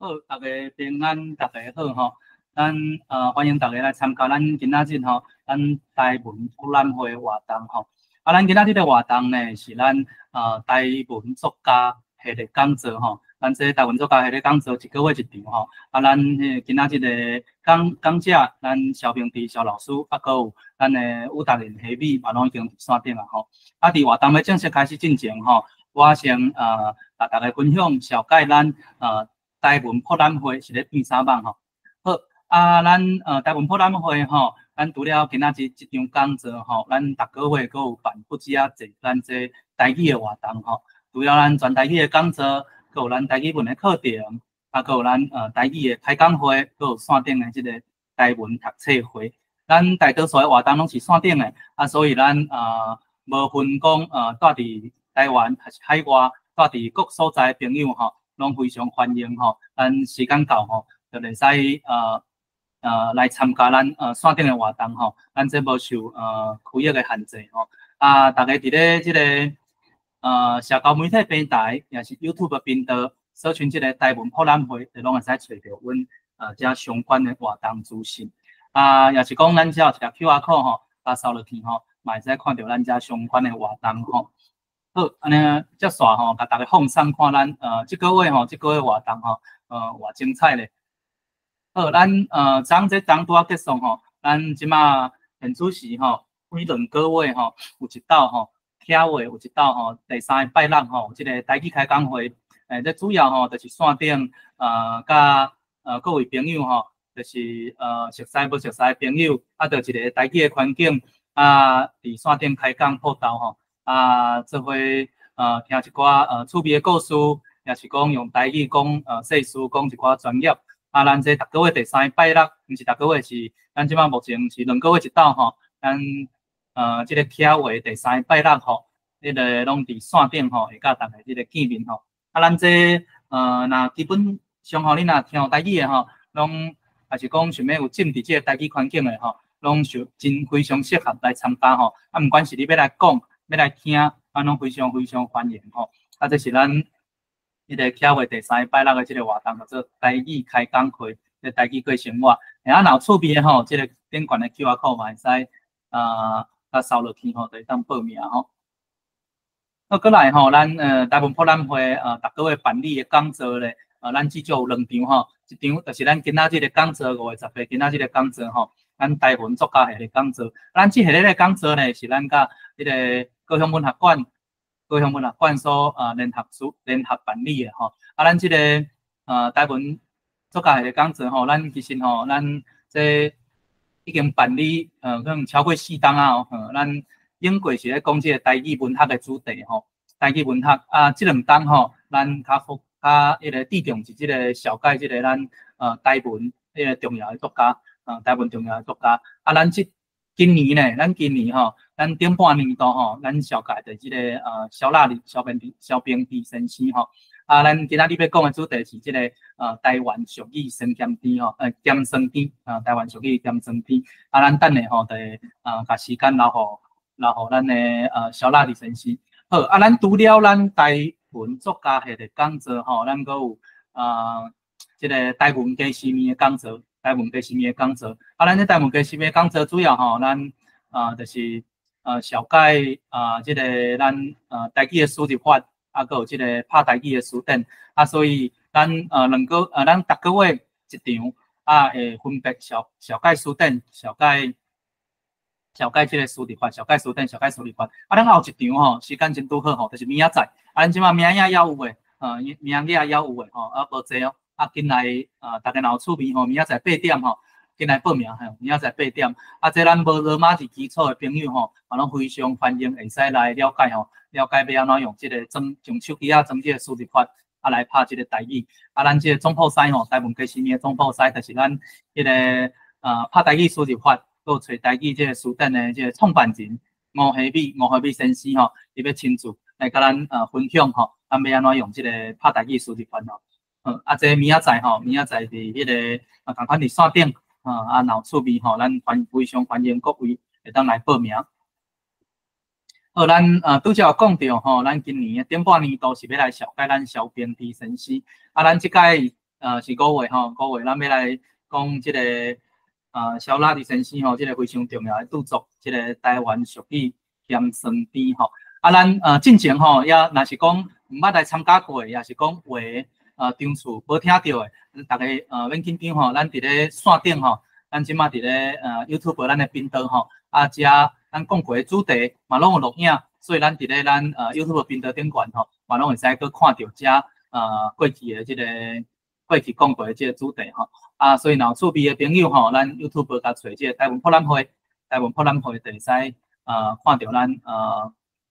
好，大家平安，大家好吼。咱歡迎大家來參加咱今仔日吼，咱台文博覽會活動吼。啊，咱今仔日的活動呢，是咱台文作家系列講座吼。咱這台文作家系列講座一個月一場吼。啊，咱彼今仔日的講講者，咱蕭明智蕭老師，啊，閣有咱的吳達仁希美嘛，攏已經佇線頂啊吼。啊，佇活動欲正式開始進前吼，我先共大家分享紹介咱台文博覽會是咧變啥物吼。好，啊，咱台文博覽會吼，咱除了今仔日這場講座吼，咱逐個月閣有辦不止仔濟咱這台語的活動吼。除了咱全台語的講座，閣有咱台語文的課程，啊，閣有咱台語的開講會，閣有線頂的這个台文讀冊會。咱大多數的活動攏是線頂的，啊，所以咱無分講蹛佇台灣還是海外，蹛佇各所在的朋友吼，攏非常歡迎吼。咱時間到吼，就會使來參加咱線頂的活動吼。咱這無受區域的限制吼。啊，大家佇咧這個社交媒體平台，抑是 YouTube 頻道，搜尋這個台文博覽會，就攏會使揣著阮遮相關的活動資訊。啊，抑是講咱遮有一條 QR code 吼，共掃落去吼，嘛會使看著咱遮相關的活動吼。好，按呢接續吼，共大家放送看咱這個月吼，這個月活動吼，偌精彩咧。好，咱昨這昨拄仔結束吼，咱這馬現此時吼，每兩個月吼，有一晝吼，巧月有一晝吼，第三个拜六吼，這个台語開講會，這主要吼，就是線頂佮各位朋友吼，就是熟似無熟似的朋友，啊，就一个台語的環境，啊，佇線頂開講報道吼。啊，做伙聽一寡趣味的故事，抑是講用台語講世事，講一寡專業。啊，咱這逐個月第三个拜六，毋是逐個月是，咱這馬目前是兩個月一晝吼。咱這个巧月第三个拜六吼，彼个攏佇線頂吼，會佮大家這个見面吼。啊，咱這若基本上吼，你若聽台語的吼，攏抑是講想欲有浸佇這个台語環境的吼，攏是真非常適合來參加吼。啊，毋管是你欲來講，欲來聽，啊，攏非常非常歡迎吼。啊，這是咱彼个巧月第三个拜六的這个活動，叫做台語開講會，這台語過生活。啊，若有趣味的吼，這个頂懸的 QR code 嘛會使共掃落去吼，就會當報名吼。啊，閣來吼，咱台文博覽會逐個月辦理的講座咧，咱至少有兩場吼，一場就是咱今仔日的講座，5月10日今仔日的講座吼，咱台文作家系列講座。咱這系列的講座呢，是咱佮彼个高雄文學館、高雄文學館所聯合主聯合辦理的吼。啊，咱這个台文作家系列講座吼，咱其實吼，咱這已經辦理可能超過四冬啊哦，咱頂過是咧講這个台語文學的主題吼，台語文學啊，這兩冬吼，咱較複較彼个注重是這个紹介這个咱台文彼个重要的作家，台文重要的作家。啊，咱這今年呢，咱今年吼，咱頂半年度吼，咱紹介的這个蕭納里、蕭平蕭平地先生吼。啊，咱今仔日欲講的主題是這个台灣俗語酸鹹甜吼，鹹酸甜啊，台灣俗語鹹酸甜。啊，咱等下吼，就會共時間留予咱的蕭納里先生。好，啊，咱除了咱台文作家系列講座吼，咱閣有這个台文家私物的講座，台文家私物的講座。啊，咱這台文家私物的講座主要吼，咱就是紹介這个咱台語的輸入法，啊，閣有這个拍台語的辭典。啊，所以咱兩個咱逐個月一場，啊，會分別紹紹介辭典，紹介紹介這个輸入法，紹介辭典，紹介輸入法。啊，咱還有一場吼，時間真拄好吼，就是明仔載。啊，咱這馬明仔猶有的，明仔猶有的吼，啊，無濟哦。啊，緊來大家若有趣味吼，明仔載八點吼，緊來報名吼，明仔載八點。啊，這咱無羅馬字基礎的朋友吼，嘛攏非常歡迎會使來了解吼，了解欲按怎用這个裝用手機仔裝這个輸入法，啊，來拍這个台語。啊，咱這个總鋪師吼，台文家私物的總鋪師，就是咱彼个拍台語輸入法，閣有揣台語這个辭典的這个創辦人吳希美、吳希美先生吼，伊欲親自來共咱分享吼，咱欲按怎用這个拍台語輸入法吼。啊，這明仔載吼，明仔載佇彼个啊，仝款佇線頂，啊，若有趣味吼，咱歡非常歡迎各位會當來報名。好，咱拄才有講著吼，咱今年的頂半年度是欲來紹介咱蕭平之先生。啊，咱這擺是五月吼，五月咱欲來講這个蕭臘智先生吼，這个非常重要的著作，這个台灣俗語兼雙邊吼。啊，咱進前吼，也若是講毋捌來參加過的，抑是講有的場次無聽著的，逐家免緊張吼，咱佇咧線頂吼，咱這馬佇咧YouTube 咱的頻道吼，啊，遮咱講過的主題嘛攏有錄影，所以咱佇咧咱YouTube 頻道頂懸吼，嘛攏會使閣看著遮過去的這个過去講過的這个主題吼。啊，所以若有趣味的朋友吼，咱 YouTube 共揣這个台文博覽會，台文博覽會就會使看著咱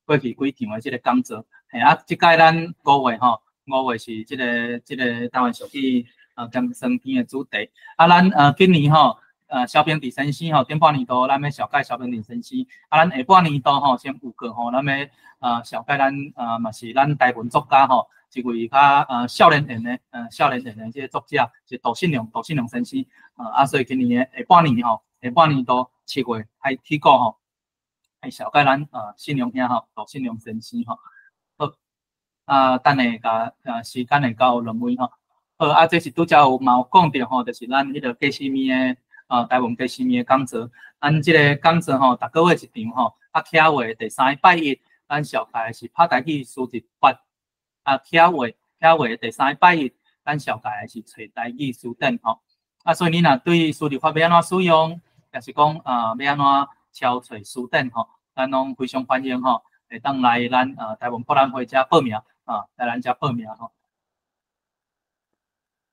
過去幾場的這个講座。嘿啊，這擺咱五月吼，五月是這个台灣俗語兼雙邊的主題。啊，咱今年吼，蕭平治先生吼，頂半年度咱欲紹介蕭平治先生。啊，咱下半年度吼，先預告吼，咱欲紹介咱嘛是咱台文作家吼，一位較少年型的這个作者是杜信良，杜信良先生。啊，所以今年的下半年吼，下半年度7月開起鼓吼，會紹介咱信良兄吼，杜信良先生吼。好，啊，等下共時間會到兩位吼。好，啊，這是拄才有嘛有講著吼，就是咱彼个雞絲麵的台文雞絲麵的講座。咱這个講座吼，逐个月一場吼，啊，巧月第三个拜一，咱紹介的是拍台語輸入法。啊，巧月第三个拜一，咱紹介的是揣台語詞典吼。啊，所以你若對輸入法欲按怎使用，抑是講欲按怎抄揣詞典吼，咱攏非常歡迎吼，會當來咱台文博覽會遮報名啊，來咱遮報名吼。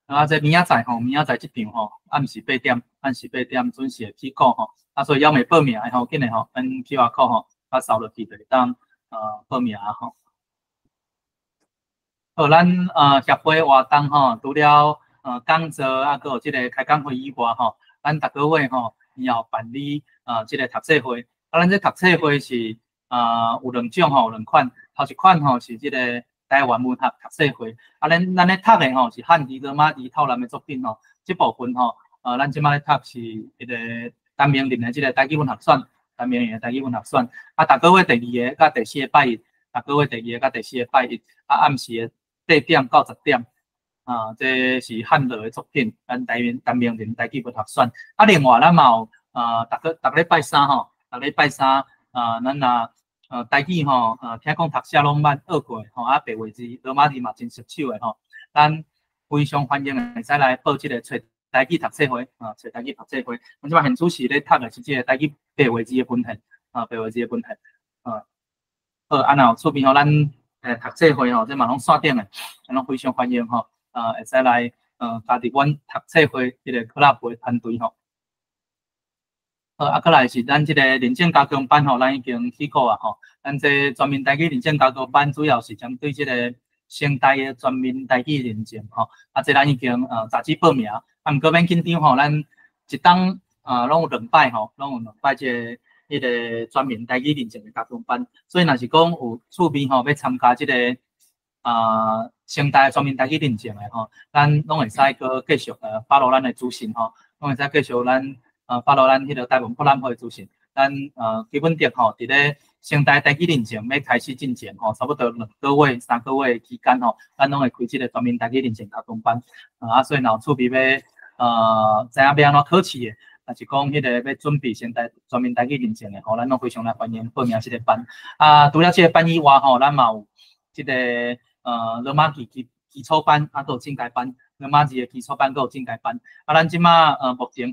啊，這明仔載吼，明仔載這場吼，暗時八點，暗時八點準時會起鼓吼。啊，所以猶未報名的吼，緊來吼，咱 QR code 吼，啊掃落去就會當報名吼。好，咱協會活動吼，除了講座啊，閣有這个開講會以外吼，咱逐个月吼，以後辦理這个讀冊會。啊，咱這讀冊會是有兩種吼，有兩款。頭一款吼是這个台灣文學讀冊會。啊，咱咧讀的吼是漢字、羅馬字、透南的作品吼。這部分吼，咱這馬咧讀是彼个陳明仁的這个台語文學選，陳明仁的台語文學選。啊，逐个月第二个佮第四个拜一，逐个月第二个佮第四个拜一，啊，暗時的8點到10點，啊，這是漢樂的作品，咱台陳明仁台語文學選。啊，另外咱嘛有逐禮拜三吼，逐禮拜三，咱若台語吼，聽講讀寫攏捌學過吼，啊，白話字、羅馬字嘛真熟手的吼，咱非常歡迎會使來報這个揣台語讀冊會，啊，揣台語讀冊會。阮這擺現此時咧讀的是這个台語白話字的文獻，啊，白話字的文獻，啊，好，啊，若有趣味吼，咱讀冊會吼，這嘛攏線頂的，咱攏非常歡迎吼，會使來加入阮讀冊會這个 club 的團隊吼。好，啊，閣來是咱這个認證加強班吼，咱已經起鼓啊吼。咱這全民台語認證加強班主要是針對這个成大的全民台語認證吼。啊，這咱已經截止報名，啊，毋過免緊張吼，咱一冬攏有兩擺吼，攏有兩擺這个彼个全民台語認證的加強班。所以若是講有趣味吼，欲參加這个成大全民台語認證的吼，咱攏會使閣繼續follow 咱的資訊吼，攏會使繼續咱follow 咱彼个台文博覽會資訊。咱基本上吼，佇咧成大台語認證欲開始進前吼，差不多2個月、3個月期間吼，咱攏會開這个全民台語認證加強班。啊，所以若有趣味欲知影欲按怎考試的，抑是講彼個欲準備成大全民台語認證的吼，咱攏非常來歡迎報名這个班。啊，除了這个班以外吼，咱嘛有這个羅馬字基礎班，啊，閣有進階班，羅馬字的基礎班，閣有進階班。啊，咱這馬目前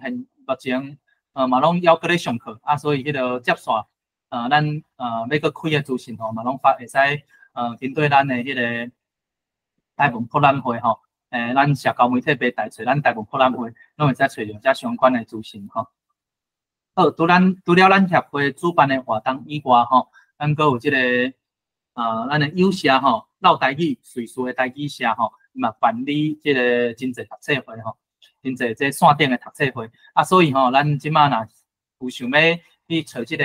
嘛攏猶閣咧上課，啊，所以彼个接線，咱欲閣開的資訊吼，嘛攏發會使針對咱的彼个台文博覽會吼，咱社交媒體平台揣咱台文博覽會，攏會使揣著遮相關的資訊吼。好，除了咱協會主辦的活動以外吼，咱閣有這个咱的友社吼，繞台語瑞士的台語社吼，嘛辦理這个真濟讀冊會吼。真濟這線頂的讀冊會，啊，所以吼，咱這馬若有想欲去揣這个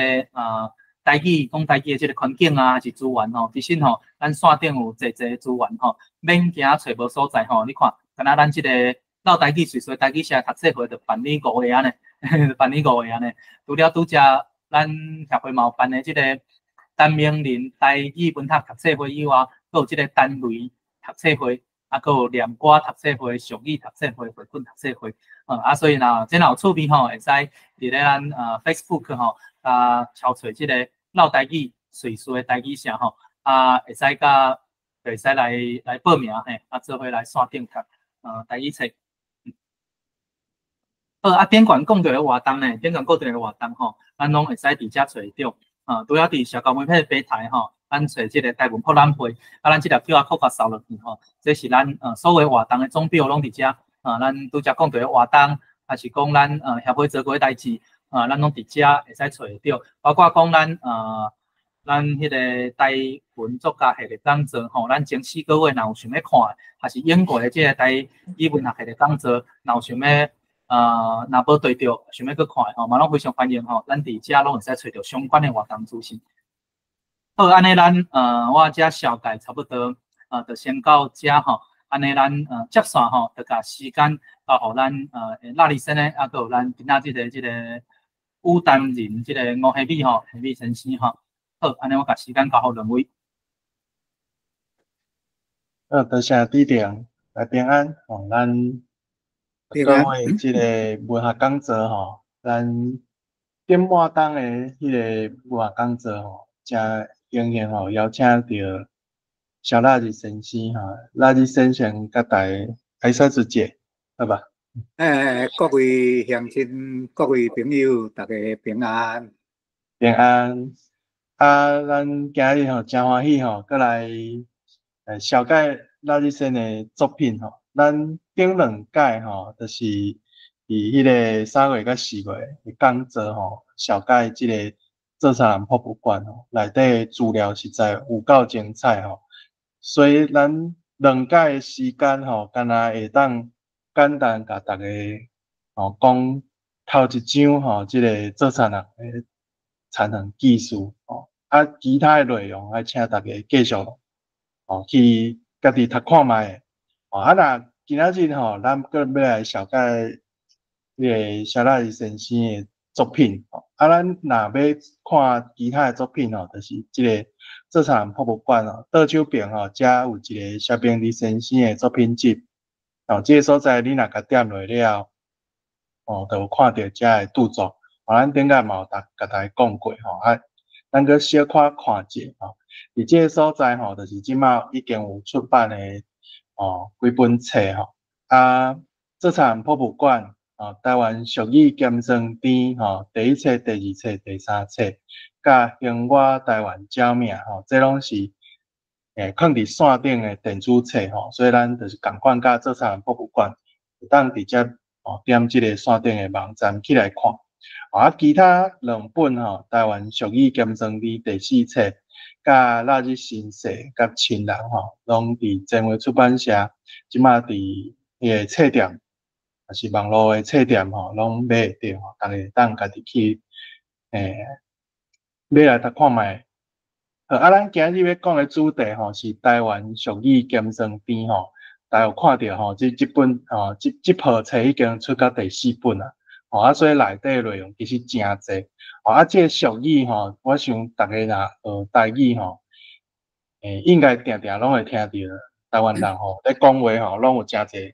台語講台語的這个環境啊，抑是資源吼，其實吼，咱線頂有濟濟資源吼，免驚揣無所在吼。你看，敢若咱這个繞台語瑞士台語社讀冊會就辦理五个按呢，辦理五个按呢。除了拄才咱協會嘛有辦的這个陳明仁台語文學讀冊會以外，閣有這个陳雷讀冊會。啊，閣有念歌讀冊會、俗語讀冊會、繪本讀冊會，啊，所以若這若有趣味吼，會使佇咧咱Facebook 吼，啊，敲揣這個落台語瑞士的台語社吼，啊，會使佮會使來報名嘿，啊，做伙來線頂讀台語冊。好，啊，頂懸講著的活動呢，頂懸講著的活動吼，咱攏會使佇遮揣著。啊，除了佇社交媒體平台吼，咱揣這個台文博覽會，啊，咱這粒 QR code 共掃落去吼，這是咱所有活動的總表攏佇遮。啊，咱拄才講著的活動，還是講咱協會做過的代誌，啊，咱攏佇遮會使揣著。包括講咱彼個台文作家系列講座吼，咱前4個月若有想欲看，還是英國的這個台語文學系列講座，若有想欲若無對著，想欲閣看吼，嘛攏非常歡迎吼，咱佇遮攏會使揣著相關的活動資訊。好，按呢咱我遮紹介差不多，就先到遮吼。按呢咱接線吼，就共時間交予咱納里森呢，啊，閣有咱今仔日的這個與談人，這個吳希美吼，希美先生吼。好，按呢我共時間交予兩位。好，多謝主持人，來平安吼，咱各位這個文學講座吼，咱頂半冬的彼個文學講座吼，誠榮幸吼，邀請著蕭臘日先生吼，臘日先生佮大家挨拶一下，好吧？欸，各位鄉親、各位朋友，大家平安。平安。啊，咱今日吼誠歡喜吼，閣來紹介臘日先的作品吼。咱頂兩屆吼，就是佇彼個3月佮4月的講座吼，紹介這個做田人博物館吼，內底資料實在有夠精彩吼。所以咱兩屆的時間吼，敢若會當簡單共大家吼講頭一章吼，這個做田人的田園記事吼，啊，其他的內容愛請大家繼續吼去家己讀看覓。哦，啊，若今仔日吼，咱閣欲來紹介彼個蕭臘日先生的作品吼。啊，咱若欲看其他的作品吼，就是這個做田人博物館哦，倒手邊吼，遮有一個蕭平日先生的作品集。哦，這個所在你若共點落了，哦，就有看著遮的著作。哦，咱頂擺嘛有共大家講過吼，啊，咱閣小可看者吼。佇這個所在吼，就是這馬已經有出版的哦幾本冊吼。啊，做田人博物館哦，台灣俗語鹹酸甜吼，第一冊、第二冊、第三冊，佮興我台灣鳥命吼，這攏是囥佇線頂的電子冊吼，所以咱就是仝款佮做田人博物館，會當直接哦點這個線頂的網站起來看。啊，其他兩本吼，台灣俗語鹹酸甜第四冊，佮臘日新世佮親人吼，攏佇前衛出版社，這馬佇彼個冊店，抑是網路的冊店吼，攏買會著吼，大家會當家己去買來讀看覓。好，啊，咱今日欲講的主題吼，是台灣俗語鹹酸甜吼，大家有看著吼，這本吼，這部冊已經出到第四本啊。吼，啊，所以內底內容其實誠濟。吼，啊，這個俗語吼，我想逐家若學台語吼，應該定定攏會聽著台灣人吼咧講話吼，攏有誠濟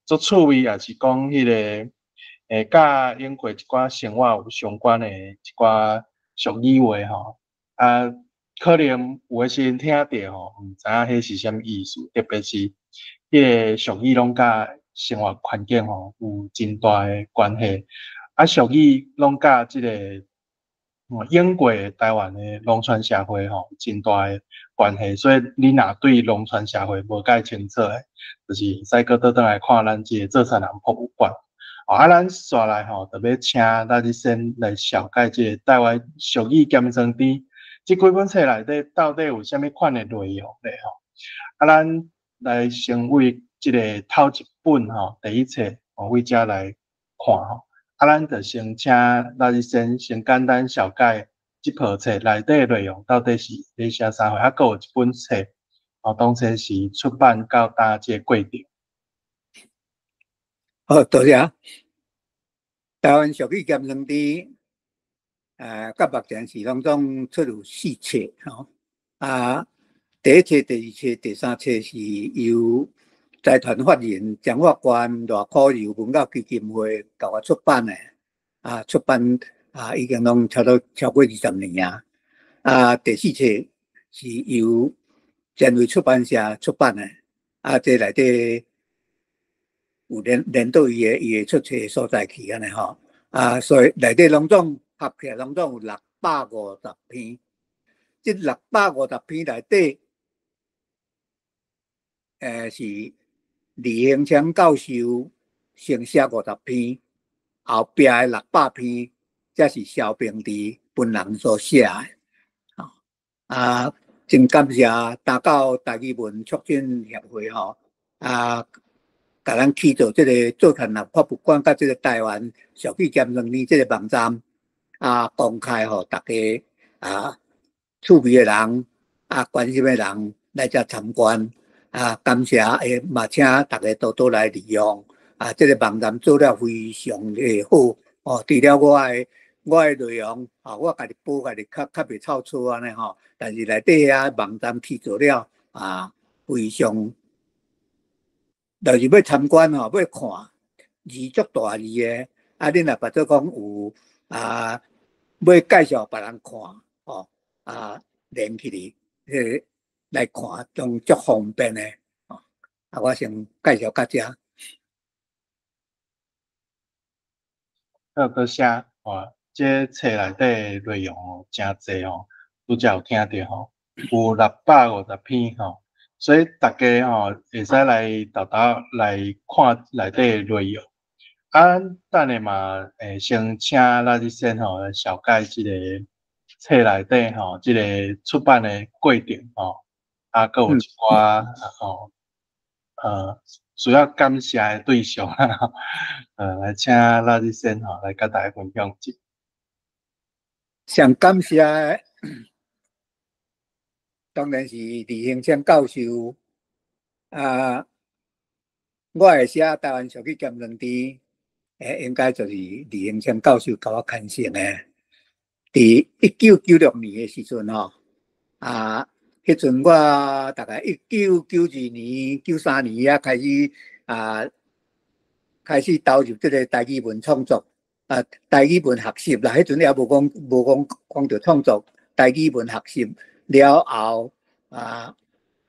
足趣味，抑是講彼個佮用過一寡生活有相關的一寡俗語話吼，啊，可能有的時陣聽著吼，毋知影彼是啥物意思，特別是彼個俗語攏佮生活環境吼有真大的關係，啊，俗語攏佮這個用過台灣的農村社會吼真大的關係，所以你若對農村社會無蓋清楚的，就是會使閣倒轉來看咱這個做田人博物館。啊，咱紲來吼，就欲請臘日先來紹介這個台灣俗語鹹酸甜這幾本冊內底到底有啥物款的內容咧吼？啊，咱來先為這個頭一本吼，第一冊哦，為遮來看吼。啊，咱就先請臘日先先簡單紹介這部冊內底內容到底是咧寫啥貨，啊，閣有一本冊哦，當初是出版到佗這個過程。好，多謝。台灣俗語鹹酸甜，到目前是攏總出有四冊吼。啊，第一冊、第二冊、第三冊是由財團法人彰化縣賴可柔文教基金會共我出版的，啊，出版啊已經攏差不多超過20年啊。啊，第四冊是由前衛出版社出版的，啊，這內底有連連到伊的出冊所在去按呢吼，啊，所以內底攏總合起來攏總有650篇，這六百五十篇內底，是李興昌教授先寫50篇，後壁的600篇才是蕭平治本人所寫的。啊，真感謝大教台語文促進協會吼，啊，共咱去做這个做田立博物館佮這个台灣俗語兼算呢這个網站啊，公開予大家啊，趣味的人啊，關心的人來遮參觀啊，感謝嘛，請大家多多來利用啊，這个網站做了非常的好哦，除了我的內容啊，我家己補家己較較袂臭錯按呢吼，但是內底遐網站去做了啊，非常，就是欲參觀吼，欲看字足大字的，啊，恁若別做講有啊，欲介紹別人看吼，啊，連起來，彼个來看，攏足方便的，啊，我先介紹到遮。好，多謝，哇，這冊內底內容哦，誠濟吼，拄才有聽著吼，有650篇吼，所以大家吼會使來沓沓來看內底內容。啊，等下嘛會先請拉日先吼來紹介這个冊內底吼，這个出版的過程吼，啊，閣有一寡吼，需要感謝的對象，來請拉日先吼來佮大家分享一下。上感謝的，當然是李興昌教授。啊，我會寫台灣俗語兼算字，應該就是李興昌教授共我牽成的。佇1996年的時陣吼，啊，彼陣我大概1992年、93年遐開始啊，開始投入這个台語文創作。啊，台語文學習啦，彼陣猶無講講著創作台語文學習了後，啊，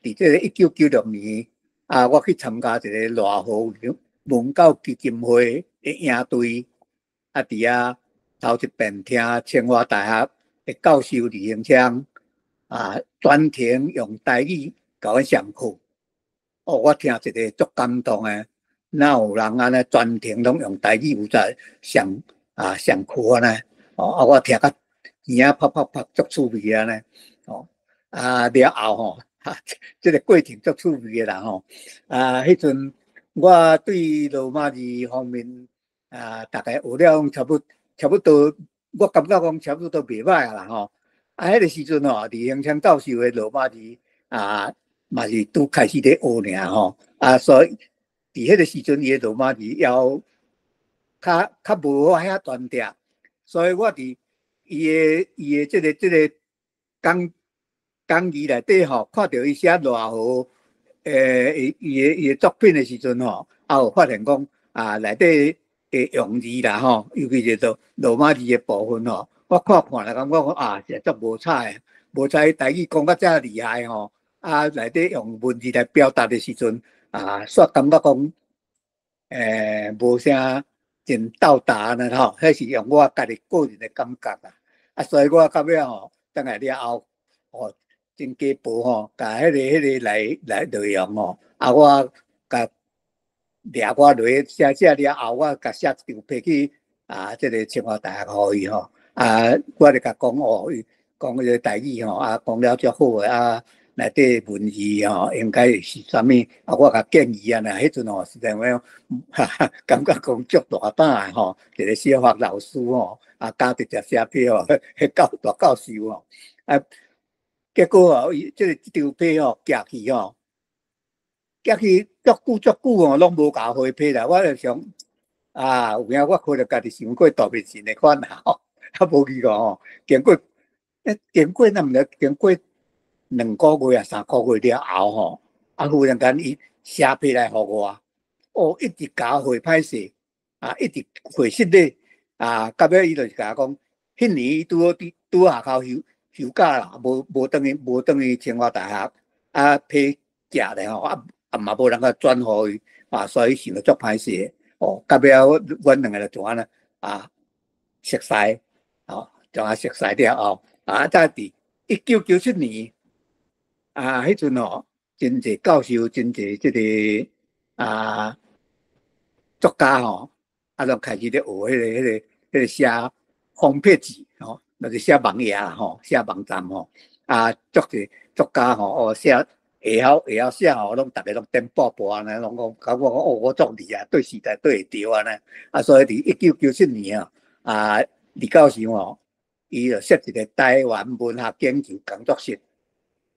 佇這个1996年啊，我去參加一个賴和文教基金會的營隊，啊，佇遐頭一遍聽清華大學的教授李興昌啊，全程用台語共阮上課。哦，我聽一个足感動的。哪有人按呢全程攏用台語有在上啊上課按呢？哦，啊，我聽甲耳仔啪啪啪足趣味按呢。哦，啊了後吼，哈，這个過程足趣味的啦吼。啊，彼陣我對羅馬字方面啊，大概學了差不多，我感覺講差不多袂䆀啊啦吼。啊，彼个時陣吼，李興昌教授的羅馬字啊，嘛是拄開始咧學爾吼。啊，所以佇彼个時陣，伊的羅馬字猶較較無我遐端正，所以我佇伊的這个講講義內底吼，看著伊寫賴和，伊的作品的時陣吼，啊有發現講啊內底的用字啦吼，尤其是做羅馬字的部分吼，我看看來感覺講啊，是足無彩的，無彩台語講甲遮厲害吼，啊內底用文字來表達的時陣。啊，煞感覺講，無啥真到達呢吼，彼是用我家己個人的感覺啊。啊，所以我到尾吼，轉來了後，哦，真加薄吼，共彼个來來內容吼，啊，我共掠我落去寫寫了後，我共寫一張批去啊，這个清華大學予伊吼，啊，我就共講哦，伊講彼个台語吼，啊，講了足好的啊。內底文字吼，應該是啥物？啊，我共建議啊，若彼陣吼，實在講，哈哈，感覺講足大膽的吼，一个小學老師吼，啊，敢直接寫批吼，彼教大教授吼，啊，結果吼，伊這个這張批吼，寄去吼，寄去足久足久吼，攏無共回批啦。我就想，啊，有影我可能家己想過大面前的款啦吼，啊，無去過吼，經過，經過若毋知經過2個月啊，3個月了後吼，啊，啊，忽然間伊寫批來予我，哦，一直共我回歹勢，啊，一直回失禮，啊，到尾伊就是共我講，彼年伊拄好佇拄學校休假啦，無無轉去無轉去清華大學，啊，批假咧吼，啊啊嘛無人共轉予伊，啊，所以想著足歹勢，哦，到尾仔阮兩个就怎按呢，啊，熟似，哦，怎啊熟似了後，啊，才佇1997年，啊，彼陣吼，真濟教授，真濟這个啊作家吼，啊，攏開始咧學彼個寫方撇字吼，就是寫網頁啦吼，寫網站吼，啊，足濟作家吼，哦，寫會曉寫吼，攏逐个攏顛簸簸按呢，攏講感覺講哦，我足厲害，對時代對會著按呢，啊，所以佇1997年啊，啊，李教授吼，伊就設一個台灣文學研究工作室，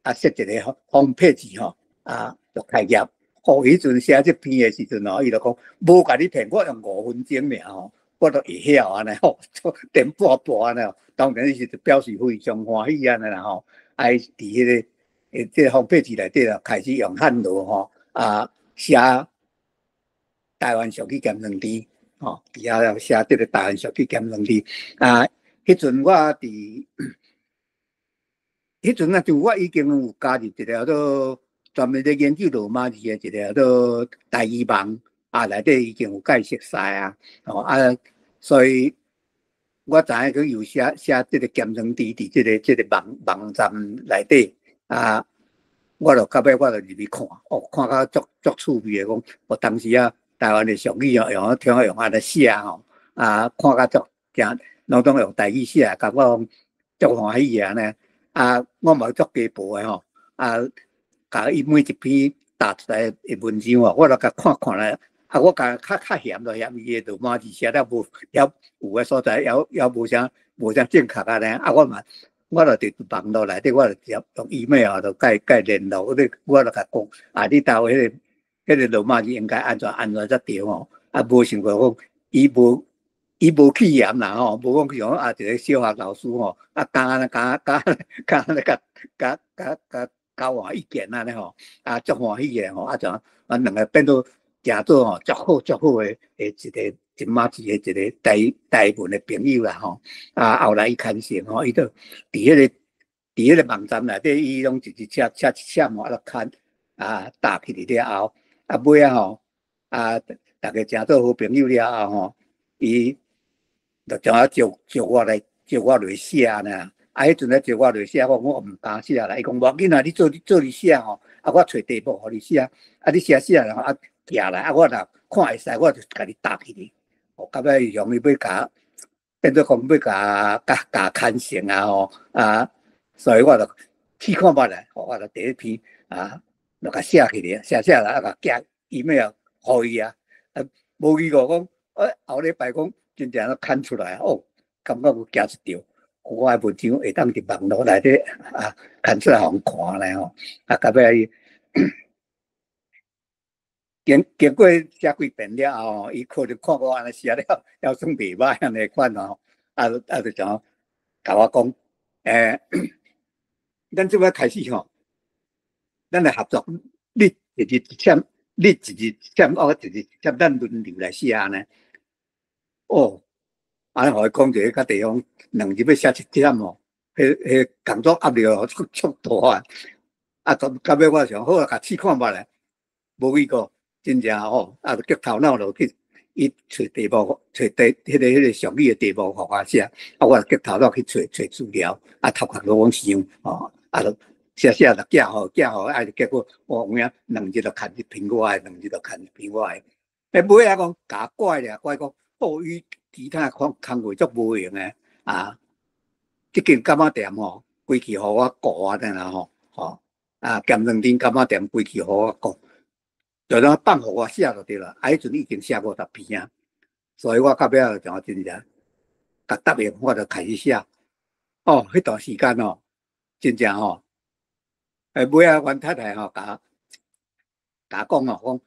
啊，設一個方撇字吼，啊，就開業。哦，彼陣寫這篇的時陣吼，伊就講無共你騙，我用5分鐘爾吼，我都會曉按呢吼，顛簸簸按呢，當然是表示非常歡喜按呢啦吼。啊，伊佇彼個這個方撇字內底啊，開始用漢羅吼啊寫台灣俗語兼生字吼，佇遐寫這個台灣俗語兼生字啊。彼陣我佇彼陣啊，就我已經有加入一個叫做專門咧研究羅馬字的一個叫做台語網啊，內底已經有共伊熟似啊，吼啊，所以我知影佢有寫寫這個兼生字佇這個網站內底啊，我就到尾我就入去看，哦，看甲足足趣味的，講我當時啊，台灣的俗語哦，用聽用按呢寫吼，啊，看甲足誠，攏總用台語寫，感覺講足歡喜的按呢。啊，我嘛足雞婆的吼，啊，共伊每一篇打出來的文章吼，我就共看看咧。啊，我共較較嫌就嫌伊的羅馬字寫了無，猶有的所在猶猶無啥正確按呢。啊，我嘛，我就佇網路內底，我就直接用 email 就共伊聯絡，我就共講，啊，你兜彼個羅馬字應該按怎按怎才對吼。啊，無想過講伊無。伊無去嫌啦吼，無講像啊一個小學老師吼，啊敢按呢敢敢敢按呢共共共共交換意見按呢吼，啊足歡喜的吼，啊怎阮兩個變做誠做吼足好足好的的一個一馬子的一個台文的朋友啦吼，啊後來伊牽成吼，伊就佇彼個網站內底，伊攏一直寫寫一寫嘛，啊刊啊打起來了後，啊尾仔吼，啊逐家誠做好朋友了後吼，伊就怎啊招招我來招我來寫呢？啊，彼陣咧招我來寫，我講我毋敢寫啦。伊講無要緊啦，你做你寫吼，啊，我揣題目予你寫，啊，你寫寫然後啊寄來，啊，我若看會使，我就共你答起去。哦，到尾伊用伊欲共變做講欲共共共牽成啊吼啊，所以我就試看覓咧，我就第一篇啊，就共寫起來，寫寫來啊，共寄 email 予伊啊，啊，無預過講，欸，後禮拜講。真正攏刊出來哦，感覺有驚一跳，我的文章會當佇網路內底啊刊出來予人看咧吼，啊，到尾經過寫幾遍了後，伊可能看我按呢寫了，猶算袂䆀按呢款吼，啊啊就怎共我講，欸，咱這擺開始吼，咱來合作，你一日一點，你一日一點，我一日一點，咱輪流來寫按呢。哦，按呢予伊講一个較地方，2日欲寫一點吼，彼彼工作壓力哦，足足大啊！啊，到到尾我想好啊，共試看覓咧，無去過，真正吼，啊，激頭腦就去伊揣題目，揣題彼個俗語的題目予我寫，啊，我就激頭腦去揣揣資料，啊，頭殼攏講想，吼，啊，就寫寫就寄予寄予，啊，結果我有影2日就刊一篇我的，兩日就刊一篇我的，欸，尾仔講共怪咧，怪講。哦，伊其他工工課足無閒的啊！這間柑仔店吼，規氣予我顧按呢啦吼，吼啊，兼兩間柑仔店規氣予我顧，就怎放予我寫就對啦。啊，彼陣已經寫50篇啊，所以我到尾仔就真正共答應，我就開始寫。哦，彼段時間哦，真正吼，欸，尾仔阮太太吼，共共講哦，講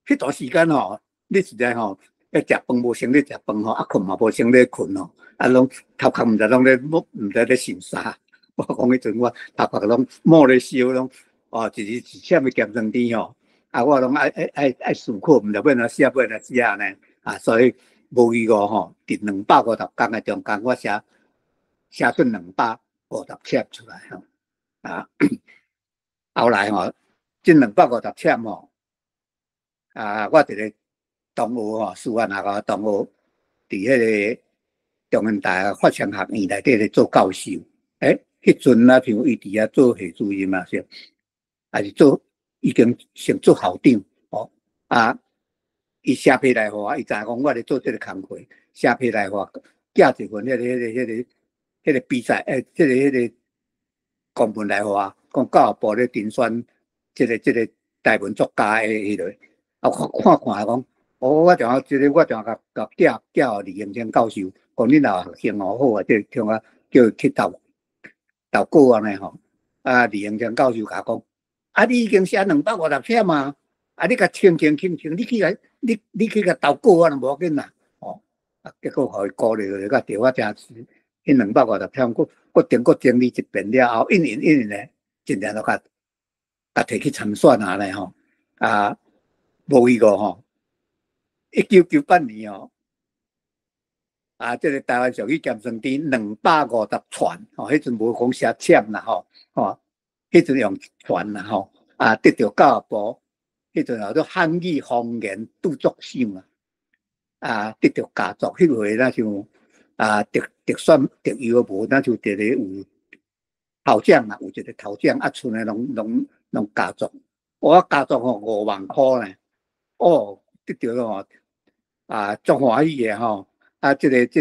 彼段時間吼，你實在吼。咧食飯無先咧食飯吼，啊睏嘛無先咧睏吼，啊攏頭殼毋知攏咧毋知咧想啥。我講彼陣我頭殼攏冒咧燒，攏哦，一字一簽的鹹酸甜吼，啊，我攏愛思考，毋知欲按怎寫，欲按怎寫按呢？啊，所以無意外吼，佇250工的中間，我寫出250簽出來吼。啊，後來吼，這250簽吼，啊，我一個同學吼，師範學校同學，佇彼個中央大學法商學院內底咧做教授，欸，彼陣啊，像伊佇遐做系主任嘛是，還是做已經先做校長哦。啊，伊寫批來予我，伊知影講我咧做這个工課，寫批來予我，寄一份彼個比賽，欸，這個公文來予我，講教育部咧甄選這個台文作家的彼個，啊，我看看講，哦，我就這个我就共共寄寄予李榮清教授，講恁若學生哦好啊，這聽我叫伊去投稿按呢吼。啊，李榮清教授共講，啊，你已經寫250篇嘛，啊，你共清清清清，你去共你去共投稿啊，無要緊啦，哦，啊，結果予伊鼓勵落，對我真是，彼250篇，閣經過整理一遍了後，印印印咧，真正都共共提去參選按呢吼，啊，無意外吼，1998年哦，啊，這个台灣俗語鹹酸甜250串，吼，彼陣無講寫簽啦吼，吼，彼陣用傳啦吼，啊，得著教育部，彼陣叫做漢語方言著作賞啊，啊，得著佳作，彼回若像啊，得選得優無，若像一个有頭獎啊，有一个頭獎啊，賰的攏佳作，我佳作吼5萬箍呢，哦，得著吼，啊，足歡喜的吼。啊，這個台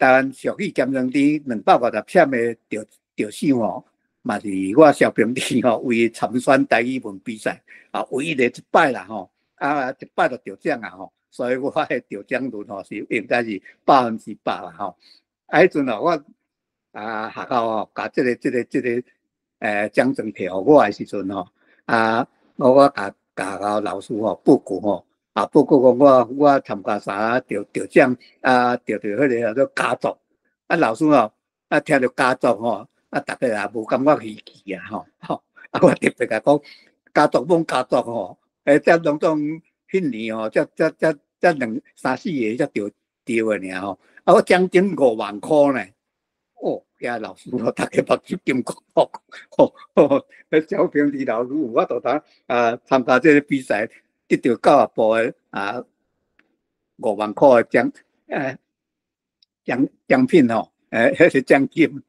灣俗語鹹酸甜250篇的得獎吼，嘛是我蕭平弟吼為參選台語文比賽啊，唯一的一擺啦吼，啊，一擺就得獎啊吼，所以我的得獎率吼是應該是100%啦吼。啊，彼陣吼我啊學校吼，共這個獎狀提予我的時陣吼，啊，我共共老師吼報告吼。啊，報告講我參加啥得獎啊，得著彼个叫做佳作。啊，老師吼，啊聽著佳作吼，啊，逐家也無感覺稀奇啊吼。啊，我特別共講，佳作罔佳作吼，欸，這攏總彼年吼，才才才才兩三四个才得著的爾吼。啊，我獎金5萬箍呢。哦，遐老師吼，逐家目睭金箍吼，吼吼，蕭平弟老師有法度通啊參加這个比賽。得著教育部的啊5萬箍的獎品吼，欸，彼是獎金。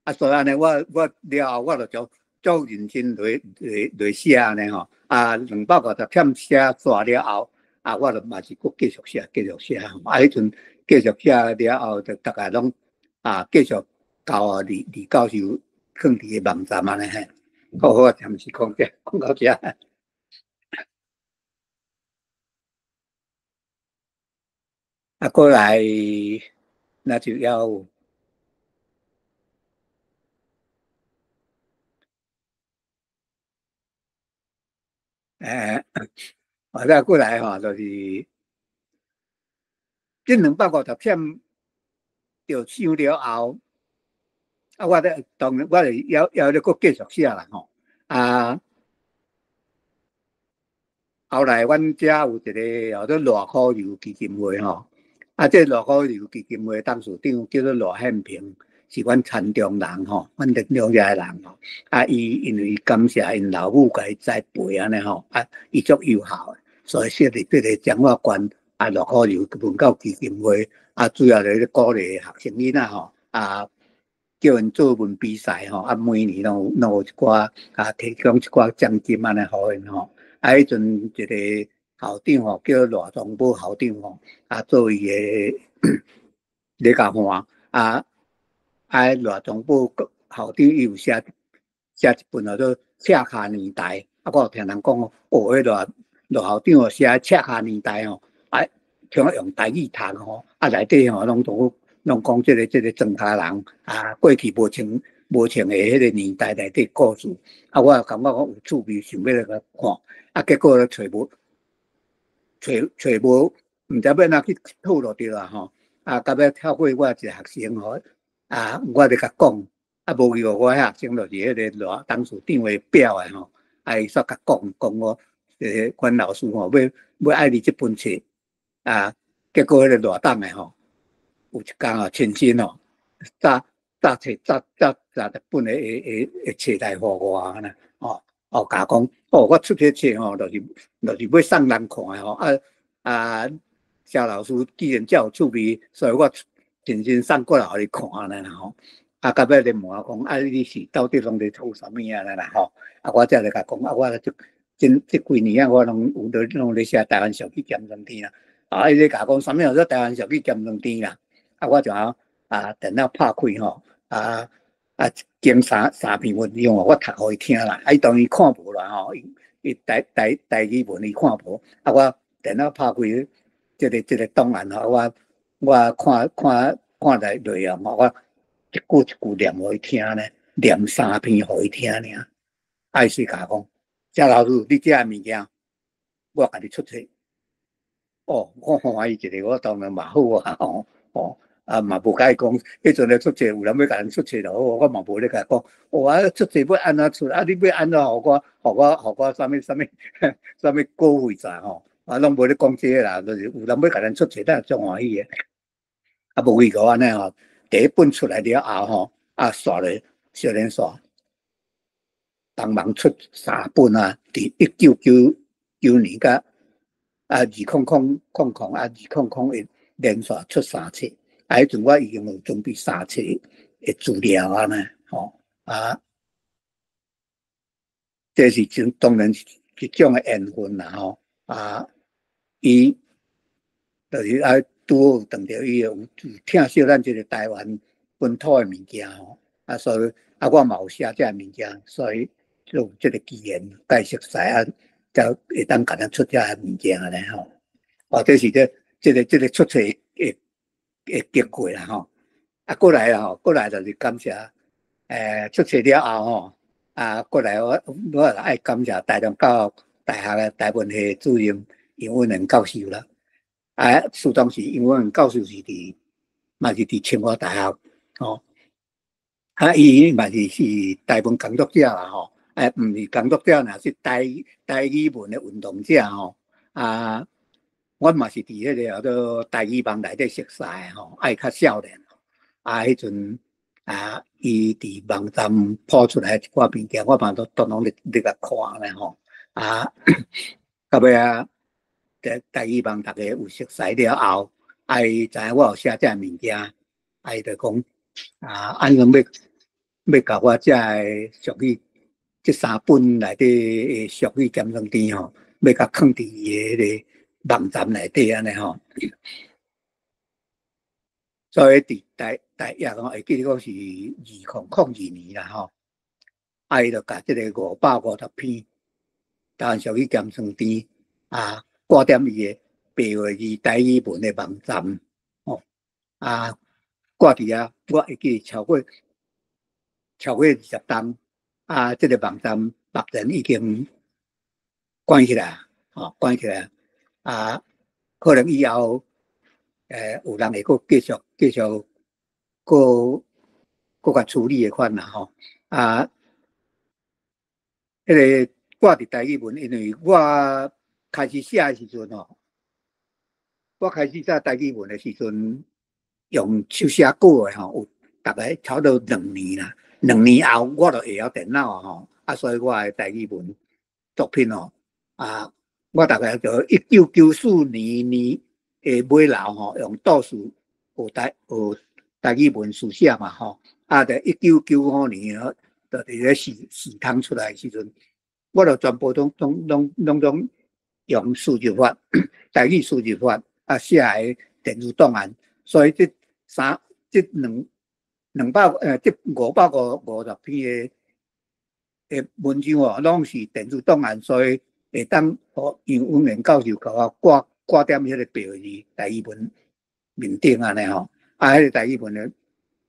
啊，所以按呢，我了後我就足足認真來寫按呢吼。啊，250篇寫煞了後，啊，我就嘛是閣繼續寫，繼續寫。啊，彼陣繼續寫了後，就逐家攏啊繼續交予李教授囥佇个網站按呢嘿。好，我暫時講這，講到遮。啊，過來，那就要，欸，啊，再過來吼，就是這250篇著賞了後，啊，我咧當然我就猶咧閣繼續寫啦吼，啊。後來，阮遮有一个叫做賴可柔基金會吼，啊，這個賴可柔基金會董事長叫做賴憲平，是阮田中人吼，阮田中遮的人吼，啊，伊因為感謝𪜶老母共伊栽培按呢吼，啊，伊足友好的，所以設立這个彰化縣啊賴可柔文教基金會，啊，主要咧鼓勵學生囡仔吼，啊，叫𪜶做文比賽吼，啊，每年攏有一寡啊，提供一寡獎金按呢予𪜶吼。啊，彼陣一个校長吼，叫賴宗寶校長吼，啊，做伊个咧共看，啊啊，賴宗寶校長伊有寫一本叫做《赤跤年代》，啊，我有聽人講哦，彼賴校長哦寫《赤跤年代》吼，啊，聽講用台語讀吼，啊，內底吼攏總攏講這个莊跤人啊，過去無穿的彼个年代內底故事，啊，我也感覺講有趣味，想欲來共看。啊，結果咧揣無，揣無，毋知欲按怎去討論著啦吼。啊，到尾透過我一个學生吼，啊，我咧共講，啊，無去我學生就是彼個賴董事長的表的吼，啊，伊煞共講講我，阮老師吼，欲愛你這本冊，啊，結果彼個賴董的吼，有一工啊，親身吼，紮紮冊紮紮紮一本的冊來予我按呢，吼，哦，共講，哦，我出這冊吼，就是欲送人看的吼，啊啊，謝老師既然遮有趣味，所以我親身送過來予你看按呢吼。啊，到尾咧問我講，啊，你是到底攏佇創啥物按呢啦吼？啊，我才來共講，啊，我這這這幾年啊，我攏有咧攏咧寫台灣俗語鹹酸甜啦。啊，伊咧共講啥物叫做台灣俗語鹹酸甜啦？啊，我就啊電腦拍開吼，啊啊，經三篇文章我讀予伊聽啦。啊，伊當然看無啦吼，伊伊台台台語文伊看無。啊，我電腦拍開這個檔案吼，我看看看來內容吼，我一句一句念予伊聽呢，念三篇予伊聽爾。啊，伊隨共講，謝老師，你這个物件，我共你出冊。哦，我歡喜一下，我當然嘛好啊，吼吼，啊嘛無共伊講，彼陣咧出冊有人欲共人出冊就好，我嘛無咧共伊講。哦啊，出冊欲按怎出？啊，你欲按怎予我，予我，予我啥物啥物啥物稿費啥吼？啊，攏無咧講這个啦，就是有人欲共咱出冊，咱也足歡喜的。啊，無為過按呢吼，第一本出來了後吼，啊，煞咧小連續幫忙出三本啊，佇1999年佮啊2000啊2001連續出三冊，啊，彼陣我已經有準備三冊的資料啊呢，吼啊，這是真當然是一種的緣分啦吼，啊，伊就是啊拄好碰著伊有疼惜咱這個台灣本土的物件吼，啊，所以啊我嘛有寫這个物件，所以就有這個機緣佮伊熟似啊，才會當共咱出這个物件按呢吼。哦，這是這個出冊的結果啦吼。啊，過來吼，過來就是感謝，出冊了後吼，啊，過來我愛感謝台中教育大學的台文系主任楊文仁教授啦。啊，事當時楊文仁教授是佇嘛是佇清華大學吼。啊，伊嘛是台文工作者啦吼。啊，毋是工作者，若是台語文的運動者吼。啊，阮嘛是佇彼個叫做台語網內底熟似吼，愛較少年。啊，彼陣啊，伊佇網站鋪出來一寡物件，我嘛都都攏咧共看咧吼。啊，到尾啊，台語網逐家有熟似了後，啊，伊知影我有寫這个物件，啊，伊就講啊，按怎欲共我這个俗語，這三本內底的俗語鹹酸甜吼，欲共囥佇伊的彼個網站內底按呢吼。所以佇大約吼，會記得講是2002年啦吼，啊，伊就共這個550篇台灣俗語鹹酸甜啊，掛踮伊的白話字台語文的網站吼，啊，掛佇遐，我會記超過20冬，啊，這個網站目前已經關起來，吼，關起來，啊，可能以後，有人會閣繼續閣閣共處理的款啦吼，啊，彼個掛佇台語文，因為我開始寫的時陣吼，我開始寫台語文的時陣，用手寫稿的吼，有大概差不多兩年啦。兩年後我就會曉電腦吼，啊，所以我的台語文作品吼，啊，我大概就1994年年的尾流吼，用倒數學台語文書寫嘛吼，啊，佇1995年就佇咧時空出來的時陣，我就全部攏用輸入法，台語輸入法啊寫的電子檔案，所以這三這兩兩百這550篇的文章哦，攏是電子檔案，所以會當予楊文仁教授共我掛踮彼個白話字台語文面頂按呢吼，啊，彼個台語文的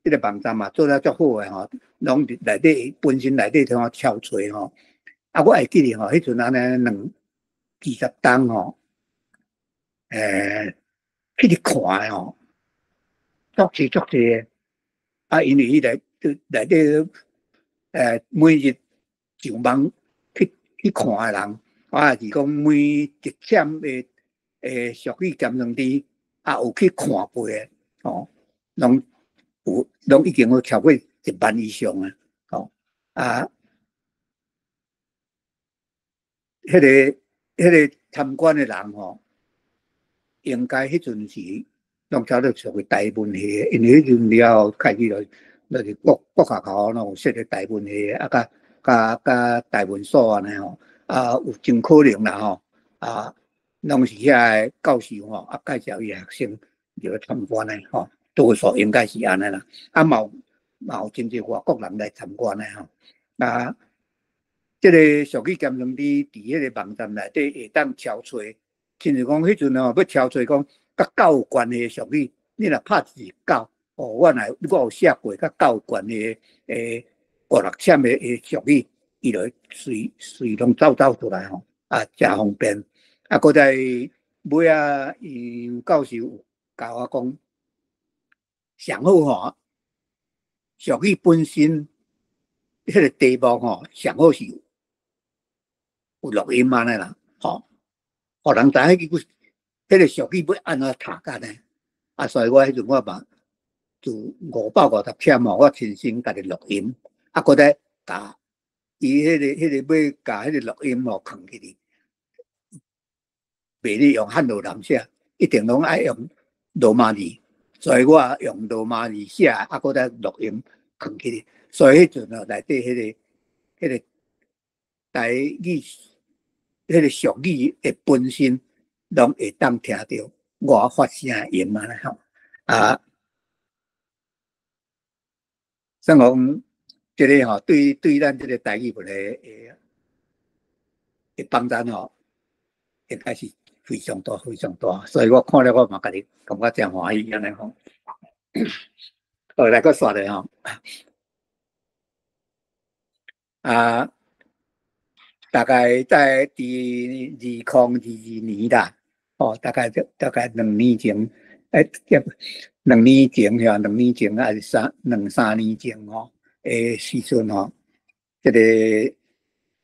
這個網站嘛做了足好的吼，攏佇內底本身內底通好搜揣吼，啊，我會記得吼，彼陣按呢兩20冬吼，去咧看吼，足濟足濟的，啊，因為彼個內底每日上網去看的人，啊是講每一簽的俗語鑑賞池啊有去看過的，吼，攏有攏已經有超過1萬以上啊，吼啊，彼個參觀的人吼，應該彼陣時攏差不多屬於台文系的，因為彼陣了後開始就是各學校攏有設立台文系，啊，佮台文所按呢吼，啊，有真可能啦吼，啊，攏是遐个教授吼，啊，介紹伊學生入去參觀的吼，多數應該是按呢啦，啊，嘛有真濟外國人來參觀的吼，啊，這個俗語鑑賞池佇彼個網站內底會當搜揣，親像講彼陣吼欲搜揣講佮狗有關係的俗語，你若拍一字狗，哦，我有寫過佮狗有關係的五六簽的俗語，伊就會隨隨攏走出來吼，啊，誠方便。啊，閣再尾仔，楊教授有教我講，上好吼，俗語本身彼個題目吼，上好是有錄音按呢啦，吼，予人知影彼句彼個俗語欲按怎讀按呢？啊，所以我彼陣我嘛自550簽吼，我親身家己錄音，啊，閣再共伊彼個欲共彼個錄音吼囥起去，袂咧用漢羅南寫，一定攏愛用羅馬字，所以我用羅馬字寫，啊，閣再錄音囥起去，所以彼陣吼內底彼個台語彼個俗語的本身，攏會當聽著我發聲的音按呢吼，啊，算講這個吼，對咱這個台語文的幫助吼，應該是非常大非常大，所以我看了我嘛家己感覺誠歡喜按呢吼。好，來閣煞咧吼，啊，大概在佇2022年啦，哦，大概2年前，兩年前遐，兩年前還是兩三年前吼的時陣吼，這個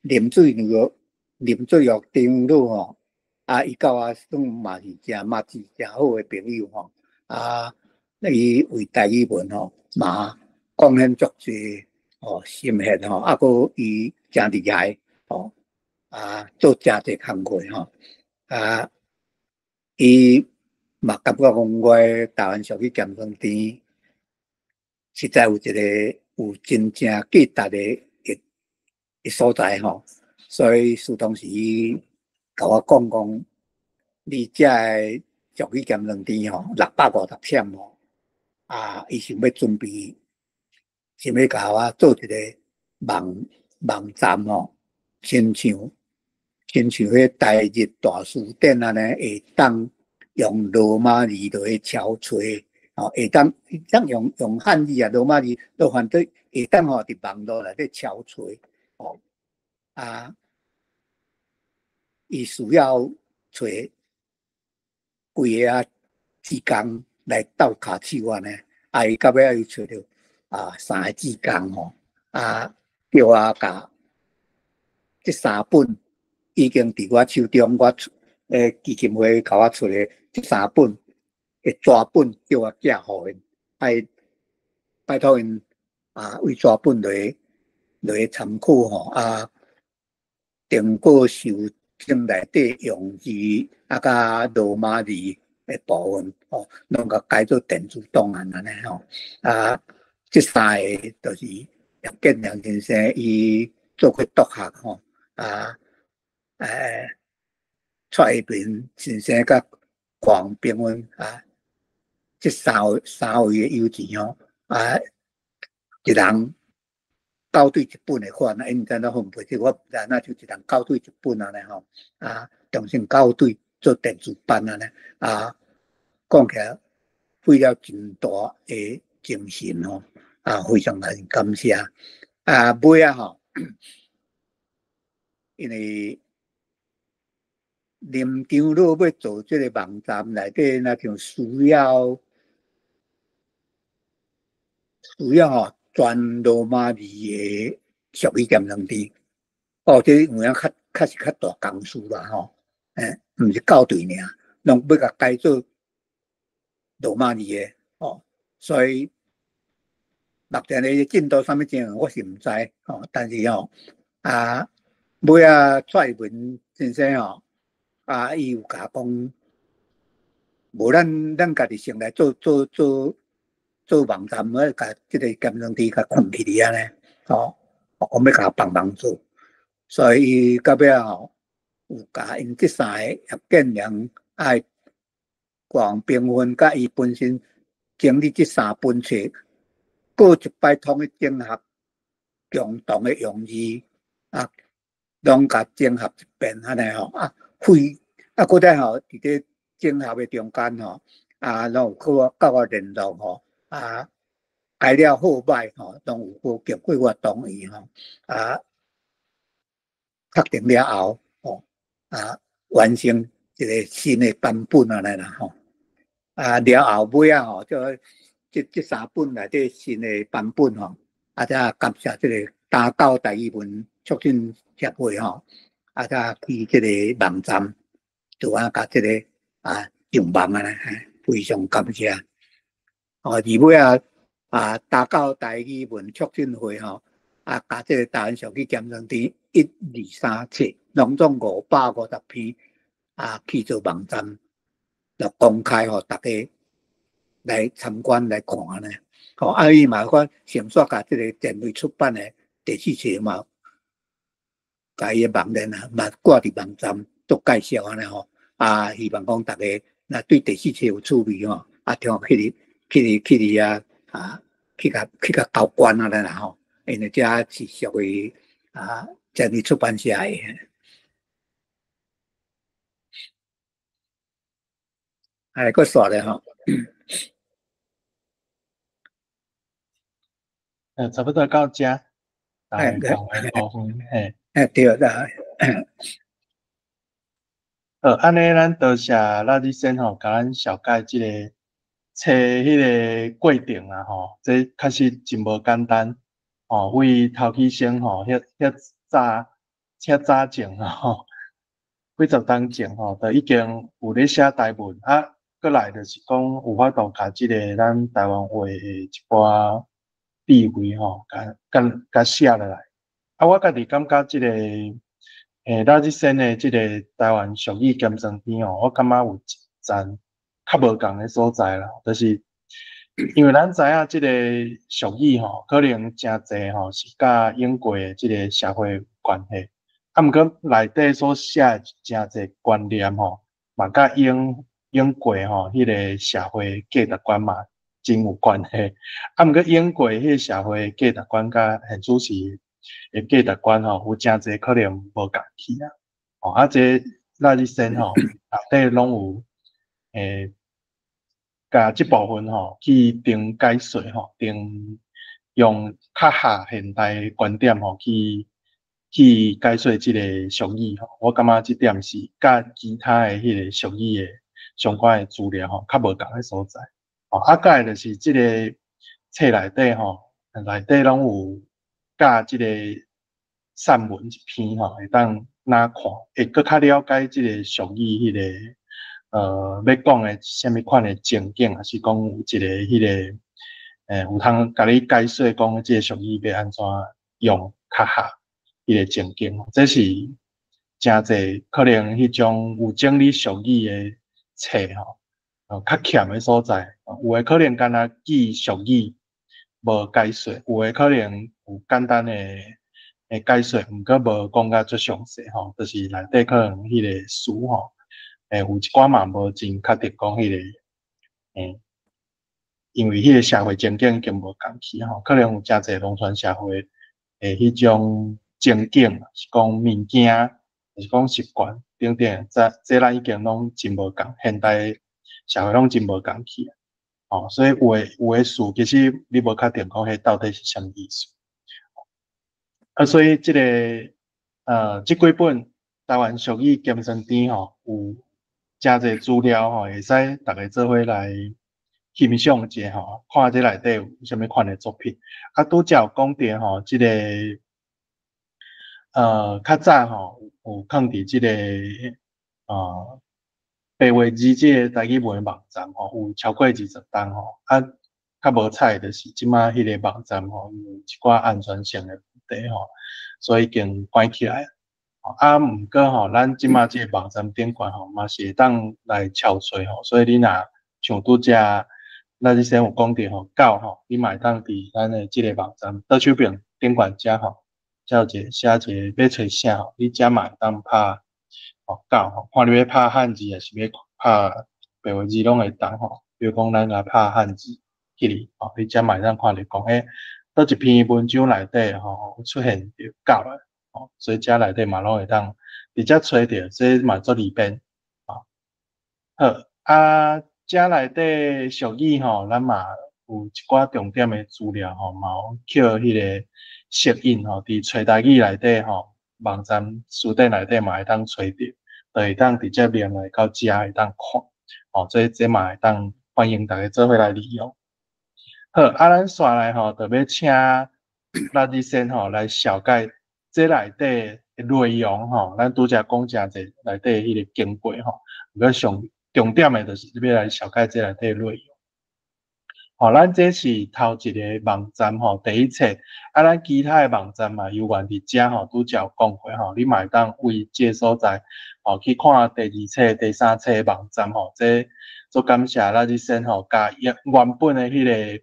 林水玉長老吼，啊，伊佮我算嘛是誠密切、誠好的朋友吼，啊，伊為台語文吼嘛貢獻足濟吼心血吼，啊，閣伊誠厲害吼，啊，做誠濟工課吼，啊，伊嘛感覺講我台灣俗語鑑賞池實在有一個有真正價值的一所在吼，所以事當時伊共我講講，你遮个俗語鑑賞池吼，650簽吼，啊，伊想欲準備，想欲共我做一個網站吼，親像彼台日大辭典按呢，會當用羅馬字落去搜揣，吼，會當用漢字啊，羅馬字都反正會當吼佇網路內底搜揣，吼，啊，伊需要揣幾个啊志工來鬥跤手按呢，啊，伊到尾仔伊揣著啊三个志工吼，啊，叫我共這三本已經佇我手中，我出基金會共我出的這三本的紙本，叫我寄予𪜶，愛拜託𪜶啊，為紙本來參考吼，啊，經過修正內底用字啊，佮羅馬字的部分吼，攏共改做電子檔案按呢吼，啊，這三个就是葉建良先生伊做過督學吼，啊，蔡一平先生佮黃炳文啊，這三位的友情吼，啊，一人校對一本的款啊，𪜶毋知按怎分配，這我毋知，那就一人校對一本按呢吼，啊，重新校對做電子版按呢，啊，講起來費了真大的精神吼，啊，非常來感謝。啊，尾仔吼，因為林長老欲做這個網站內底，若像需要吼，全羅馬字的俗語兼生字。哦，這有影較確實較大工事啦吼，毋是校對爾，攏欲共改做羅馬字的哦，所以目前的進度啥物情我是毋知吼，但是吼啊，尾仔蔡文先生吼，啊，伊有共講，無咱家己先來做做做做網站，我共這个兼生字共囥起來按呢，吼，我欲共幫忙做，所以伊到尾仔吼，有共𪜶這三个葉建良愛黃平芬佮伊本身整理這三本冊，閣一擺統一整合共同的用字啊，攏共整合一遍按呢吼啊，非啊，閣再吼佇咧整合的中間吼，啊，攏有閣我佮我聯絡吼，啊，改了好歹吼，攏有閣經過我同意吼，啊，確定了後吼，啊，完成一个新的版本按呢啦吼，啊，了後尾仔吼，就這三本內底新的版本吼，啊，才感謝這个大教台語文促進協會吼，啊，才去這个網站，就啊，共這个啊上網按呢，非常感謝。哦，二尾仔啊，大教台語文促進會吼，啊，共這个台灣俗語兼生典一二三冊，攏總550篇，啊，去做網站，就公開予大家來參觀來看按呢。吼，啊，伊嘛講先煞共這个電腦出版的第四冊嘛，共伊的網頁啊，嘛掛佇網站做介紹按呢吼。啊，希望講大家若對第四冊有趣味吼，啊，聽去去去遐啊，去共交關按呢啦吼，因為這是屬於啊，電腦出版社的。哎，閣煞咧吼。差不多到這，大家講的部分，嘿。哎，對啦。好，按呢，咱多謝拉力先吼，共咱紹介這个冊彼个過程啦吼，這確實真無簡單吼，為頭起先吼，遐早遐早前吼，幾十冬前吼，就已經有咧寫台文啊，閣來就是講有法度共這个咱台灣話的一寡智慧吼，共共寫落來。啊，我家己感覺這个拉力先的這个台灣俗語兼生典吼，我感覺有一層較無仝的所在啦，就是因為咱知影這个俗語吼，可能誠濟吼是佮英國的這个社會有關係，啊，毋過內底所寫的誠濟觀念吼，嘛佮英國吼彼个社會價值觀嘛真有關係，啊，毋過英國彼个社會價值觀佮現主時的價值觀吼，有誠濟可能無仝去啊。吼，啊，這拉力先吼，內底攏有共這部分吼去定解說吼，定用較合現代的觀點吼去解說這个俗語吼。我感覺這點是佮其他的彼个俗語的相關的資料吼，較無仝的所在。吼，啊，再來就是這个冊內底吼，內底攏有教這个散文一篇吼，會當哪看，會閣較了解這个俗語彼个欲講的啥物款的情景，抑是講有一个彼个有通共你解說講這个俗語欲按怎用較合彼个情景，這是誠濟可能彼種有整理俗語的冊吼，較欠的所在。有的可能干焦記俗語無解說，有的可能有簡單的解說，毋過無講甲足詳細吼，就是內底可能彼個詞吼，有一寡嘛無真確定講彼個，因為彼個社會情景已經無仝去吼，可能有誠濟農村社會的彼種情景，是講物件，是講習慣等等，這咱已經攏真無仝，現代社會攏真無仝去啊。哦，所以有的事其實你無確定講彼到底是啥物意思。啊，所以這个這幾本台灣俗語兼生典吼，有誠濟資料吼，會使逐家做伙來欣賞者吼，看這內底有啥物款的作品。啊，拄才有講著吼，這个較早吼有囥佇這个白話字這個台語文網站吼，有超過20冬吼。啊，較無彩就是這馬彼个網站吼，因為一寡安全性的問題吼，所以已經關起來。啊，毋過吼，咱這馬這個網站頂懸吼，嘛是會當來抄揣吼，所以你若像拄才咱之前有講著吼，狗吼，你嘛會當佇咱的這个網站倒手邊頂懸遮吼，遮有一个寫一個欲揣啥吼，你遮嘛會當拍吼狗吼，看你欲拍漢字抑是欲拍白話字攏會當吼。比如講，咱來拍漢字去哩吼，你遮嘛會當看著講，欸，佗一篇文章內底吼出現著狗啊，吼，所以遮內底嘛攏會當直接揣著，這嘛足利便，吼。好，啊，遮內底俗語吼，咱嘛有一寡重點的資料吼，嘛有抾彼个索引吼，佇揣台語內底吼，網站辭典內底嘛會當揣著，就會當直接連來到遮會當看，吼，這這嘛會當歡迎大家做伙來利用。好，啊，咱紲來吼，就欲請賴日先吼來紹介這內底的內容吼，咱拄才講誠濟內底彼個經過吼，毋過上重點的就是欲來紹介這內底的內容。吼，咱這是頭一個網站吼，第一冊，啊，咱其他的網站嘛，猶原佇遮吼，拄才有講過吼，你嘛會當為這个所在吼去看第二冊、第三冊的網站吼，這足感謝咱日先吼，共原本的彼个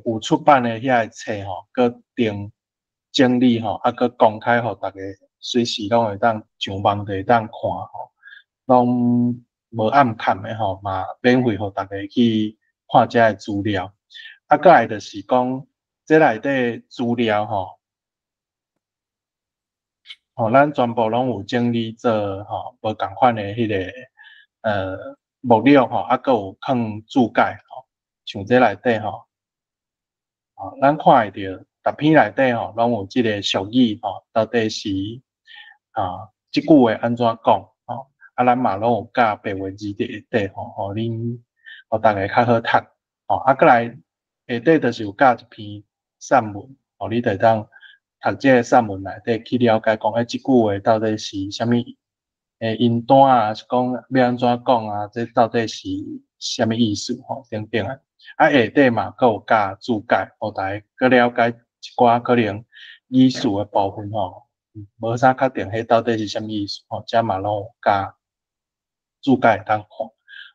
有出版的遐个冊吼，閣定整理吼，啊，閣公開予大家隨時攏會當上網就會當看吼，攏無暗崁的吼，嘛免費予大家去看遮个資料。啊，閣來就是講，這內底資料吼，吼，咱全部攏有整理做吼，無仝款的彼个目錄吼，啊，閣有放注解吼，像這內底吼，吼，咱看會著，逐篇內底吼，攏有這个俗語吼，到底是啊，這句話按怎講吼，啊，咱嘛攏有加白話字佇下底吼，予恁，予大家較好讀，吼，啊，閣來下底就是有加一篇散文，吼，你就會當讀這个散文內底去了解講，欸，這句話到底是啥物音段啊，還是講欲按怎講啊？這到底是啥物意思吼？等等啊，啊，下底嘛閣有加注解，予大家閣了解一寡可能語詞的部分吼，無啥確定，彼到底是啥物意思吼？遮嘛攏有加注解會當看。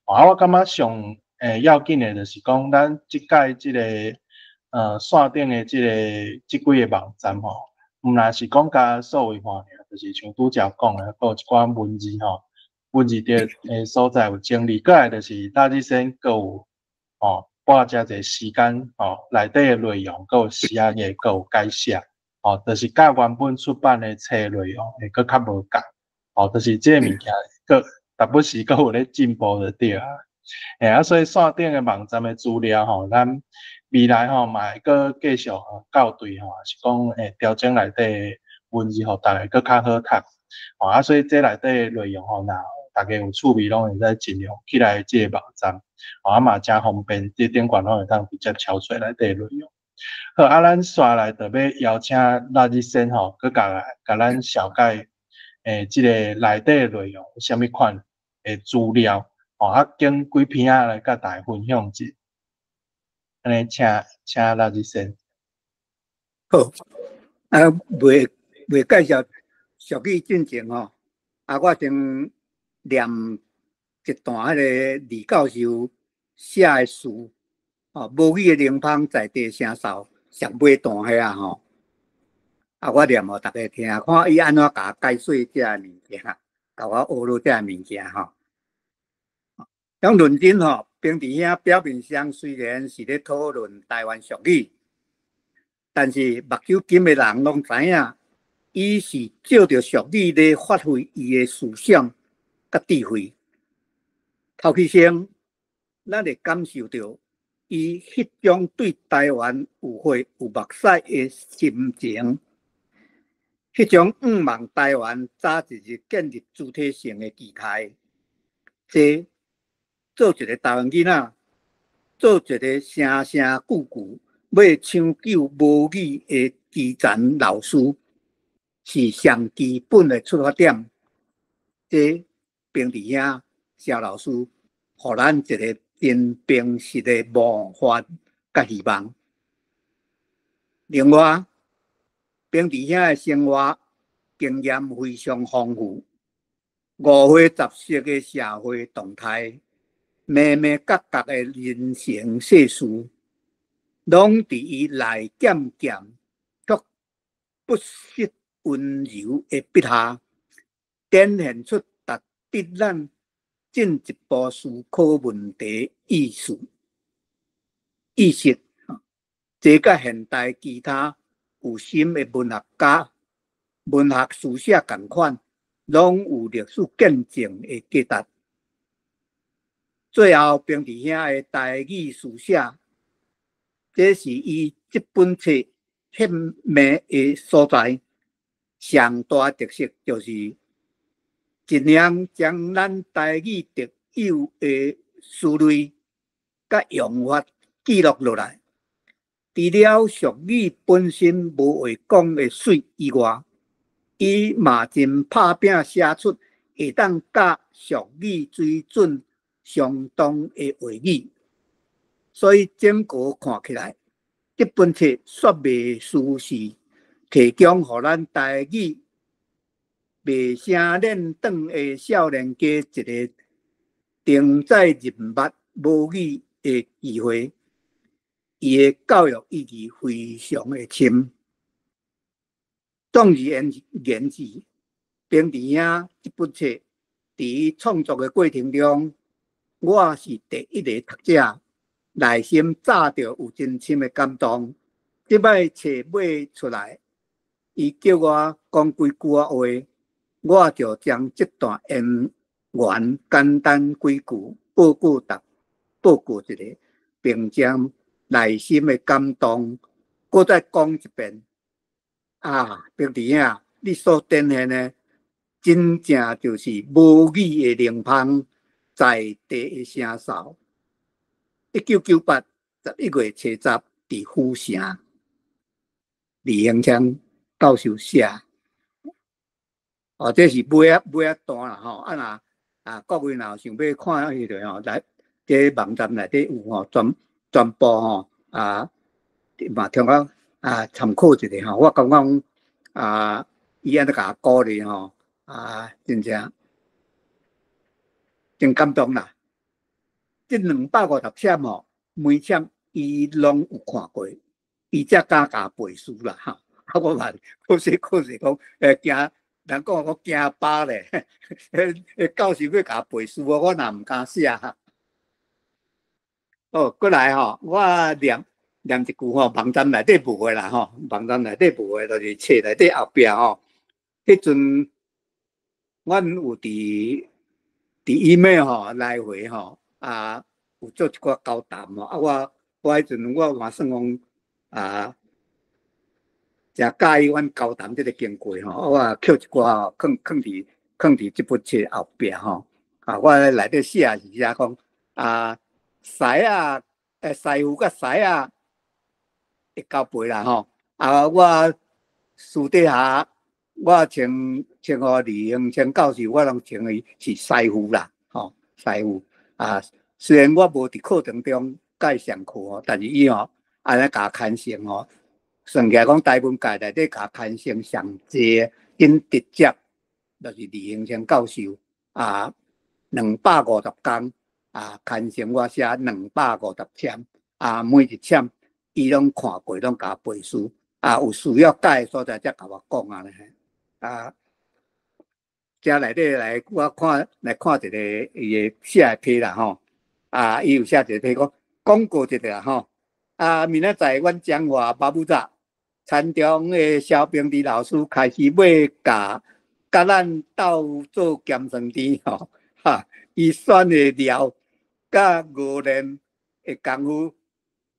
啊，我感覺上要緊的就是講，咱這屆這个線頂的這个這幾个網站吼，毋但是講共數位化爾，就是像拄才講的，閣有一寡文字吼，文字佇所在有整理，閣來就是大日先閣有吼撥誠濟時間吼，內底的內容閣有寫的，閣有改寫，吼，就是佮原本出版的冊內容會閣較無仝，吼，就是這个物件閣逐不時閣有咧進步就對啊。嘿啊，所以線頂的網站的資料吼，咱未來吼嘛會閣繼續校對吼，是講會調整內底文字，予大家閣較好讀。吼啊，所以這內底的內容吼，若大家有趣味，攏會使盡量起來這个網站，吼啊嘛誠方便，這頂懸攏會當直接抄揣內底的內容。好，啊，咱紲來就欲邀請賴日先吼，閣共咱紹介這个內底的內容有啥物款的資料，吼啊，揀幾篇仔來佮大家分享者。按呢，請請賴日先。好，啊，未未介紹俗語進前吼，啊，我先念一段彼个李教授寫的詩，吼，無語的檸芳在地聲嗽，上尾段遐吼，啊，我念予大家聽，看伊按怎共解說這个物件，共我學落這个物件吼。講論真吼，平治兄表面上雖然是咧討論台灣俗語，但是目睭金的人攏知影，伊是借著俗語咧發揮伊的思想佮智慧。頭起先，咱會感受著伊彼種對台灣有血有目屎的心情，彼種向望台灣早一日建立主體性的期待。這做一个台灣囡仔，做一个聲聲句句欲搶救母語的基層老師，是上基本的出發點。這平治兄蕭老師，予咱一个真平實的模範佮希望。另外，平治兄的生活經驗非常豐富，五花十色的社會動態，眉眉角角的人生世事，攏佇伊內漸漸卻不失溫柔的筆下，展現出值得咱進一步思考問題意思意識。這佮現代其他有心的文學家、文學書寫仝款，攏有歷史見證的價值。最後，平治兄的台語書寫，這是伊這本冊顯明的所在。上大特色就是盡量將咱台語特有的思慮佮用法記錄落來。除了俗語本身無話講的媠以外，伊嘛真拍拚寫出會當佮俗語水準相當的話語。所以整個看起來，這本冊煞袂輸是提供予咱台語袂啥練轉的少年家一个重再認捌母語的機會。伊的教育意義非常的深。總而言之，平治兄這本冊佇伊創作的過程中，我是第一个讀者，內心早就有真深的感動。這擺冊尾出來，伊叫我講幾句仔話，我就將這段淵源簡單幾句報告一下，並將內心的感動，閣再講一遍。啊，平治兄，你所展現的，真正就是母語的靈芳，在地的聲哨。1998 11月初十，佇府城，李興昌教授寫。哦，這是尾仔尾仔段啦吼。啊若啊，各位若有想欲看彼个吼，來這網站內底有吼，全部吼啊，嘛通講啊參考一下吼。我感覺啊，伊按呢共我鼓勵吼，啊，真正真感動啦。這250簽吼，每簽伊攏有看過，伊才敢共背書啦吼。啊，我嘛可惜可惜講，驚人講我驚巴咧，彼教授欲共背書，我若毋敢寫。哦，過來吼，我念念一句吼，網站內底無的啦吼，網站內底無的，就是冊內底後壁吼。彼陣，阮有佇 email 吼來回吼，啊，有做一寡交談吼。啊，我彼陣我嘛算講啊，誠佮意阮交談這个經過吼，我抾一寡吼，囥佇這本冊後壁吼。啊，我內底寫是寫講啊，師仔，師傅佮師仔會交陪啦吼。啊，我私底下我稱呼李榮清教授，我攏稱伊是師傅啦，吼，師傅。啊，雖然我無佇課堂中共伊上課吼，但是伊吼按呢共牽成吼，算起來講台文界內底共牽成上濟緊直接，就是李榮清教授啊，250工啊，牽成我寫250簽啊，每一簽伊攏看過，攏共背書啊，有需要改的所在才共我講按呢。啊，遮內底來我看來看一个伊的寫的批啦吼，啊，伊有寫一个批講廣告一下吼，啊，明仔載阮彰化巴布扎田中的蕭平治老師開始欲共咱鬥做鹹酸甜吼，哈，伊選的料佮熬煉的功夫，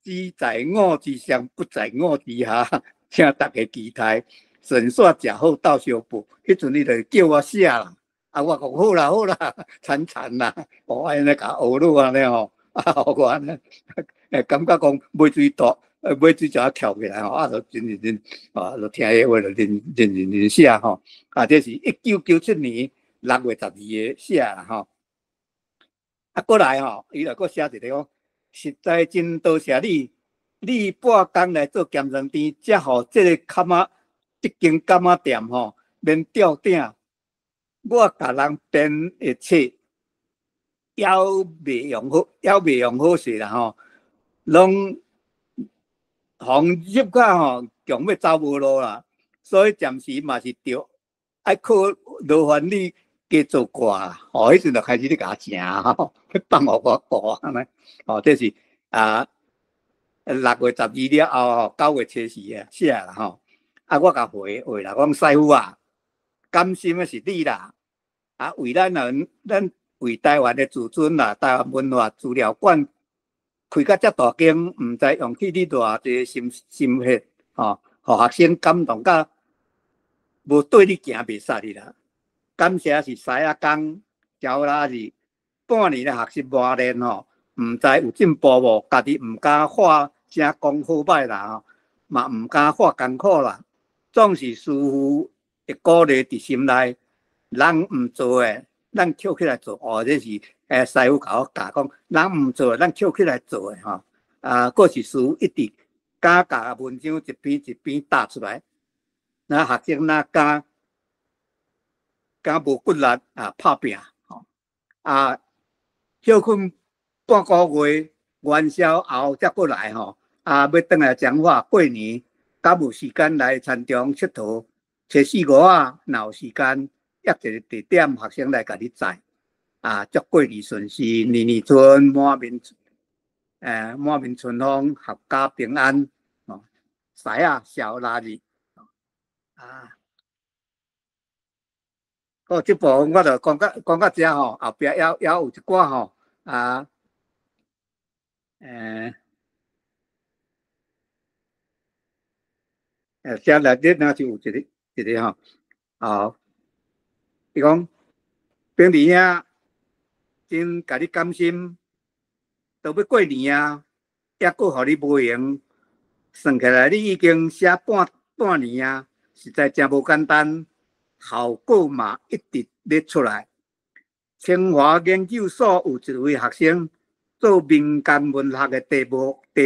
只在我之上，不在我之下，請大家期待。順紲食好鬥相報，彼陣伊就叫我寫啦，啊，我講好啦好啦，慘慘啦，我按呢共學落按呢吼，啊，啊，予我按呢，感覺講尾水大，尾水就啊翹起來吼，啊，就真認真，啊，就聽彼話就認認認真寫吼。啊，這是1997年6月12日寫啦吼。啊，過來吼，伊就閣寫一個講，實在真多謝你，你半工來做鹹酸甜，才予這个崁仔，這間柑仔店吼免吊頂。我共人編的冊，猶未用好，猶未用好勢啦吼，攏予入甲吼，強欲走無路啦，所以暫時嘛是著愛靠勞煩你加做掛，吼，彼陣就開始咧共我成吼，放予我顧按呢，吼，這是啊6月12了後吼，9月初四啊寫啦吼，啊，我共回話啦，講師傅啊，甘心的是你啦，啊，為咱人，咱為台灣的自尊啦，台灣文化資料館開甲遮大間，毋知用去你偌濟心心血，吼，予學生感動甲無綴你行袂煞你啦。感謝是師仔工招拉是半年的學習磨練吼，毋知有進步無？家己毋敢話聲講好歹啦吼，嘛毋敢話艱苦啦，總是師傅的鼓勵佇心內，人毋做的，咱抾起來做。哦，這是師傅共我教講，人毋做，咱抾起來做的吼。啊，閣是師傅一直敢共文章一篇一篇打出來，那學生若敢敢無骨力啊拍拚吼。啊，歇睏半個月，元宵後才過來吼。啊，欲轉來彰化過年，較無時間來田中𨑨迌。初四五仔，若有時間，約一個地點，學生來共你載。啊，祝過年順遂，年年春滿面，滿面春風，闔家平安。哦，師仔小垃圾。啊，好，這部分我就講到這吼，後壁猶有一寡吼，啊，這內底若是有一个一个吼，哦，伊講炳弟兄真共你感心，都欲過年啊，猶閣予你無閒，算起來你已經寫半半年啊，實在真無簡單，效果嘛一直咧出來。清華研究所有一位學生做民間文學的題目，逐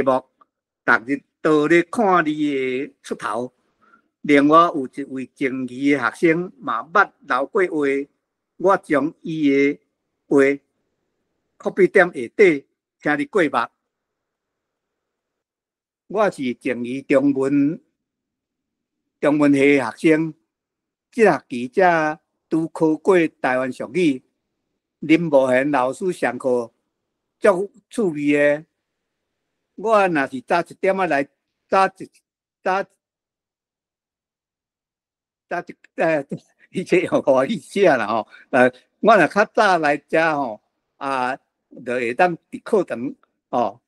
日都咧看你的出頭。另外有一位靜宜的學生嘛捌留過話，我將伊的話 copy 點下底，請你過目。我是靜宜中文系的學生，這學期才拄考過台灣俗語。林無賢老師上課足趣味的，我若是早一點仔來，早一早早一伊這用外語寫啦吼，我若較早來遮吼，啊，就會當佇課堂吼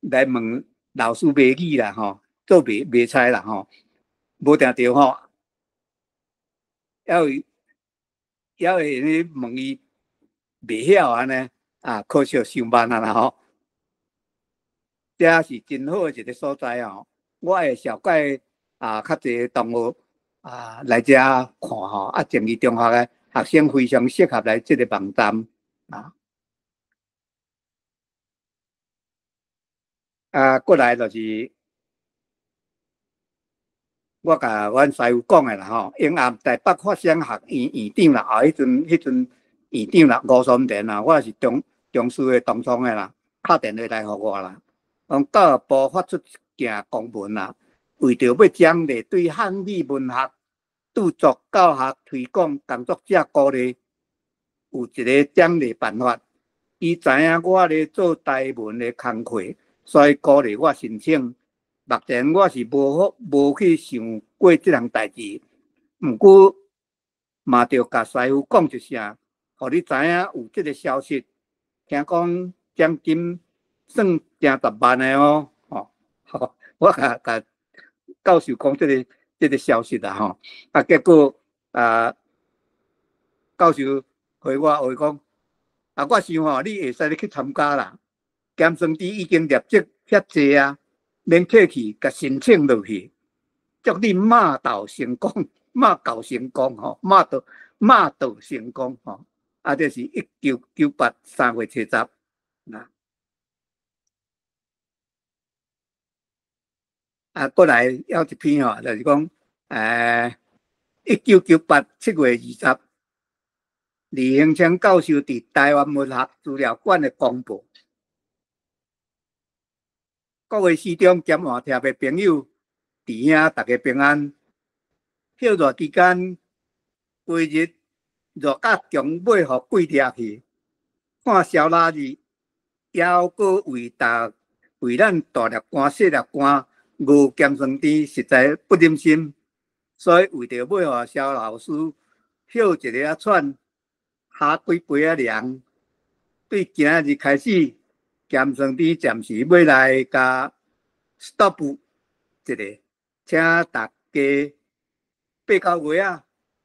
來問老師謎語啦吼，做謎猜啦吼，無定著吼，猶會咧問伊袂曉按呢，啊，可惜傷慢啊啦吼。這是真好的一个所在哦，我會紹介啊，較濟同學啊來遮看吼，啊，靜宜中學的學生非常適合來這个網站啊。啊，過來就是我共阮師傅講的啦吼，永暗台北發商學院院長啦，啊，彼陣院長啦，吳松田啦，我是中師的同窗的啦，敲電話來予我啦，講教育部發出一件公文啦，為著欲獎勵對漢語文學著作教學推廣工作者鼓勵，有一个獎勵辦法。伊知影我咧做台文的工課，所以鼓勵我申請。目前我是無去想過這項代誌，毋過嘛著共師傅講一聲，予你知影有這个消息。聽講獎金算成十萬的哦，吼，我共教授講這个消息啦吼，啊，結果啊，教授回我話講，啊，我想吼，你會使去參加啦，咸酸甜已經立即遐濟啊，免客氣，共申請落去，祝你馬到成功，馬到成功吼，馬到馬到成功吼。啊，這是1998 3月70啊。啊，過來還一篇吼，就是講，1998 7月20，李興昌教授佇臺灣文學資料館的公報。各位師長兼換帖的朋友，弟兄大家平安。歇熱期間，規日熱甲強欲予鬼掠去，看蕭拉日，猶閣為大為咱大粒肝細粒肝熬鹹酸甜，實在不忍心。所以為著欲予蕭老師歇一下喘，哈幾杯仔涼，對今仔日開始，鹹酸甜暫時欲來共 stop 一下，請大家8、9月仔，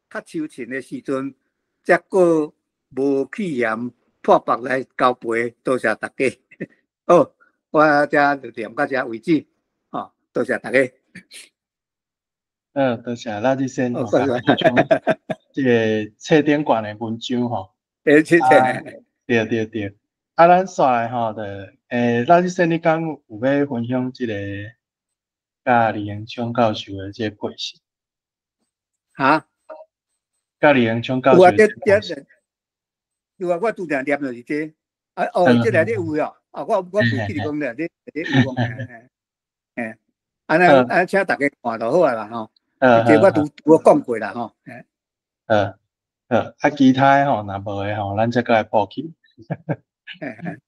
較秋晴的時陣，才閣無氣炎破腹來交陪，多謝大家。好，我這就念到這為止，吼，多謝大家。多謝拉志先吼，這個冊頂懸的文章吼。冊頂。對對對，啊，咱煞來吼，就拉志先，你敢有欲分享這個佮李榮昌教授的這個配信？哈？佮李榮昌教授。有啊，這這有啊，我拄才念就是這，啊哦，這內底有哦，啊，我無記得講咧，這這有講，嘿，嘿，按呢按呢，請大家看就好啊啦吼。這我拄我講過啦吼。啊，其他的吼，若無的吼，咱再閣來補去。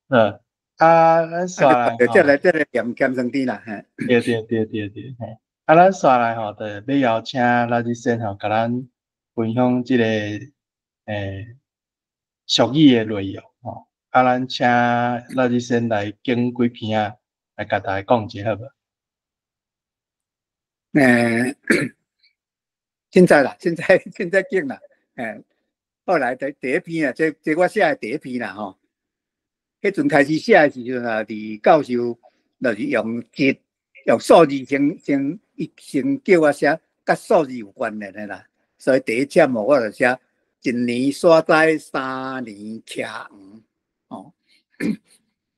啊，咱煞來吼，這來這來念鹹酸甜啦，嘿。對對對對對，嘿。啊，咱煞來吼，就欲邀請拉志先吼，共咱分享這個俗語的內容吼。啊，咱請拉志先來揀幾篇仔，來共大家講一下好無？現在啦，現在現在揀啦，後來第第一篇啊，這這我寫的第一篇啦吼。彼陣開始寫的時陣啊，李教授就是用字用數字先先伊先叫我寫佮數字有關聯的啦。所以第一節目我就寫一年沙栽，三年徛黃，吼。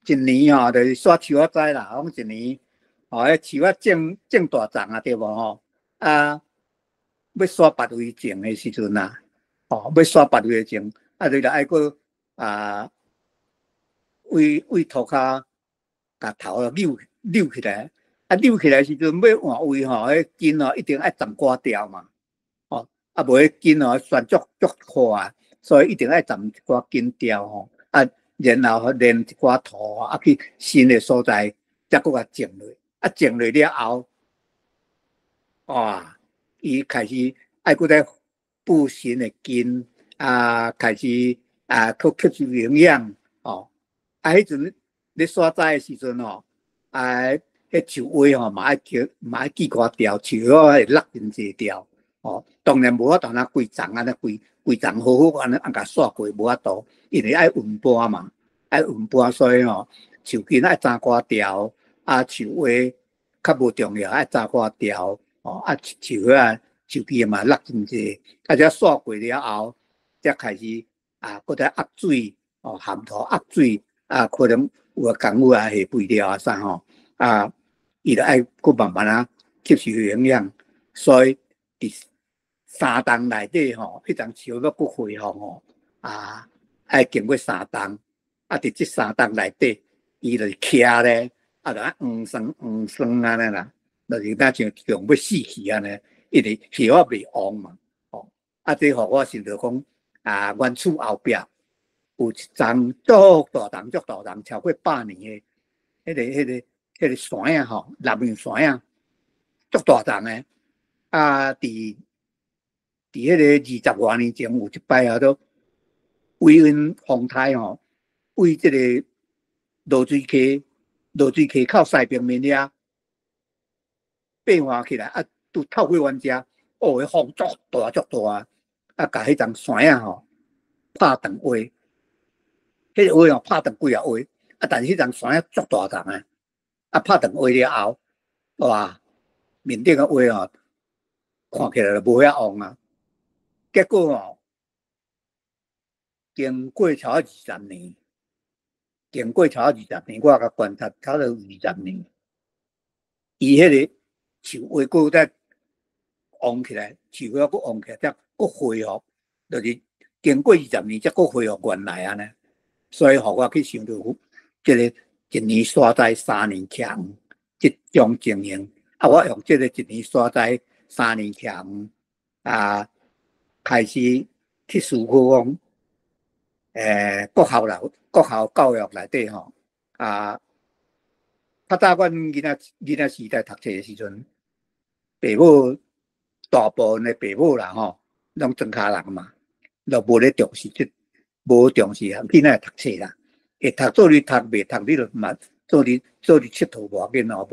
一年吼就是沙樹仔栽啦，講一年吼，彼樹仔種種大叢啊，對無吼？啊，欲沙別位種的時陣啊，吼，欲沙別位種，啊，你就愛閣啊，為為塗跤共頭扭扭起來，啊，扭起來時陣欲換位吼，彼根吼一定愛鏨寡條嘛，吼，啊，無彼根吼旋足足快，所以一定愛鏨一寡根條吼，啊，然後連一寡土啊去新的所在，才閣共種落，啊，種落了後，哇，伊開始愛閣再布新的根，啊，開始啊，閣吸收營養，吼，啊，彼陣咧沙栽的時陣吼，啊，彼樹葉吼嘛愛撿，嘛愛鋸寡條，樹葉會落真濟條，吼，當然無法度若規叢按呢規規叢好好按呢按共刷過無法度，因為愛運搬嘛，愛運搬，所以吼樹根愛鏨寡條，啊，樹葉較無重要，愛鏨寡條，吼，啊，樹葉啊，樹枝嘛落真濟，啊，這刷過了後，才開始啊，閣再壓水，哦，含土壓水，啊，可能有的工夫啊，下肥料啊啥吼，啊，伊就愛閣慢慢仔吸收營養，所以佇三冬內底吼，彼叢樹欲閣恢復吼，啊，愛經過三冬，啊，佇這三冬內底，伊就是徛咧，啊，就愛黃酸黃酸按呢啦，就是若像像欲死去按呢，因為葉仔袂旺嘛，吼，啊，這予我想著講，啊，阮厝後壁有一叢足大叢足大叢，超過百年的，彼個彼個彼個山仔吼，南洋山仔，足大叢的，啊，佇佇彼個二十外年前有一擺啊，都微溫風颱吼，為這個濁水溪，濁水溪口西平面遐變化起來，啊，拄透過阮遮，哦，彼風足大足大，啊，共彼叢山仔吼拍斷歪，彼個歪吼拍斷幾仔歪，啊，但是彼陣山足大層啊，啊拍斷畫了後，哇，面頂个畫哦，看起來就無遐旺啊。結果哦，經過超過二十年，經過超過二十年，我共觀察差不多二十年，伊彼个樹畫閣再旺起來，樹閣閣旺起來，才閣恢復，就是經過二十年才閣恢復原來按呢。所以，予我去想著這个一年沙災三年徛這種情形，啊，我用這个一年沙災三年徛啊，開始去思考講，國校教育內底吼，啊，較早阮囡仔時代讀冊的時陣，爸母大部分的爸母啦吼，攏莊跤人嘛，都無咧重視這，無重視啊囡仔讀冊啦，會讀做你讀，袂讀你就嘛做你𨑨迌無要緊哦，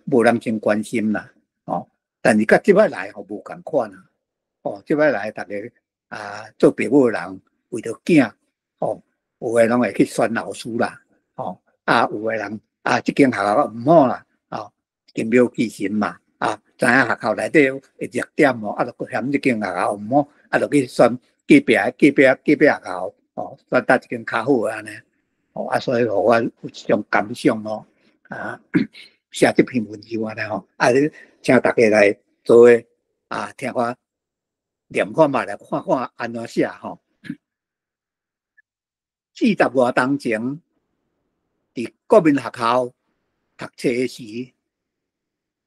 無人真關心啦，哦。但是佮這擺來吼無仝款啊，哦，這擺來逐家啊做爸母的人為著囝，哦，有的攏會去選老師啦，哦，啊有的人啊這間學校毋好啦，哦，金廟寄神嘛，啊，知影學校內底會熱點哦，啊，就嫌這間學校毋好，啊，就去選隔壁學校，哦，選佗一間較好的按呢，哦，啊，所以予我有這種感想咯，啊，寫這篇文章按呢吼，啊，請大家來做伙啊，聽我念看覓來看看按怎寫吼。40外冬前，佇國民學校讀冊時，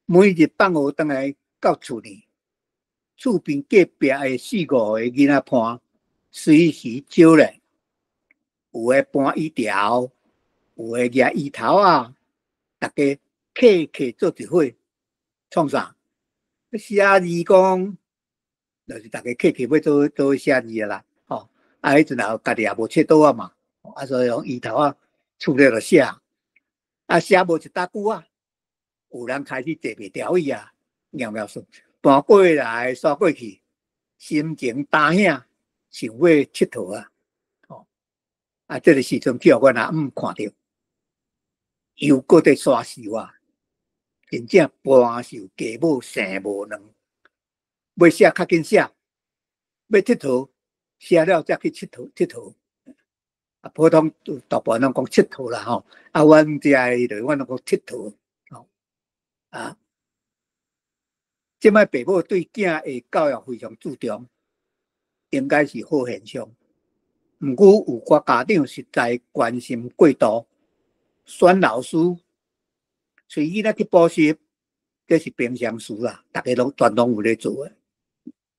每日放學轉來到厝裡，厝邊隔壁的四五个囡仔伴隨時招來，有的搬椅條，有的舉椅頭仔，逐家客客做一伙，創啥？寫字講，就是逐家客客欲做做伙寫字啦，吼！啊，彼陣也家己也無冊桌仔嘛，啊，所以用椅頭仔厝內就寫，啊，寫無一搭久啊，有人開始坐袂牢椅啊，掕掕說搬過來徙過去，心情擔遐，想欲𨑨迌啊，吼！啊，這个時陣去予阮阿姆看著，又閣佇沙泅啊，真正搬泅雞母生無卵，欲寫較緊寫，欲𨑨迌寫了才去𨑨迌𨑨迌。啊，普通大部分攏講𨑨迌啦吼，啊，阮遮的就阮攏講𨑨迌，吼啊。這擺爸母對囝的教育非常注重，應該是好現象。毋過有寡家長實在關心過度，選老師，催囡仔去補習，這是平常事啦，逐家攏全攏有咧做的。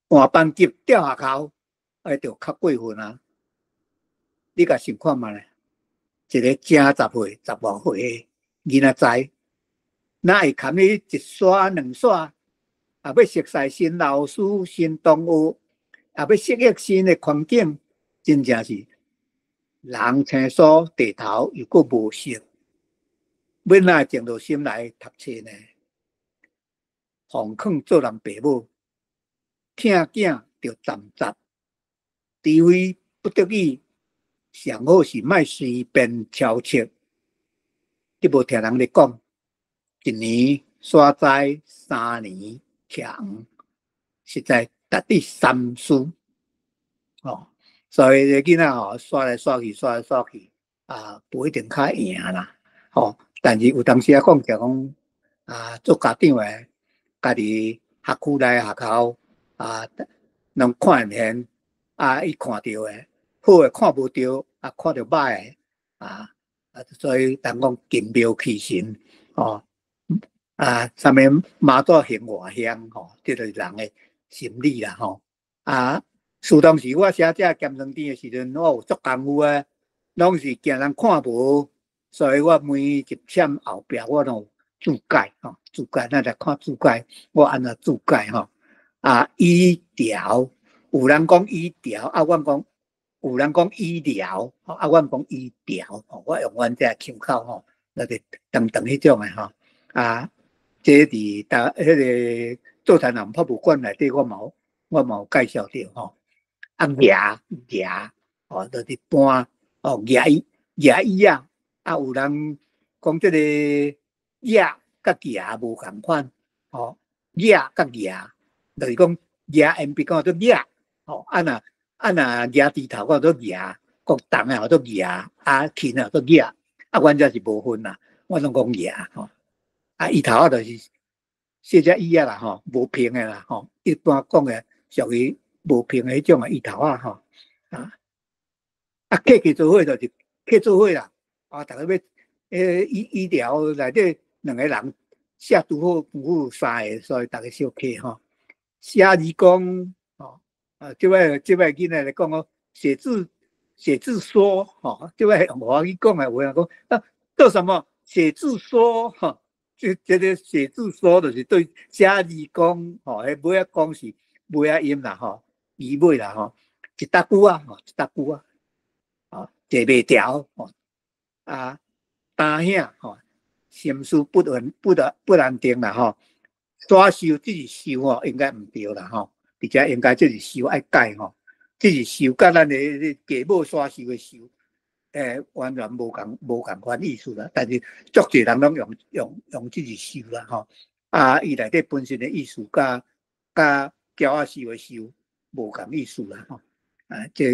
換班級、調學校，彼就較過分啊！你共想看覓咧？一个正10歲、10外歲的囡仔仔，哪會堪你一徙兩徙？啊，欲熟似新老師、新同學，啊，欲適應新的環境，真正是人生疏地頭又閣無熟，欲哪會靜落心來讀冊呢？何況做人爸母，疼囝著攢扎，除非不得已，上好是莫隨便超策。你無聽人咧講，一年沙災，三年徛，實在值得三思。哦，所以這囡仔吼，徙來徙去，徙來徙去，啊，無一定較贏啦。吼，但是有當時啊講起來講，啊，做家長的，家己學區內學校啊，攏看會現，啊，伊看著的好的看無著，啊，看著歹的，啊，啊，所以人講金廟起神，吼，啊，啥物媽祖行外鄉，吼，這就是人的心理啦，吼，啊，事當時我寫這鹹酸甜的時陣，我有足功夫的，攏是驚人看無，所以我每一簽後壁我攏有注解，吼，注解，咱來看注解，我按怎注解，吼，啊，醫療，有人講醫療，啊，阮講有人講醫療，啊，阮講醫療，吼，我用阮這腔口吼，那個長長彼種的吼，啊，這佇台彼个座談人博物館內底，我嘛有介紹著吼，啊，舉舉，吼，就是搬，哦，舉椅舉椅仔，啊，有人講這個額佮牙無仝款，吼，額佮牙，就是講牙鉛筆講做額，吼，啊若啊若額豬頭講做牙，講重的叫做牙，啊輕的叫做額，啊，阮遮是無分啦，我攏講牙，吼，啊，伊頭仔就是細隻椅仔啦，吼，無平的啦，吼，一般講的屬於無平的彼種的椅頭仔，吼，啊，啊，客客做伙就是客做伙啦，啊，逐个欲醫醫療內底兩个人寫拄好剛好三个，所以逐个相客吼。寫字講吼，啊，這擺這擺囡仔來講哦，寫字寫字說吼，這擺用華語講的有人講啊，做什麼寫字說吼，這這个寫字說就是對寫字講吼，彼尾仔講是尾仔音啦吼，魚尾啦吼，一搭久啊吼，一搭久啊，啊，坐袂牢吼，啊，擔兄吼，心思不穩不得不安定啦吼。煞壽這是壽吼，應該毋對啦吼，而且應該這是壽愛改吼，這是壽佮咱的嫁母煞壽的壽，完全無仝無仝款意思啦。但是足濟人攏用用用這是壽啦吼，啊，伊內底本身的意思佮佮嬌仔壽的壽無仝意思啦吼。啊，這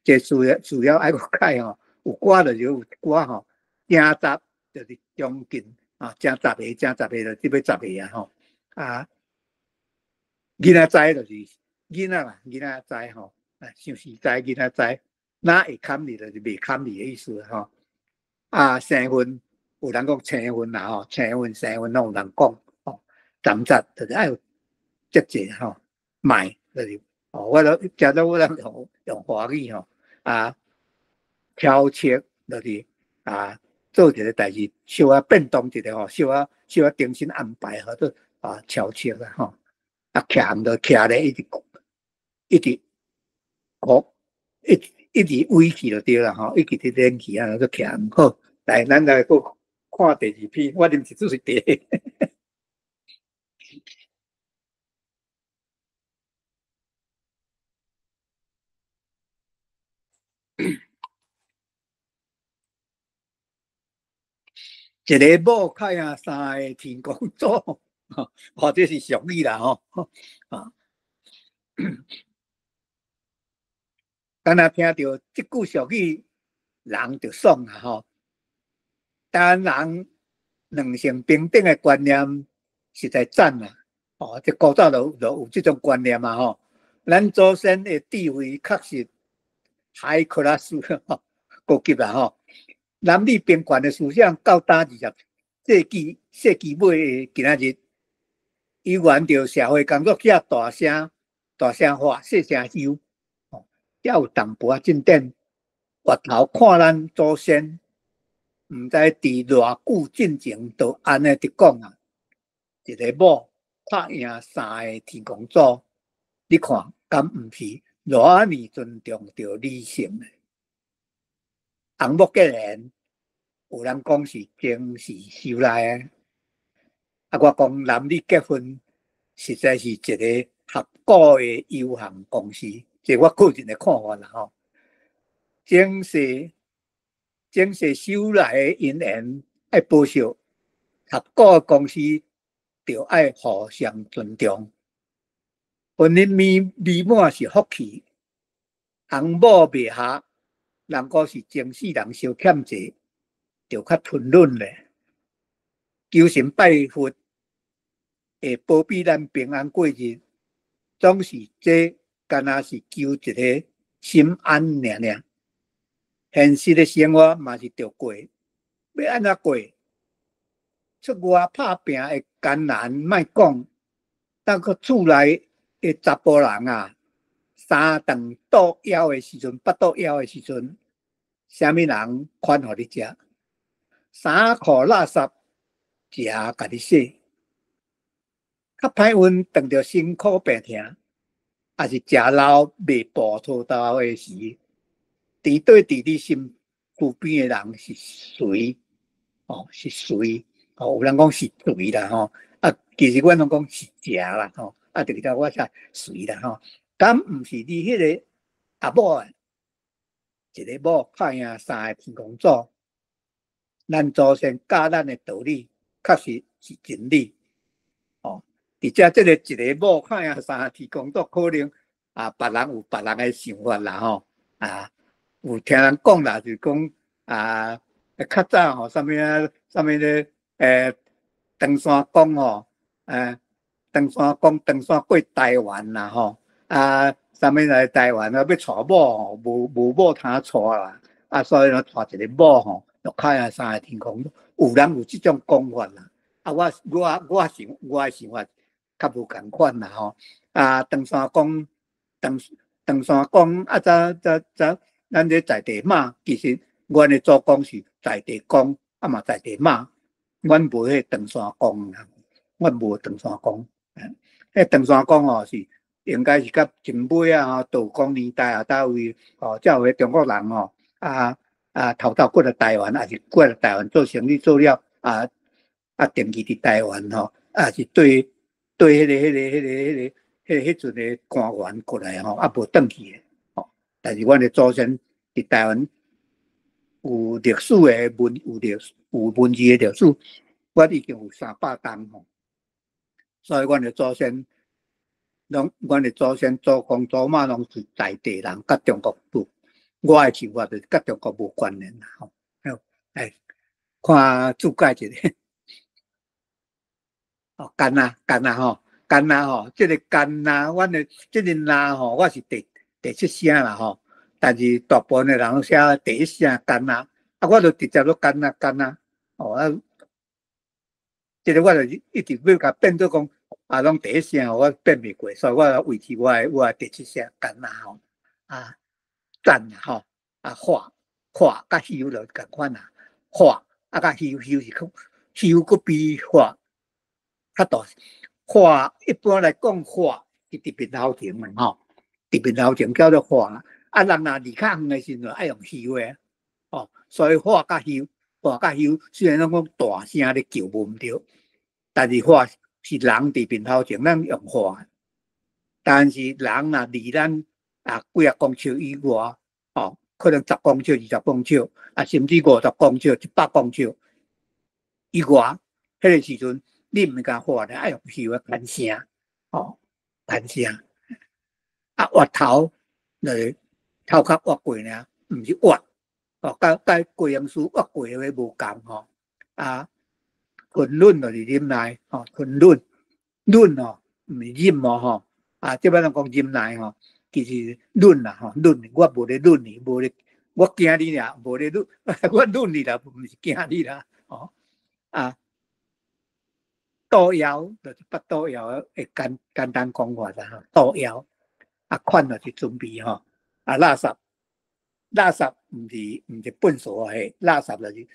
這主要主要愛閣改吼，有歌就是有歌吼，正十就是將近啊，正十個正十個就這欲十个啊吼。啊，囡仔知就是囡仔啦，囡仔知吼，啊，想實在囡仔知，哪會堪你就是袂堪你的意思吼。啊，生分有人講生分啦吼，生分生分攏有人講吼，暫節就是愛有節制吼，賣就是哦，我都誠早我攏用用華語吼，啊，調節就是啊，做一个代誌小可變動一下吼，小可小可重新安排好做。啊，悄悄啦吼，啊，徛就徛咧，一直一直哭，一一直委去就對啦吼，一直佇練去啊，就徛好。來，咱來閣看第二篇，我啉一注水茶。一个某拍贏三个天公祖。或者是俗語啦吼，啊，敢若聽著這句俗語，人就爽啦吼。台灣人兩性平等的觀念實在讚啦，哦，這古早就就有這種觀念啊吼。咱祖先的智慧確實 high class 高級啦吼。男女平權的思想到今20世紀世紀尾的今仔日。伊沿著社會工作者大聲大聲喊，細聲憂，吼，才有淡薄仔進展。回頭看咱祖先，毋知佇偌久進前就按呢佇講啊，一个某拍贏三个天公祖，你看敢毋是偌爾尊重著女性呢？紅木結緣，有人講是前世修來的。啊！我講男女結婚，實在是一个合股的有限公司，這我個人的看法啦吼。前世前世修來的姻緣愛報惜，合股公司就愛互相尊重。婚姻美美滿是福氣，翁某袂合，人講是前世人相欠債，就較吞忍咧。求神拜佛會保庇咱平安過日，總是這敢若是求一个心安爾爾。現實的生活嘛是著過，欲按怎過？出外拍拚的艱難莫講，但閣厝內的查埔人啊，三頓肚枵的時陣，腹肚枵的時陣，啥物人款予你食？衫褲垃圾。食家己洗，較歹運當著辛苦病痛，抑是食老賣葡萄豆的時，佇對佇你身軀邊的人是誰？哦，是誰？哦，有人講是誰啦？吼，啊，其實阮攏講是食啦，吼，啊，就是講我寫誰啦？吼，敢毋是你彼个阿某？一个某拍贏三个天公祖，咱祖先教咱的道理，確實是真理。哦，而且這個一个某牽贏三个天公，都可能啊，別人有別人的想法啦吼。啊，有聽人講啦，就是講啊，較早吼，啥物啊，啥物咧，唐山公吼，唐山公，唐山過台灣啦吼，啊，啥物來台灣啊，欲娶某吼，無某通娶啦，啊，所以呢，娶一个某吼，就牽贏三个天公，有人有這種講法啦。啊，我的想法較無仝款啦吼。啊，唐山公，唐山公啊，怎咱咧在地媽，其實阮的祖公是在地公，啊嘛在地媽，阮無彼唐山公啦，阮無唐山公。彼唐山公吼是應該是較前尾啊，道光年代啊，佗位哦，才有彼中國人吼，啊頭頭過來台灣，抑是過來台灣做生意做了啊。啊，定居佇台灣吼，啊是對彼陣的官員過來吼，啊無轉去的吼。但是阮的祖先佇台灣有歷史的文，有歷史有文字的歷史，我已經有300冬吼。所以阮的祖先，攏阮的祖先祖公祖媽攏是在地人，佮中國無，我的想法就是佮中國無關聯啦吼。好，來看注解一下。哦，干焦干焦吼，干焦吼，這个干焦，阮的這个焦吼，我是第七聲啦吼，但是大部分的人寫第一聲干焦，啊，我就直接攏干焦干焦，哦啊，這个我就一直欲共變做講啊，攏第一聲我變袂過，所以我維持我的第七聲干焦吼，啊，讚吼，啊，喝喝佮休就仝款啦，喝啊佮休休是較休閣比喝較大，喝一般來講，喝是佇面頭前嘛吼，佇面頭前叫做喝啦。啊，人若離較遠的時陣，愛用休的，哦，所以喝佮休，喝佮休，雖然攏講大聲咧叫無毋對，但是喝是人佇面頭前，咱用喝。但是人若離咱啊幾仔公尺以外，哦，可能10公尺、20公尺，啊，甚至50公尺、100公尺以外，彼个時陣，你毋敢喝咧，愛用休的牽聲，哦，牽聲。啊，越頭就是頭殼越過爾，毋是越，哦，佮形容詞越過的無仝吼。啊，吞忍就是忍耐，吼，吞忍，忍哦，毋是忍哦，吼。啊，這擺人講忍耐吼，其實忍啦，吼，忍，我無咧忍你，無咧，我驚你爾，無咧忍，我忍你啦，毋是驚你啦，吼，啊。肚枵就是腹肚枵的簡單講法啦，吼，肚枵啊，款就是準備吼，啊，垃圾，垃圾毋是糞埽嘿，垃圾就是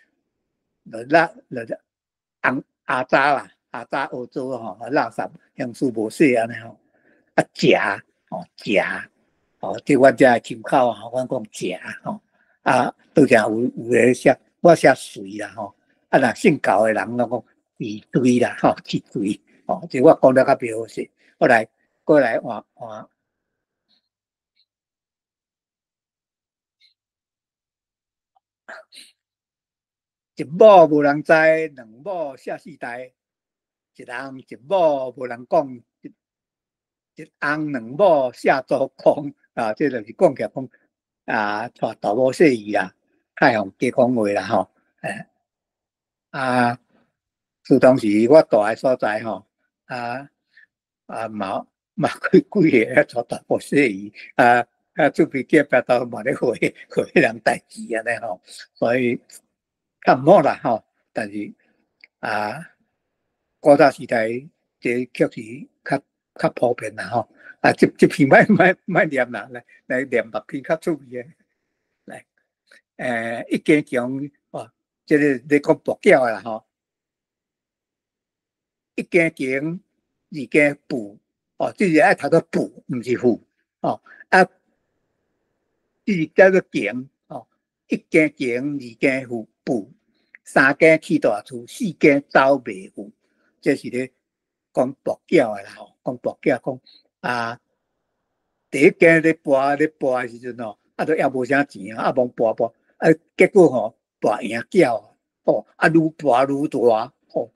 垃就是紅阿渣啦，阿渣烏糟吼，垃圾形式無洗按呢吼，啊食吼食吼，佇阮遮的腔口吼，阮講食吼，啊，拄才有个寫我寫隨啦吼，啊若姓高的人攏講隨隨啦吼，去隨吼，這我講得較袂好勢，我來過來換換。一某無人知，兩某寫四代，一人一某無人講，一翁兩某寫祖公啊，這就是講起來講啊，娶大某細姨啦，較會用假講話啦吼，啊，自當時我住的所在吼，啊啊嘛嘛幾幾个娶大某細姨啊啊，厝邊隔壁兜嘛咧回回彼人代誌按呢吼，所以較毋好啦吼，但是啊，古早時代這確實較普遍啦吼，啊，這篇莫念啦，來念別篇較趣味的，來，一間牆哦，這个咧講跋筊的啦吼，一間牆，二間富，哦，這是愛讀做富，毋是富，哦，啊，這是叫做牆，哦，一間牆，二間富，三間起大厝，四間走袂赴，這是咧講跋筊的啦吼，講跋筊講啊，第一間咧跋咧跋的時陣吼，啊，都猶無啥錢啊，啊，罔跋跋，啊，結果吼跋贏筊，吼，啊，愈跋愈大，吼，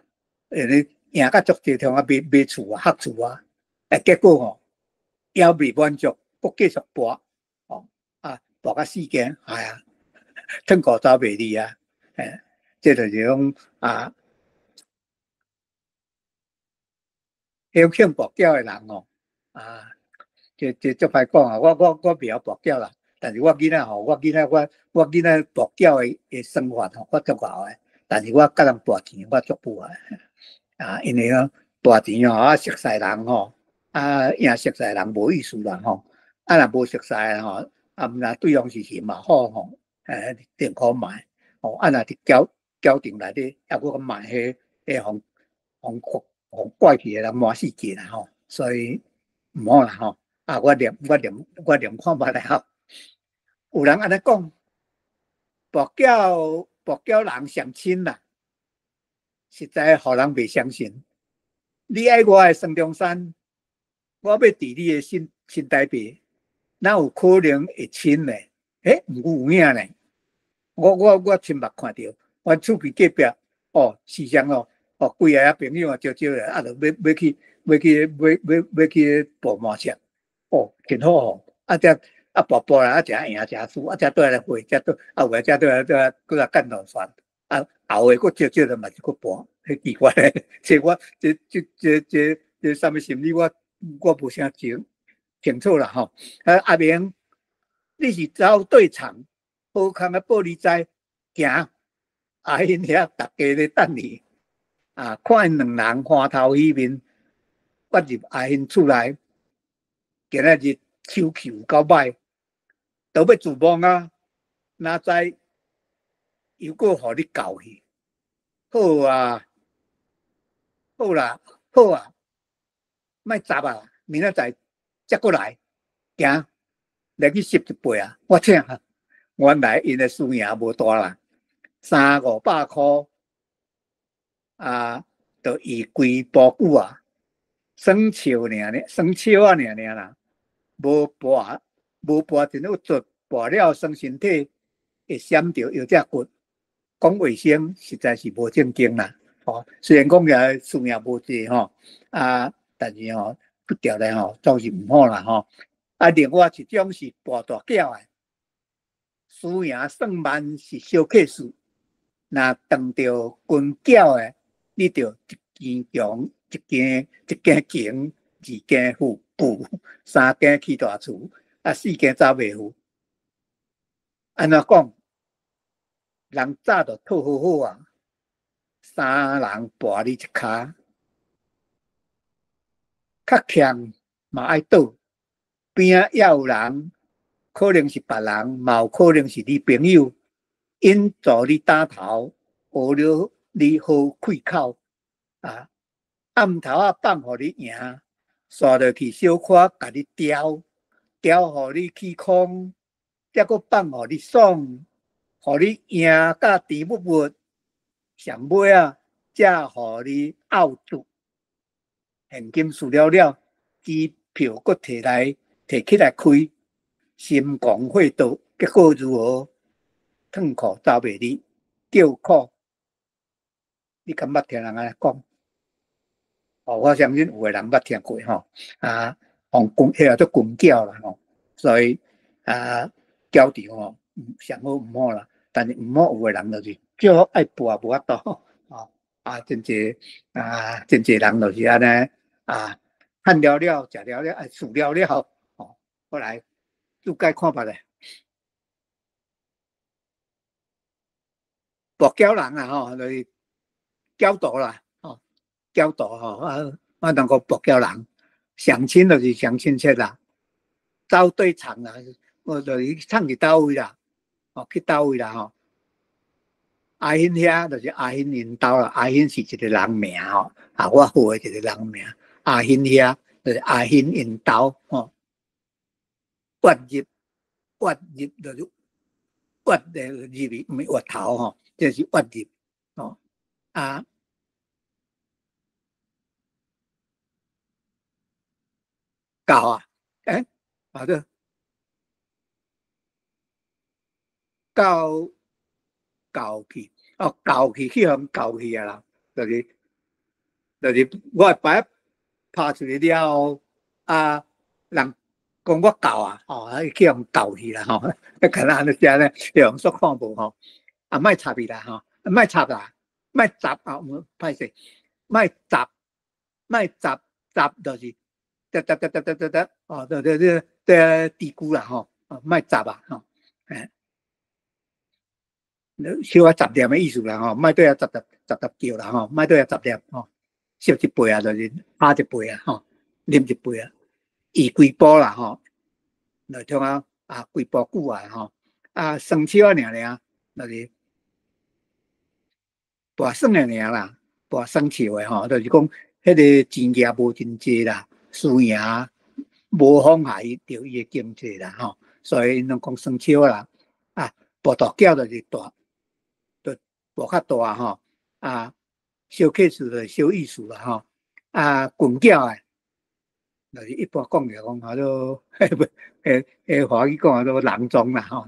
因為贏甲足濟通啊買買厝啊，合厝啊，欸，結果吼，猶未滿足，閣繼續跋，吼，啊，跋甲四間，哎呀，褪褲走袂離啊，欸，這就是講啊，曉肯跋筊的人吼，啊，這這足歹講啊，我袂曉跋筊啦，但是我囡仔吼，我囡仔我我囡仔跋筊的的生活吼，我足𠢕的，但是我佮人跋錢，我足不愛。啊，因為講跋錢吼，啊，熟似人吼，啊，贏熟似人無意思啦吼，啊，若無熟似吼，啊，毋若對方是是嘛好吼，欸，定可買，吼，啊，若佇攪攪場內底，抑閣買彼彼予予予怪去的人滿死去啦吼，所以毋好啦吼，啊，我念我念我念看覓來吼，有人按呢講，跋筊跋筊人上親啦。實在予人袂相信。你愛我的孫中山，我欲佇你的新新台北，哪有可能會親呢？欸，毋過有影呢。我親目看著，阮厝邊隔壁哦，時常哦，哦，幾个朋友啊，招招來，啊，就欲欲去欲去欲欲欲去跋麻將，哦，真好哦。啊，這啊跋跋啦，啊，誠贏誠輸，啊，才倒來會，才倒啊，有的才倒來倒來閣來干兩番。啊，後的閣少少的嘛是閣跋，彼奇怪咧。這我這這這這這啥物心理我我無啥清清楚啦吼。啊，阿明，你是走對場，好康的報你知，行。阿欣遐逐家咧等你，啊，看𪜶兩人歡頭喜面，我入阿欣厝內，今仔日手氣有夠歹，都欲自摸啊，哪知又閣予你教去。好啊，好啦，好啊，莫雜啊，明仔載才閣來，行，來去翕一杯啊，我請。原來𪜶的輸贏無大啦，三五百箍啊，就預規埔久啊，耍笑爾爾，耍笑仔爾爾啦，無跋無跋真有做，跋了傷身體，會閃著腰脊骨。講衛生實在是無正經啦，吼。雖然講起來輸贏無濟吼，啊，但是吼，不調咧吼，總是毋好啦吼。啊，另外一種是跋大筊的，輸贏算萬是小客事，若當著軍繳的，你著一間強，一間一間窮，二間富富，三間起大厝，啊，四間走袂赴。按怎講？人早就套好好啊，三人跋你一跤，較欠嘛愛倒，邊仔也有人，可能是別人，嘛有可能是你朋友，𪜶助你擔頭，學了你好開口啊，暗頭仔放予你贏，煞落去小可共你刁，刁予你起空，才閣放予你爽。予你贏甲甜蜜蜜，上尾仔才予你漚住，現金輸了了，支票閣提來提起來開，心狂火燥，結果如何？褪褲走袂離，叫苦。你敢捌聽人按呢講？哦，我相信有的人捌聽過吼。啊，予軍，彼個做軍繳啦吼，所以啊，繳場吼，上好毋好啦。但是毋好有的人就是叫愛跋無法度，吼啊，真濟啊，真濟人就是按呢啊，趁了了，食了了，啊，輸了了，吼，後來注解看覓咧，跋筊人啊，吼，就是筊徒啦，吼，筊徒吼，啊，我當講跋筊人，相親就是相親切啦，走對場啦，我就是創佇佗位啦。哦，去佗位啦吼？阿欣兄就是阿欣𪜶兜啦，阿欣是一個人名吼，啊，我好的一個人名。阿欣兄就是阿欣𪜶兜吼。月入月入就是月的入去，毋是月頭吼，這是月入吼。啊，到啊，欸，好的。到到去，哦，教去去予教去啊啦，就是我牌拍出去了後，啊，人講我教啊，吼，啊去予教去啦，吼，敢若按呢寫咧，用煞看無吼，啊，莫插伊啦，吼，莫插啦，莫插啊，歹勢，莫插，莫插，插就是得得得得得得得，哦，對對對對，低估啦，吼，莫插啊，吼，欸，小可雜念的意思啦，吼，莫對遐雜雜雜雜叫啦，吼，莫對遐雜念，吼，燒一杯啊，就是拍一杯啊，吼，啉一杯啊，伊規晡啦，吼，來聽啊，啊，規晡久啊，吼，啊，酸笑爾爾，就是跋耍的爾啦，跋耍笑的吼，就是講彼个錢額無真濟啦，輸贏無妨礙著伊的經濟啦，吼，所以𪜶攏講耍笑啦，啊，跋大繳就是大，就跋較大吼，啊，小客數就是小意思啦，吼，啊，棍繳的，就是一般講來講叫做，彼華語講叫做人裝啦，吼，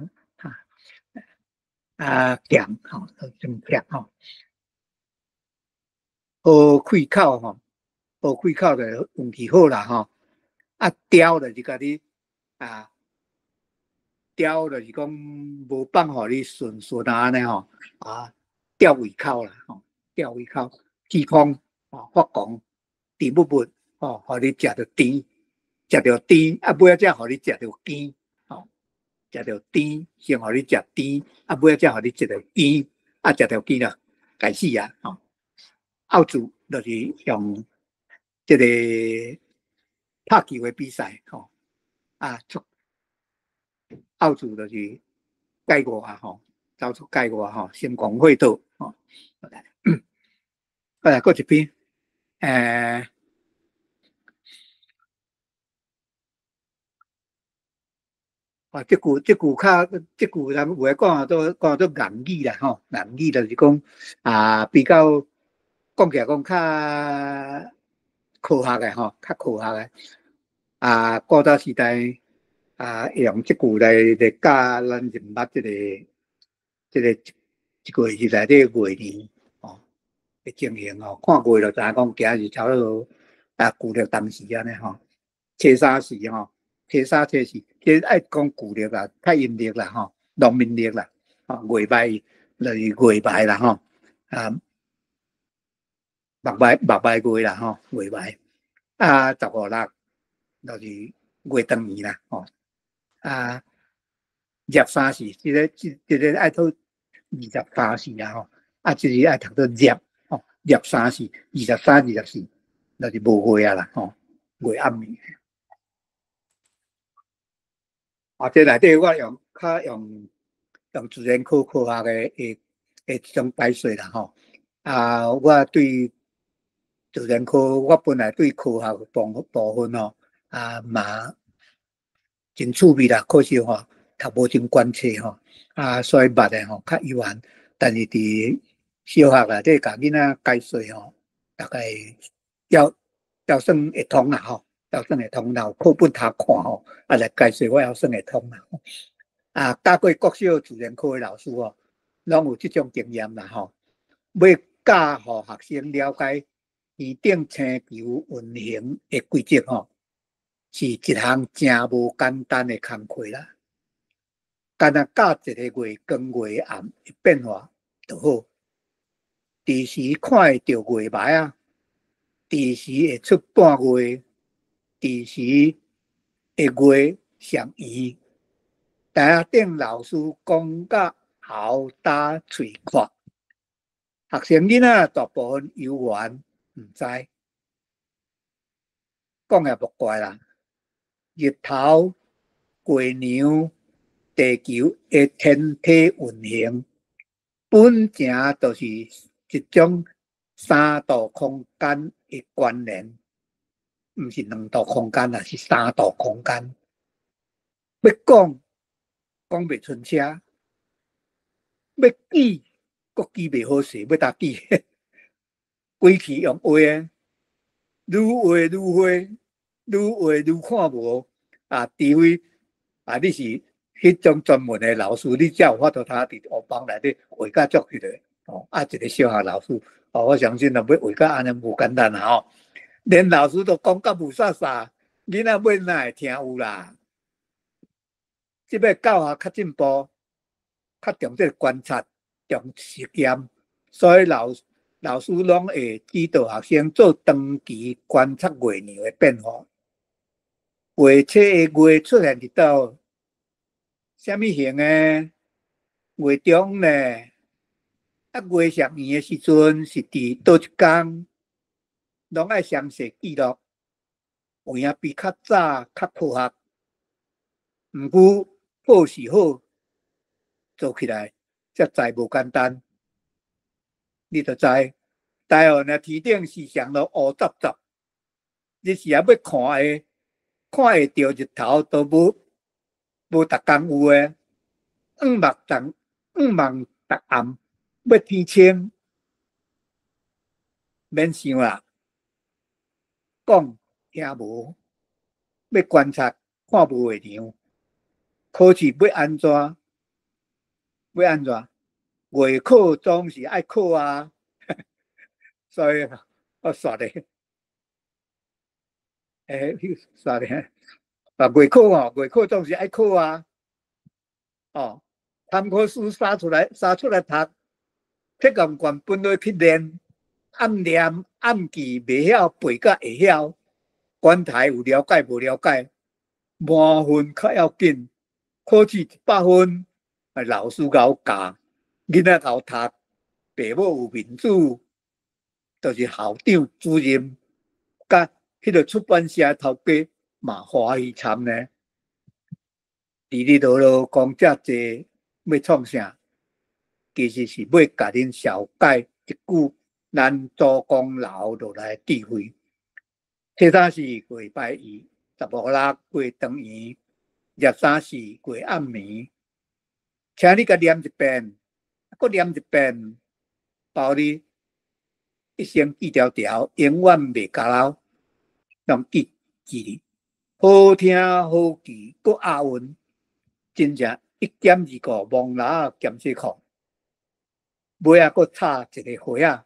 啊，強吼，真強吼，好開口吼，好開口就運氣好啦，吼，啊，刁就是共你啊，刁就是講無放予你順順啊按呢吼，啊，吊胃口啦，吼，吊胃口，虛空吼，發狂，甜蜜蜜吼，予你食著甜，食著甜，啊，尾仔才予你食著甜，吼，食著甜，先予你食甜，啊，尾仔才予你食著甜，啊，食著甜了，該死啊，吼，拗住就是用這个拍球的比賽，吼，啊，出拗住就是界外啊，吼，走出界外吼，成功會道，吼，來，閣一篇，啊，這句較，這句人有的講做講做諺語啦，吼，諺語就是講啊，比較講起來講較科學的吼，較科學的。啊，古早時代啊，用這句來教咱認捌這個一個月內底月年吼的情形吼，看月就知影講今日差不多啊，舊曆當時按呢吼，初三時吼，初三初四，這愛講舊曆啦，較陰曆啦吼，農民曆啦，吼，月拜就是月拜啦吼，啊，目拜目拜月啦吼，月拜啊，十五六就是月當圓啦吼，啊，23時，這個愛讀23時啦吼，啊，這個愛讀做廿吼，23時，23、24，就是無月啊啦吼，月暗暝。啊，這內底我用較用用自然科科學的一種解說啦吼。啊，我對自然科，我本來對科學部分吼，啊嘛真趣味啦，可惜吼讀無真懸冊吼，啊，所以捌的吼較有限。但是佇小學內底共囡仔解說吼，大概要算會通啦吼，要算會通，若有課本通看吼，啊來解說我猶算會通啦。啊，教過國小自然科的老師吼，攏有這種經驗啦吼。欲教予學生了解天頂星球運行的軌跡吼，是一項誠無簡單的工課啦。干焦教一個月光月暗的變化就好，時時看會著月眉仔，時時會出半月，時時的月上圓。台仔頂老師講甲喉焦喙渴，學生囡仔大部分猶原毋知，講也無怪啦。日頭、月娘、地球的天體運行，本誠就是一種三度空間的關聯，毋是兩度空間啦，是三度空間。欲講講袂清楚，欲記閣記袂好勢，欲焦記？規氣用畫的，愈畫愈花，愈畫愈看無啊！除非啊，你是彼種專門的老師，你才有法度通佇黑板內底畫甲足彼個哦，啊，一个小學老師，哦，我相信若欲畫甲按呢無簡單啦吼，連老師都講甲霧煞煞，囡仔尾哪會聽有啦？這擺教學較進步，較重這個觀察，重實驗，所以老師攏會指導學生做長期觀察月娘的變化。月初的月出現佇佗，啥物形的？月中呢？啊，月上圓的時陣是佇佗一工，攏愛詳細記錄，有影比較早較科學。毋過好是好，做起來才知無簡單。你就知，台灣的天頂時常都烏雜雜，你是抑欲看的，看會著日頭都無逐工有的，五目逐暗，欲天清，免想啦，講聽無，欲觀察看無月娘，考試欲按怎？欲按怎？月考總是愛考啊，所以我煞咧，煞咧，啊，月考哦，月考總是愛考啊，哦，參考書殺出來讀，鐵鋼罐分落去練，暗念暗記袂曉背甲會曉，關台有了解無了解，滿分較要緊，考試100分，老師𠢕教。囡仔𠢕讀，爸母有面子，就是校長、主任，佮彼个出版社頭家嘛歡喜參呢。哩哩囉囉講遮濟，欲創啥？其實是欲共恁紹介一句咱祖公留落來的智慧。初三四月拜二，15、6月當圓，23、4月暗暝，請你共念一遍。閣念一遍，包你一生記牢牢，永遠袂交老，攏記記哩。好聽好記，閣押韻，真正一兼二顧，摸蜊仔兼細褲。尾仔閣插一个花仔，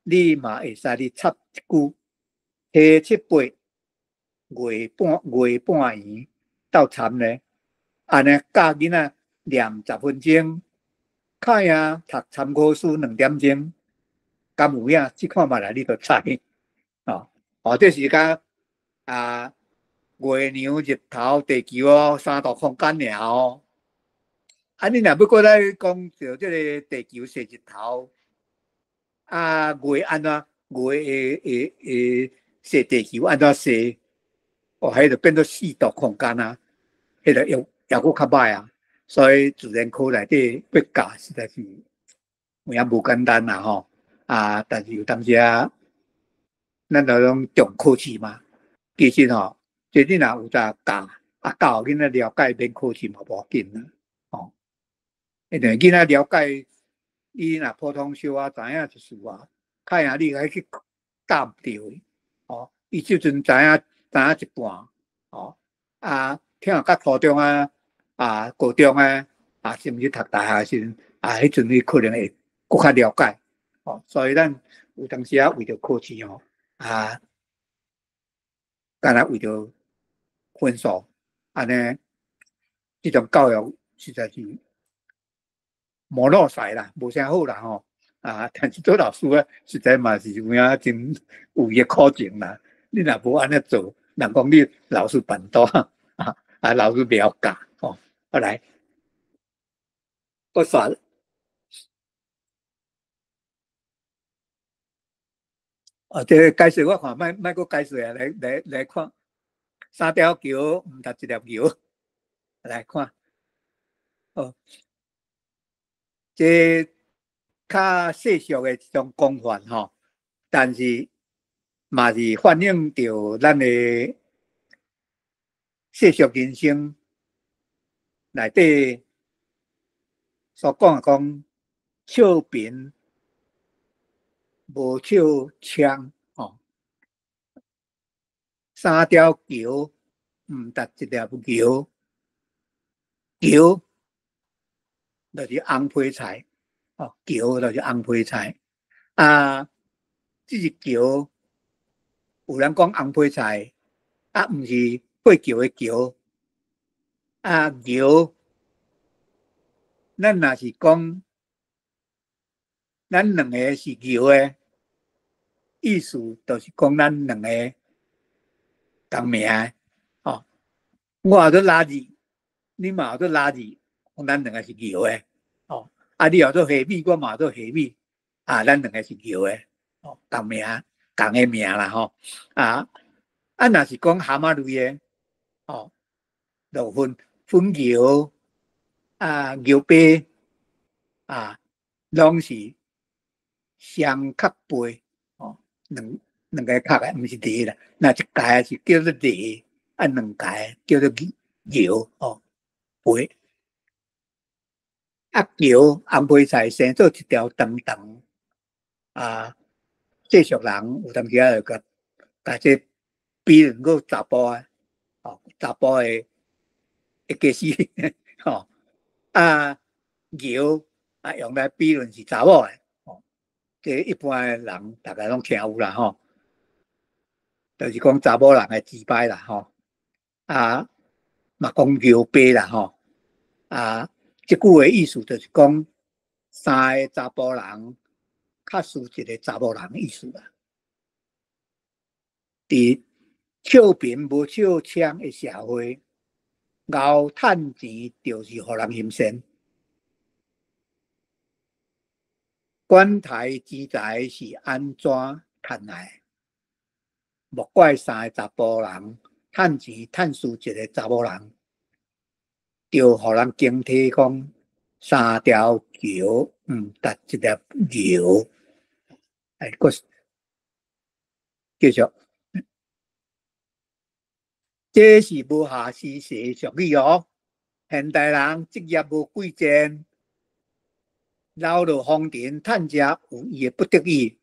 你嘛會使哩插一句：初七八月半圓鬥參咧，按呢教囡仔念10分鐘。較贏讀參考書2點鐘，敢有影？試看覓來，你就知。哦，哦，這是講啊，月娘、日頭、地球哦，三度空間爾哦。啊，你若欲閣來講著這个地球射日頭，啊，月按怎？月會會會射地球按怎射？哦，彼就變做四度空間啊，彼个又又閣較歹啊。所以自然科內底欲教實在是有影無簡單啦吼。啊，但是有當時啊，咱就攏重考試嘛。其實吼，這你若有在教，啊教囡仔了解，免考試嘛無要緊啦。吼，因為囡仔了解，你若普通小可知影就是話，較贏你愛去教毋著的。哦，伊這陣知影知影一半，哦，啊，聽較初中啊。啊，高中啊，啊，甚至讀大學時陣，啊，彼陣伊可能會閣較了解，哦，所以咱有當時啊，為著考試吼，啊，敢若為著分數，按呢，這種教育實在是無落賽啦，無啥好啦吼，啊，但是做老師啊，實在嘛是有影真有伊的苦情啦。你若無按呢做，人講你老師辦桌，啊啊，老師袂曉教。好來，閣煞。哦，這個解說我看，莫莫閣解說啊！來來來看，三條橋毋搭一粒橋，來看。哦，這較世俗的一種講法吼，但是嘛是反映著咱的世俗人生。內底所講的講，笑貧無笑娼吼，三條橋毋搭一粒橋，橋就是紅皮菜，哦，蕎就是红皮菜啊，這是蕎，有人講紅皮菜，啊，毋是過橋的橋，啊，蕎，咱若是講，咱兩個是蕎的，意思就是講咱兩個仝名的，哦，我號做垃圾，你嘛號做垃圾，講咱兩個是蕎的，哦，啊，你號做蝦米，我嘛號做蝦米，啊，咱兩個是蕎的，哦，仝名，仝个名啦，吼，啊，啊，若是講蛤蟆類的，哦，就分粉蕎，啊，蕎白，啊，攏是雙殼背，哦，兩兩個殼的，毋是螺啦，若一界是叫做螺，啊，兩界叫做蕎，哦，背。啊，蕎紅皮菜生做一條長長，啊，世俗人有當時仔就共共這比喻做查埔的，哦，查埔的會家死，吼，啊，蕎啊用來比喻是查某的，哦，這一般的人大概攏聽有啦，吼，就是講查某人的自敗啦，吼，啊，嘛講蕎白啦，吼，啊，這句話意思就是講三个查埔人較輸一个查某人的意思啦。佇笑貧無笑娼的社會，𠢕趁錢就是予人欣羨。管刣錢財是按怎趁來？莫怪三個查埔人趁錢趁輸一个查某人，就予人警惕講三條橋毋搭一粒蕎。哎，閣繼續。這是無下時勢俗語哦。現代人職業無貴賤，流落風塵趁食有伊的不得已，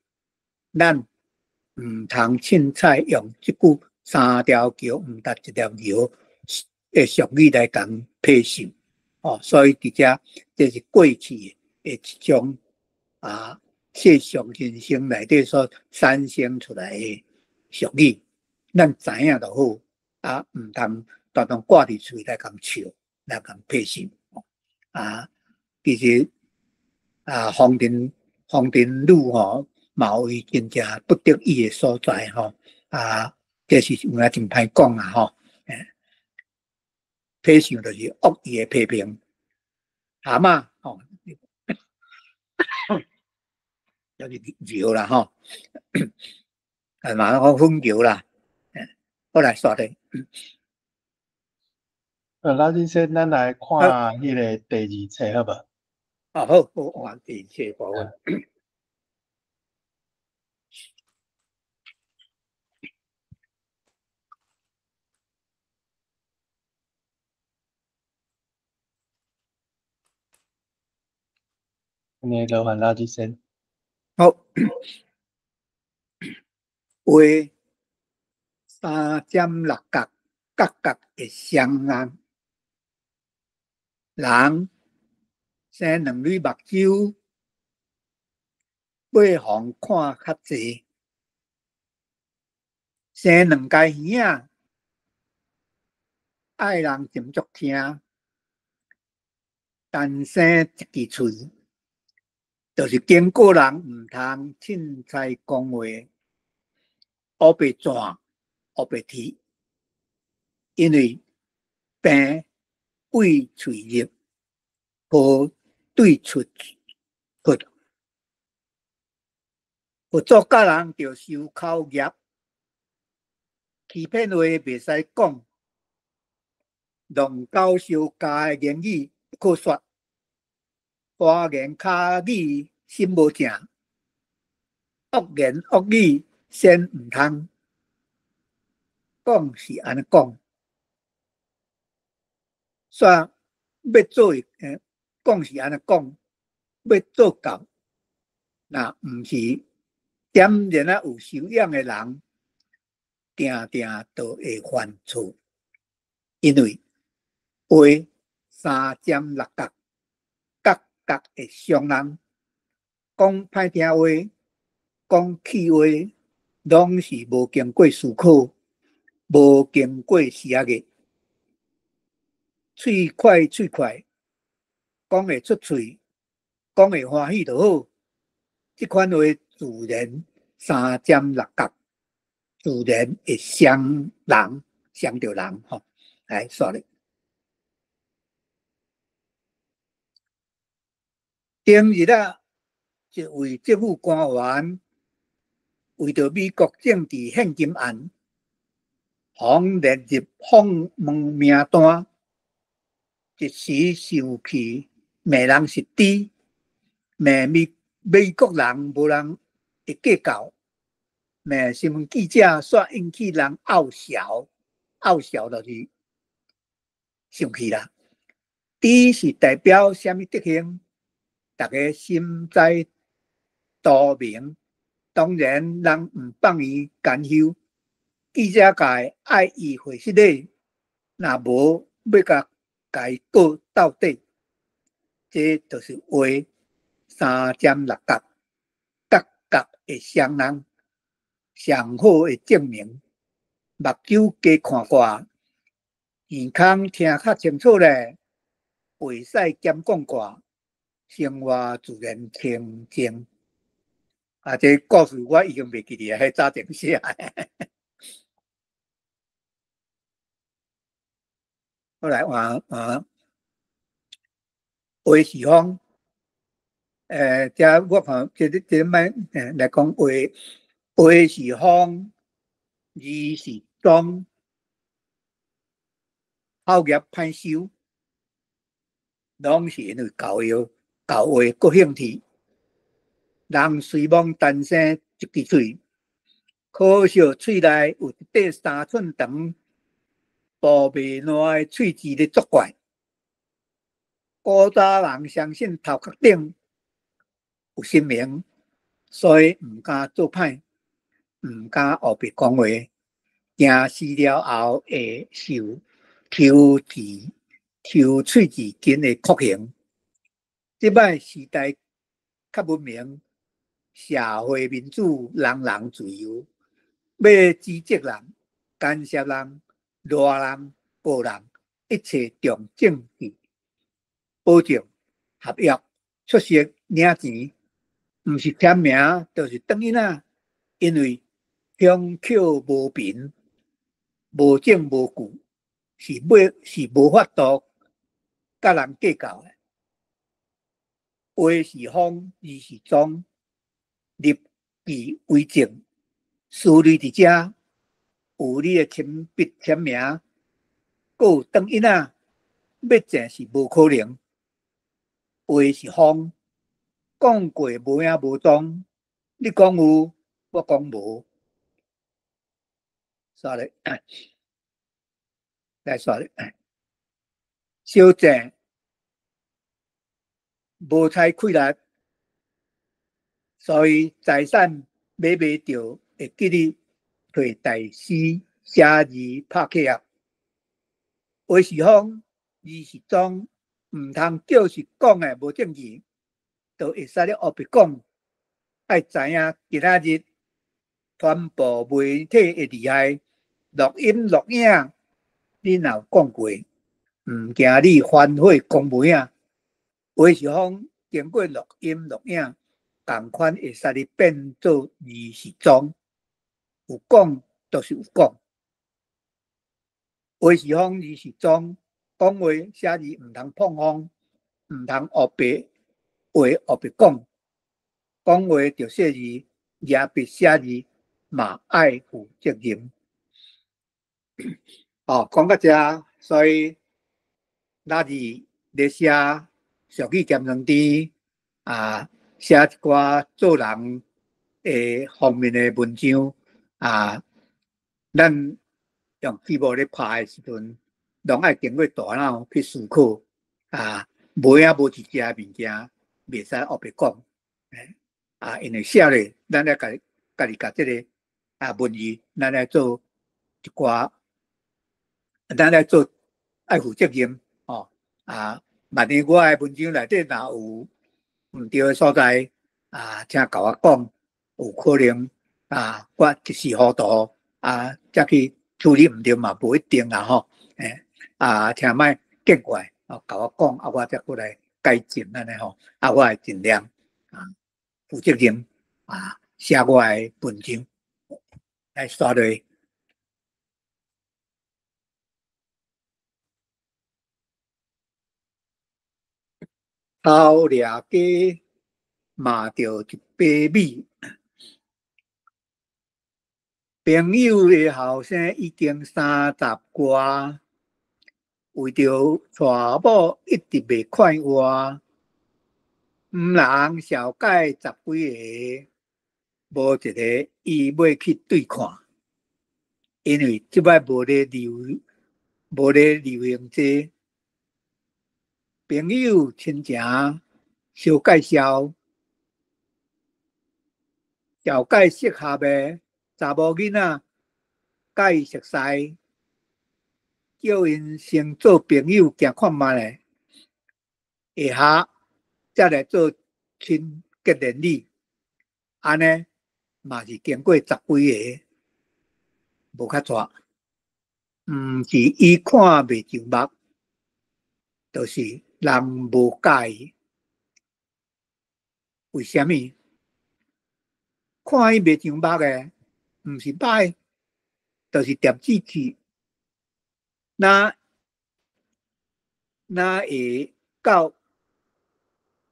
咱毋通凊彩用這句三條橋毋搭一粒蕎的俗語來共批評哦。所以佇遮，這是過去的一種啊世俗人生內底所產生出來的俗語，咱知影就好。啊，毋通常常掛佇喙來共笑，來共批評。啊，其實啊，風塵風塵女吼，嘛有伊真正不得已的所在吼。啊，這是有影真歹講啊吼。批評就是惡意的批評，蛤蟆吼，就是蕎啦吼，啊嘛講粉蕎啦，好來煞咧。老先生，咱來看彼个第二冊好無？啊，好，好，我第二冊部分。按呢，勞煩老先生。好，話三尖六角，角角會傷人。人生兩蕊目睭，八方看較濟；生兩支耳仔，愛人斟酌聽。單生一支喙，就是警告人毋通凊彩講話，烏白轉，烏白提，因為病對喙入，無對出出。佛祖教人著修口業，欺騙話袂使講，弄狗相加的言語不可說，花言巧語心無正，惡言惡語先毋通講是按呢講，煞欲做講是按呢講，欲做到，若毋是點然啊有修養的人，定定都會犯錯，因為話三尖六角，角角會傷人。講歹聽話，講氣話，攏是無經過思考，無經過寫嘅。喙快喙快，講會出喙，講會歡喜就好。這款話自然三尖六角，自然會傷人，傷著人吼。來，煞咧。頂日啊，一位政府官員為著美國政治獻金案，予列入訪問名單，一時生氣，罵人是豬，罵美國人無人會計較，罵新聞記者煞引起人懊笑，懊笑就是生氣啦。豬是代表啥物德行？大家心知肚明，當然人毋放伊甘休。記者界愛伊回失禮，若無欲共伊告到底，這就是話三尖六角，角角會傷人，上好的證明。目睭加看過，耳孔聽較清楚咧，袂使兼講過。生活自然清靜。啊，這故事我已經袂記得，彼早前寫的。後來換換話是風，這我看這擺來講話，話是風，字是裝，口業歹收，攏是因為教育。教話閣興趣，人雖罔單生一支喙，可惜喙內有一塊3寸長、薄袂爛的喙舌咧作怪。古早人相信頭殼頂有神明，所以毋敢做歹，毋敢烏白講話，驚死了後會受抽舌、抽喙舌筋的酷刑。這擺時代較文明，社會民主，人人自由，欲指責人、干涉人、賴人、告人，一切重證據，保證合約出席領錢，毋是簽名就是轉印仔，因為鄉口無憑，無證無據，是欲是無法度佮人計較的。話是風，字是裝，立據為證，書類佇遮，有你的親筆簽名，閣有轉印仔，欲證是無可能。話是風，講過無影無蹤，你講有，我講無。煞咧，來煞咧，小鄭。無采氣力，所以財產買袂著，會記得揣大師寫字拍契約。話是風，字是裝，毋通叫是講的無證據，就會使咧烏白講。愛知影今仔日傳播媒體的厲害，錄音錄影，你若有講過，毋驚你反悔講袂啊！話是風，經過錄音錄影，仝款會使你變做字是裝，有講就是有講。話是風，字是裝，講話寫字毋通碰風，毋通烏白話烏白講。講話著寫字，舉筆寫字嘛愛負責任。哦，講到遮，所以那字咧寫俗語兼兩字啊，寫一寡做人的方面的文章啊，咱用節目咧拍的時陣，攏愛經過大腦去思考啊，無影無一隻物件，袂使烏白講。啊，因為寫咧，咱愛家家己共這个啊文字，咱來做一寡，咱來做愛負責任哦。啊，萬一我的文章內底若有毋對的所在，啊，請共我講，有可能啊，我一時糊塗啊，才去處理毋著嘛，無一定啦吼。啊，請莫見怪，哦，共我講，啊，我才閣來改進按呢吼，啊，我會盡量啊，負責任啊，寫我的文章來煞落。偷掠雞嘛著一把米，朋友的後生已經三十外，為著娶某一直袂快活，毋人紹介十幾个，無一个伊欲去對看，因為這擺無咧流行這個。朋友親情相介紹，紹介適合的查某囡仔，佮伊熟似，叫𪜶先做朋友行看覓咧，下下才來做親結連理，按呢嘛是經過十幾个，無較逝，毋是伊看袂上目，就是人無佮意。為啥物？看伊袂上目的，毋是歹，就是惦志氣。若若會到，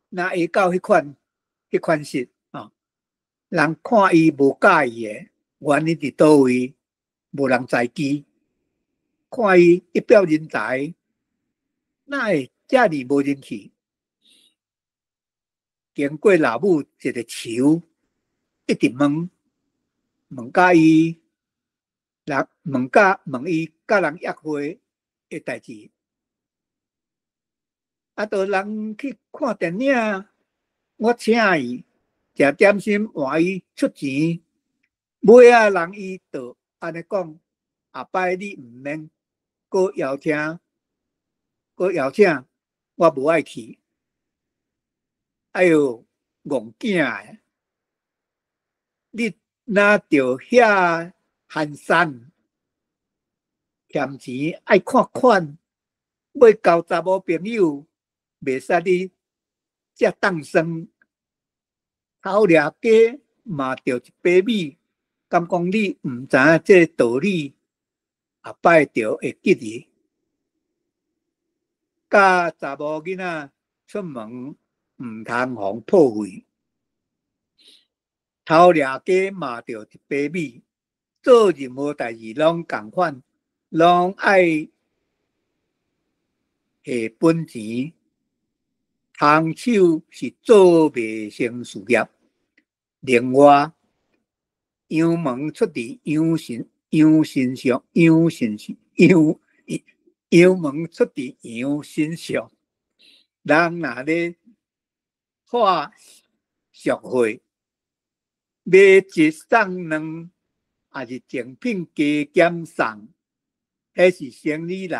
若會到彼款式，哦，人看伊無佮意的原因佇佗位，無人知記。看伊一表人才，哪會遮爾無人氣？經過老母一个求，一直問，問甲伊，人問甲問伊佮人約會的代誌。啊，著人去看電影，我請伊食點心，換伊出錢。尾仔人伊就按呢講，後擺你毋免閣邀請，閣邀請，我無愛去。哎喲，戇囝的，你若著遐寒酸，嫌錢愛看款，欲交查某朋友，袂使你遮當算，偷掠雞嘛著一把米，敢講你毋知影這个道理，後擺就會記得。佮查某囡仔出門，毋通予破費。偷掠雞嘛著一把米，做任何代誌攏仝款，攏愛下本錢。空手是做袂成事業。另外，羊毛出佇羊身，羊身上，羊身上，羊羊毛出佇羊身上。人若咧化俗貨，買一送兩，抑是贈品加減送，彼是生理人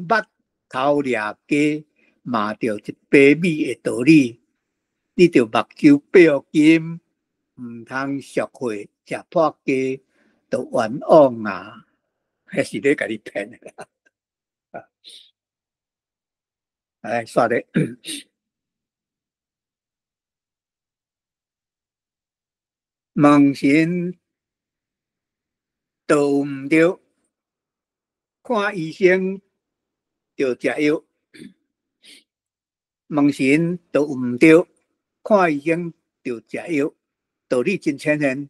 捌偷掠雞嘛著一把米的道理。你著目睭閉金，毋通俗貨食破雞，著冤枉啊！彼是咧共你騙的啦。來，煞咧。問神都毋著，看醫生著食藥。問神都毋著，看醫生著食藥，道理真淺顯。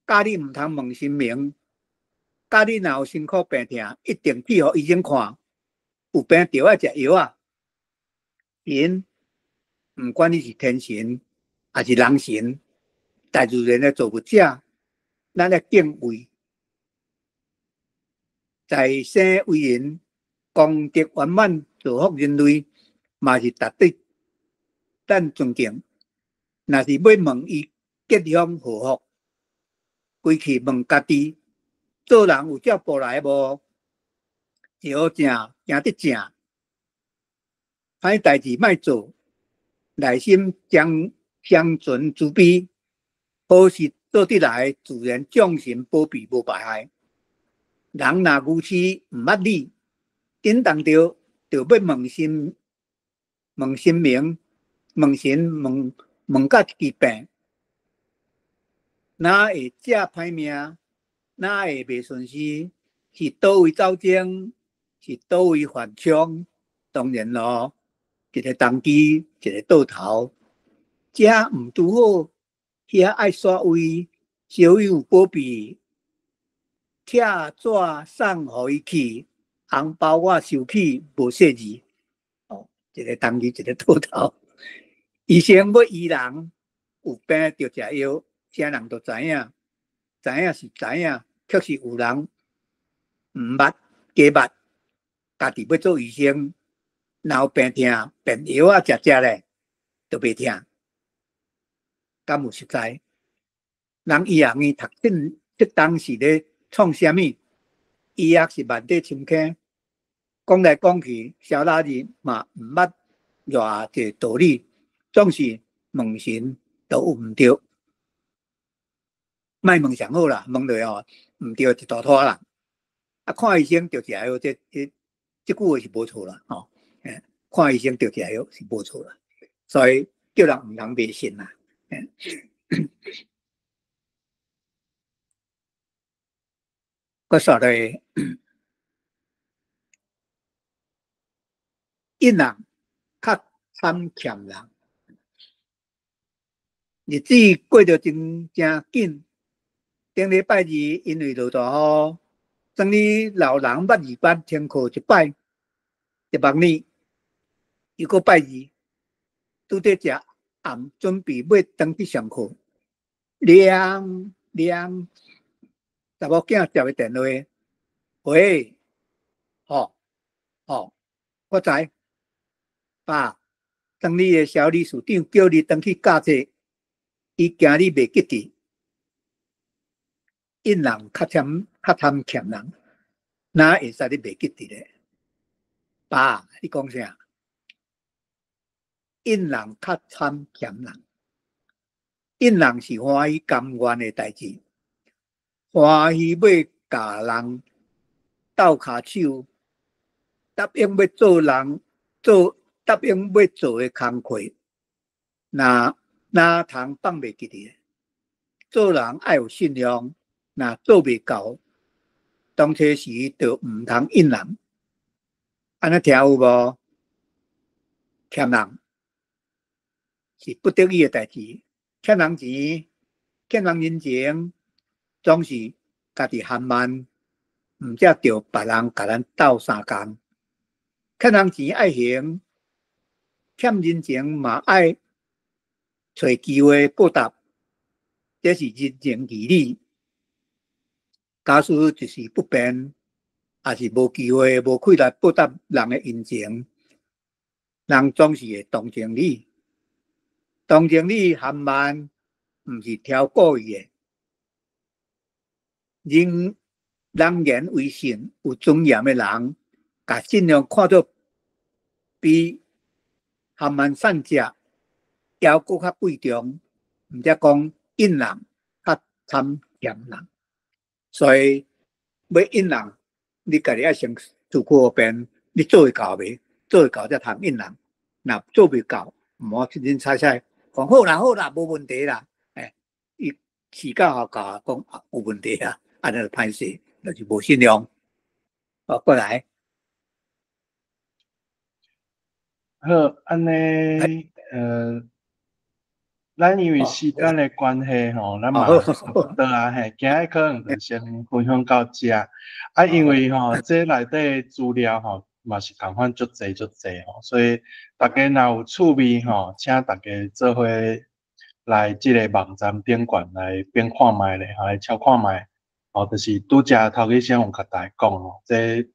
教你毋通問神明，教你若有身軀病痛，一定去予醫生看，有病就愛食藥啊。神，毋管你是天神，抑是人神，大自然的造物者，咱愛敬畏。在生為人，功德圓滿，造福人類，嘛是值得咱尊敬。若是欲問伊吉凶禍福，規氣問家己，做人有照步來無？招正行得正，歹代誌莫做，內心將相存慈悲，好事做得來，自然眾神保庇無排害。人若愚癡毋捌理，振動著就欲問神，問神明，問神問問甲一支病，哪會這歹命？哪會袂順時？是佗位走精？是佗位犯衝？當然咯，一个動機，一个倒頭，這毋拄好，遐愛煞位，小有保庇，拆紙送予伊去，紅包我收去無細字。哦，一个動機，一个倒頭。醫生欲醫人，有病著食藥，啥人都知影，知影是知影，卻是有人毋捌假捌，家己欲做醫生，若有病疼，便藥仔食食咧，就袂疼。敢有實在？人醫學院讀這這當時咧創啥物？醫學是萬底深坑，講來講去，蕭拉日嘛毋捌偌濟道理，總是問神都有毋著。莫問上好啦，問落吼毋著一大拖啦。啊，看醫生著食藥，這這這句話是無錯啦，吼。看醫生著食藥是無錯啦，所以叫人毋通迷信啦。閣煞落，應人較慘欠人，日子過得真誠緊。頂禮拜二因為落大雨，庄里老人捌二班停課一擺，一望呢，又閣拜二，拄咧食暗，準備欲轉去上課。涼涼，查某囝接的電話，喂，吼吼，我知，爸，庄里的小理事長叫你轉去教冊，伊驚你袂記得。應人較慘，較貪欠人，哪會使你袂記得咧？爸，你講啥？應人較慘欠人，應人是歡喜甘願的代誌，歡喜欲共人鬥跤手，答應欲做人做，答應欲做的工課，若哪通放袂記得？做人愛有信用。若做袂到，當初時就毋通應人。按呢聽有無？欠人是不得已的代誌，欠人錢、欠人人情，總是家己含慢，毋才著別人共咱鬥相共。欠人錢愛還，欠人情嘛愛揣機會報答，這是人情義理。假使一時不便，抑是無機會、無氣力報答人的恩情，人總是會同情你。同情你含慢，毋是挑故意的。人人言為信，有尊嚴的人，共信用看做比含慢散食猶閣較貴重，毋才講應人較慘欠人。所以欲應人，你家己愛先思考遍，你做會到袂？做會到才通應人。若做袂到，毋好凊凊彩彩講好啦好啦，無問題啦。欸，伊時間後到講有問題啊，按呢就歹勢，就是無信用。好，過來。好，按呢，咱因為時間的關係吼，咱嘛差不多啊嘿，今日可能就先分享到遮。啊，因為吼，這內底資料吼嘛是仝款足濟足濟吼，所以大家若有趣味吼，請大家做伙來這个網站頂懸來變看覓咧，來抄看覓。吼，就是拄才頭醫生有共大家講吼，這十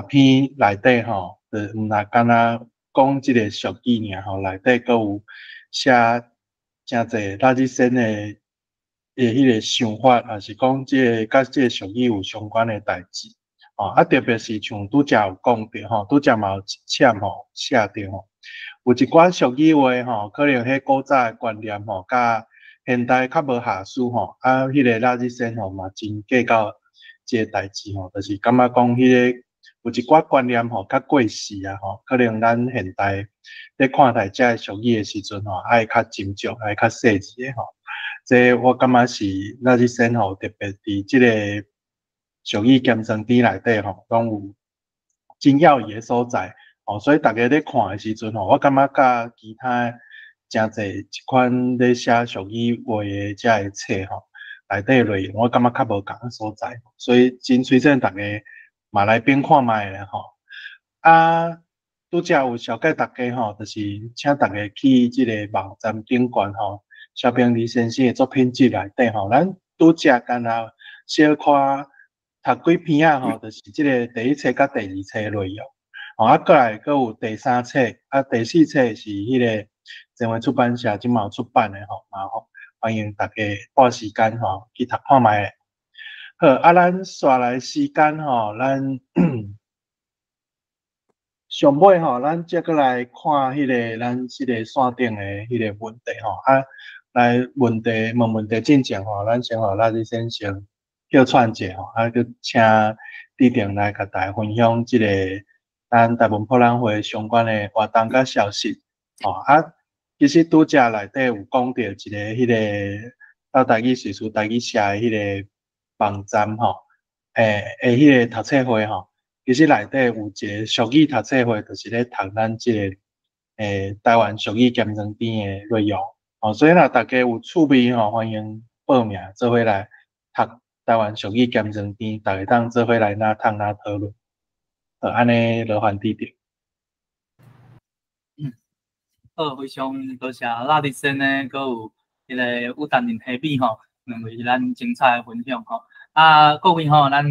篇內底吼，就毋若干焦講這个俗語爾吼，內底閣有寫誠濟拉日先的彼个想法，抑是講這个佮這个俗語有相關的代誌。吼，啊，特別是像拄才有講著吼，拄才嘛有一攕吼寫著吼，有一寡俗語話吼，可能彼古早的觀念吼，佮現代較無合適吼。啊，彼個拉日先吼嘛真計較這個代誌吼，就是感覺講彼個有一寡觀念吼較過時啊吼，可能咱現代咧看待這个俗語的時陣吼，愛較斟酌，愛較細緻的吼。這我感覺是拉日先吼特別佇這個俗語鹹酸甜內底吼，攏有真要義的所在。哦，所以逐家咧看的時陣吼，我感覺佮其他誠濟這款咧寫俗語話的這个冊吼，內底內容我感覺較無仝的所在，所以真推薦逐家嘛來變看覓咧吼。啊，拄才有紹介逐家吼，就是請逐家去這个網站頂懸吼，蕭平李先生的作品集內底吼，咱拄才干焦小可讀幾篇仔吼，就是這个第一冊佮第二冊內容。吼，啊，閣來閣有第三冊，啊，第四冊是彼个前衛出版社這馬有出版的吼，嘛吼，歡迎大家撥時間吼去讀看覓。好，啊，咱紲來時間吼，咱上尾吼，咱再閣來看彼个咱這个線頂的彼个問題吼，啊，來問題問問題進前吼，咱先予拉日先生歇喘一下吼，啊，閣請志定來共大家分享這個咱台文博覽會相關的活動佮消息，吼啊，其實拄才內底有講著一个彼个鬥台語敘事台語社的彼个網站吼，欸，彼个讀冊會吼，其實內底有一個俗語讀冊會，就是咧讀咱這個台灣俗語鹹酸甜的內容，吼，所以若大家有趣味吼，歡迎報名做伙來讀台灣俗語鹹酸甜，逐家當做伙來哪讀哪討論。好，按呢勞煩弟弟。嗯，好，非常多謝拉日先呢，閣有彼個武丹林黑米吼，兩位咱精彩的分享吼。啊，各位吼，咱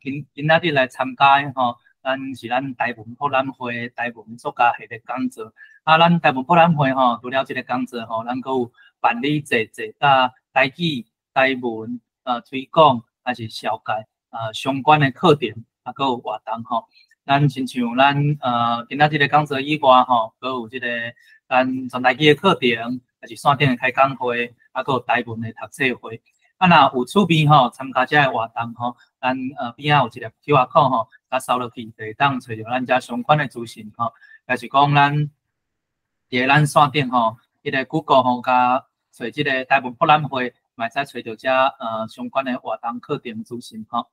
今今仔日來參加的吼，咱是咱台文博覽會台文作家系列講座。啊，咱台文博覽會吼，除了這個講座吼，咱閣有辦理濟濟佮台語、台文推廣，還是紹介相關的課程。啊，閣有活動吼，咱親像咱今仔這個講座以外吼，閣有這個咱全台語的課程，抑是線頂的開講會，啊，閣有台文的讀冊會。啊，若有趣味吼，參加這个活動吼，咱邊仔有一個 QR code 吼，共掃落去就會當揣著咱遮相關的資訊吼。抑是講咱佇咧咱線頂吼，彼個 Google 吼，共揣這個台文博覽會，嘛會使揣著遮相關的活動課程資訊吼。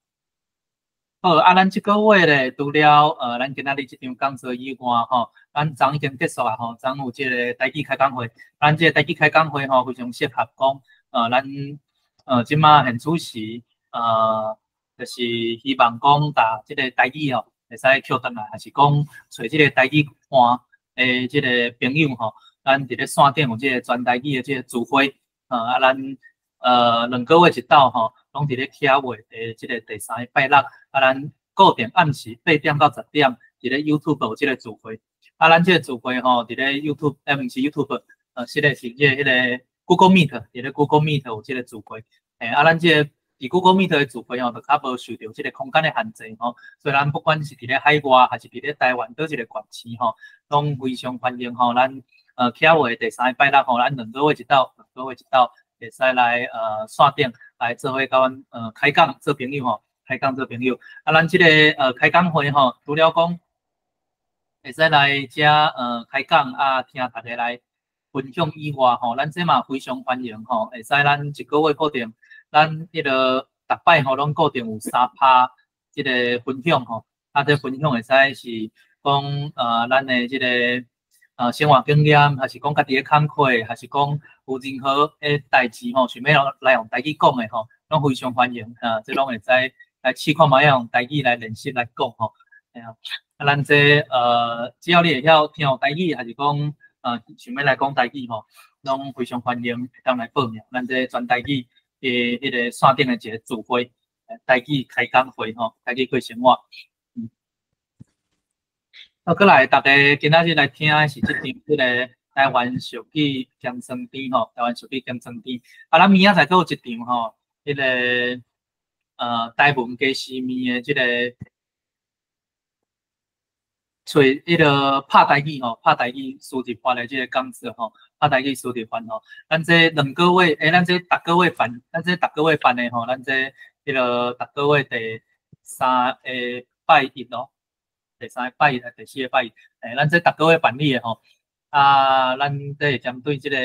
好，啊，咱這個月咧，除了咱今仔日這場講座以外吼，咱昨已經結束啊吼，昨有這個台語開講會，咱這個台語開講會吼，非常適合講，咱這馬現此時，就是希望講共這個台語吼，會使抾轉來，還是講揣這個台語伴的這個朋友吼，咱佇咧線頂有這個全台語的這個聚會，啊，咱2個月一晝吼，攏佇咧巧月的這個第三個拜六，啊，咱固定暗時8點到10點，佇咧 YouTube 有這個聚會。啊，咱這個聚會吼，佇咧 YouTube，欸，毋是 YouTube，是咧是這個彼個 Google Meet，佇咧 Google Meet 有這個聚會。欸，啊，咱這個佇 Google Meet 的聚會吼，就較無受著這個空間的限制吼，所以咱不管是佇咧海外，還是佇咧台灣佗一個縣市吼，攏非常歡迎吼，咱巧月第三個拜六吼，咱兩個月一晝，兩個月一晝，會使來線頂來做伙佮阮開講做朋友吼，開講做朋友。啊，咱這個開講會吼，除了講會使來遮開講啊，聽大家來分享以外吼，咱這嘛非常歡迎吼，會使咱一個月固定，咱彼个逐擺吼攏固定有三趴這個分享吼，啊，這分享會使是講咱的這個生活經驗，還是講家己的工課，還是講有任何的代誌吼，想欲來用台語講的吼，攏非常歡迎啊！這攏會使來試看覓用台語來練習來講吼。嘿啊，啊，咱這只要你會曉聽台語，還是講想欲來講台語吼，攏非常歡迎會當來報名。咱這全台語的彼個線頂的一個聚會，台語開講會吼，台語過生活。啊，閣來，逐家今仔日來聽的是這場彼個台灣俗語鹹酸甜吼，台灣俗語鹹酸甜。啊，咱明仔載閣有一場吼，彼個台文雞絲麵的這個揣彼个拍台語吼，拍台語輸入法的這个講座吼，拍台語輸入法吼，咱這2個月，欸，咱這逐個月辦的吼，咱這彼个逐個月第三個拜一咯，第三個拜一，第四個拜一，欸，咱這逐個月辦理的吼，啊，咱這會針對這个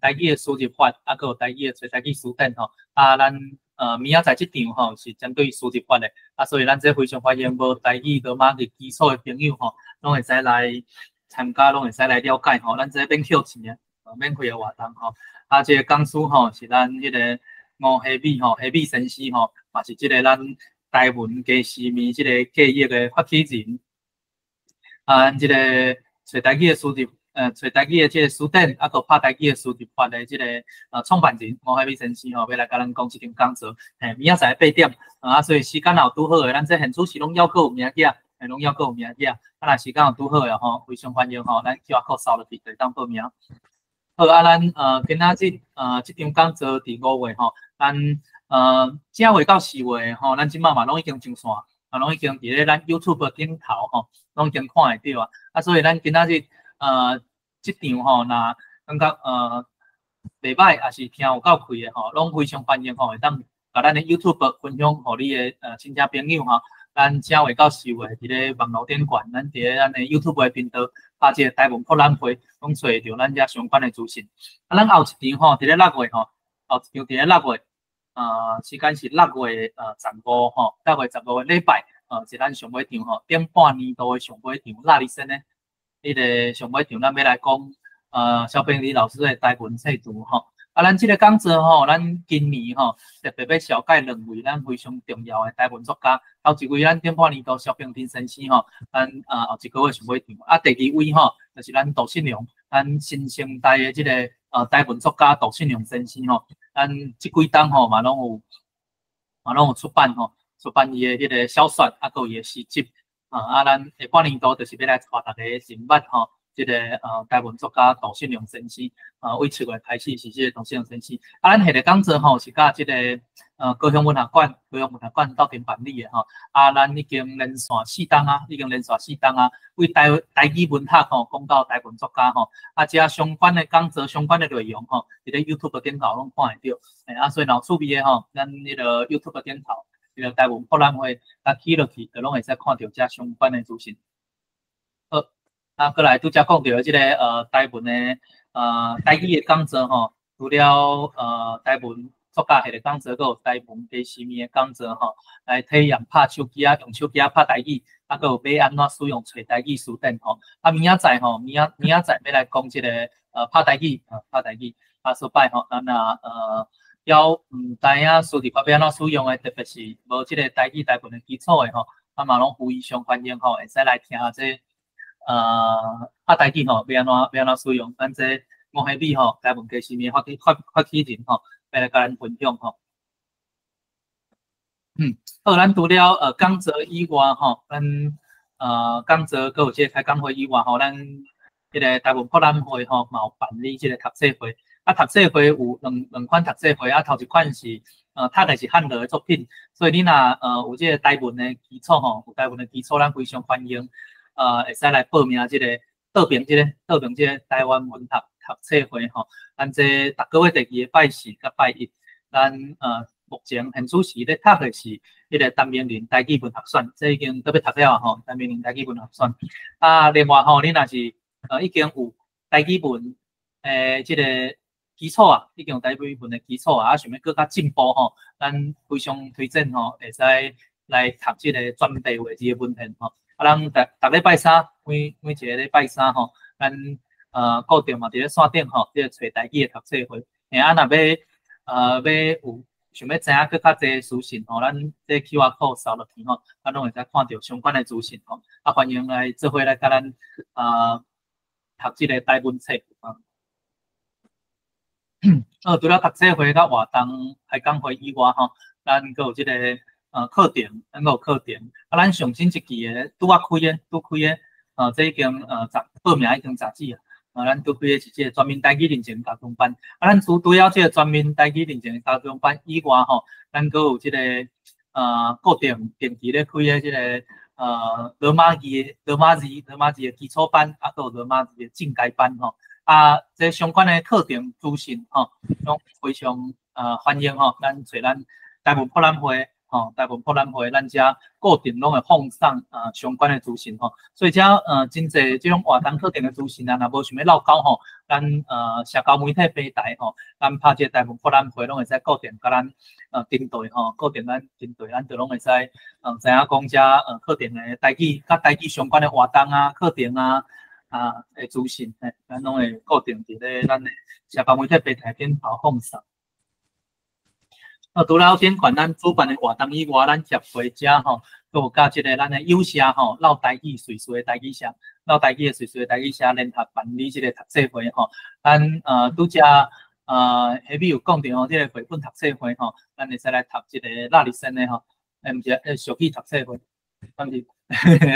台語的輸入法，啊，閣有台語的揣台語辭典吼，啊，咱明仔載這場吼是針對輸入法的，啊，所以咱這非常歡迎無台語羅馬字基礎的朋友吼，攏會使來參加，攏會使來了解吼，咱這免扣錢的，免費的活動吼，啊，這个講師吼是咱彼个吳希美吼，希美先生吼，嘛是這个咱台文家私物這个計劃的發起人，啊，咱這個揣台語的輸入。揣台語的這个辭典，啊，閣拍台語的輸入法的這个創辦人吳海美先生吼，欲來共咱講這場講座。嘿，明仔載8點，啊，所以時間若有拄好的，咱這現主時攏猶閣有名額，嘿，攏猶閣有名額。啊，若時間有拄好的吼，非常歡迎吼，咱 QR code 掃落去就會當報名。好，啊，咱今仔日這場講座佇5月吼，咱正月到4月吼，咱這擺嘛攏已經上線，啊，攏已經佇咧咱 YouTube 頂頭吼，攏已經看會著啊。啊，所以咱今仔日這場吼，若感覺袂歹，抑是聽有夠開的吼，攏非常歡迎吼，會當共咱的 YouTube 分享予你的親戚朋友吼。咱正月到4月佇咧網路頂懸，咱佇咧咱的 YouTube 的頻道拍這个台文博覽會，攏揣會著咱遮相關的資訊。啊，咱後一場吼，佇咧6月吼，後一場佇咧六月，時間是六月十五吼，6月15的禮拜，是咱上尾場吼，頂半年度的上尾場，拉力森的。彼个上尾場，咱欲來講，蕭秉治老師的台文冊詞吼。啊，咱這个講座吼，咱今年吼特別欲紹介兩位咱非常重要的台文作家。頭一位咱頂半年度蕭秉治先生吼，咱後一個月上尾場。啊，第二位吼，就是咱杜信良，咱新生代的這个台文作家杜信良先生吼，咱這幾冬吼嘛攏有嘛攏有出版吼，出版伊的彼个小說，啊，閣有伊的詩集。啊，咱下半年度就是欲來帶大家認捌吼，這个台文作家杜信良先生，為7月開始是這个杜信良先生。啊，咱彼个講座吼是佮這个高雄文學館，高雄文學館鬥陣辦理的吼。啊，咱已經連續四冬啊，已經連續四冬啊，為台語文學吼講到台文作家吼，啊，遮相關的講座、相關的內容吼，佇咧 YouTube 頂頭攏看會著。欸，啊，所以若有趣味的吼，咱彼个 YouTube 頂頭，彼个台文博覽會，啊，去落去，就攏會使看著遮相關的資訊。好，啊，閣來拄才講著的這个台文的台語的講座吼，除了台文作家彼个講座，閣有台文家私物的講座吼，來體驗拍手機仔，用手機仔拍台語，啊，閣有欲按怎使用揣台語辭典吼。啊，明仔載吼，明仔載欲來講這个拍台語，拍台語，啊，所擺吼，咱若猶毋知影輸入法欲按怎使用的，特別是無這个台語台文的基礎的吼，啊嘛攏非常歡迎吼，會使來聽這拍台語吼，欲按怎欲按怎使用，咱這吳希美吼，台文家私物發起人吼，欲來共咱分享吼。好，咱除了講座以外吼，咱講座閣有這個開講會以外吼，咱彼個台文博覽會吼，嘛有辦理這個讀冊會。啊，讀冊會有兩款讀冊會，啊，頭一款是讀的是漢樂的作品，所以你若有這個台文的基礎吼，有台文的基礎，咱非常歡迎，會使來報名這個倒爿這个倒爿這个台灣文學讀冊會吼。咱這逐個月第二个拜四佮拜一，咱目前現此時咧讀的是彼个陳明仁台語文學選，這已經都欲讀了吼，陳明仁台語文學選。啊，另外吼，你若是已經有台語文這个基礎啊，已經有台語文的基礎啊，啊，想欲閣較進步吼，咱非常推薦吼，會使來讀這个專題話字的文獻吼。啊，咱逐逐禮拜三，每一个禮拜三吼，咱固定嘛佇咧線頂吼，這个揣台語的讀冊會。欸，啊，若欲欲有想欲知影閣較濟資訊吼，咱這 QR code 掃落去吼，咱攏會使看著相關的資訊吼。啊，歡迎來做伙來共咱讀這个台文冊啊。好，除了讀冊會佮活動開講會以外吼，咱閣有這个課程，咱閣有課程。啊，咱上新一期的拄仔開的，拄開的，這已經報名已經截止啊。啊，咱拄開的是這個全民台語認證加強班。啊，咱除了這個全民台語認證加強班以外吼，咱閣有這個固定定期咧開的這個羅馬字的基礎班，啊，閣有羅馬字的進階班吼。啊，這相關的課程資訊吼，攏非常歡迎吼，咱揣咱台文博覽會吼，台文博覽會，咱遮固定攏會放送相關的資訊吼。所以遮真濟這種活動課程的資訊啊，若無想欲落勾吼，咱社交媒體平台吼，咱拍這個台文博覽會攏會使固定佮咱針對吼，固定咱針對，咱就攏會使知影講遮課程的台語佮台語相關的活動啊、課程啊的資訊，嘿，咱攏會固定佇咧咱的社交媒體平台頂頭放送。除了頂懸咱主辦的活動以外，咱協會遮吼，閣有佮這个咱的友社吼，落台語瑞士的台語社，落台語的瑞士的台語社聯合辦理這个讀冊會吼。咱拄才彼有講著吼，這个繪本讀冊會吼，咱會使來讀這个拉力森的吼，毋是俗語讀冊會，反正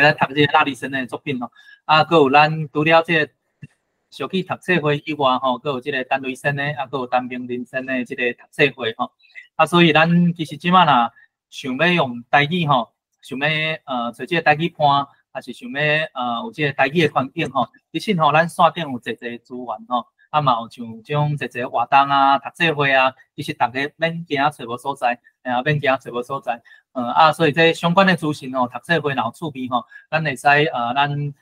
來讀這个拉力森的作品吼。啊，閣有咱除了這个俗語讀冊會以外吼，閣有這个陳雷生的，啊，閣有陳明仁先的這个讀冊會吼。啊，所以咱其實這擺若想欲用台語吼，想欲揣這个台語伴，抑是想欲有這个台語的環境吼，其實吼，咱線頂有濟濟資源吼，啊嘛有像這種濟濟活動啊、讀冊會啊，其實逐家免驚揣無所在，嘿啊，免驚揣無所在。啊，所以這相關的資訊吼，讀冊會若有趣味吼，咱會使咱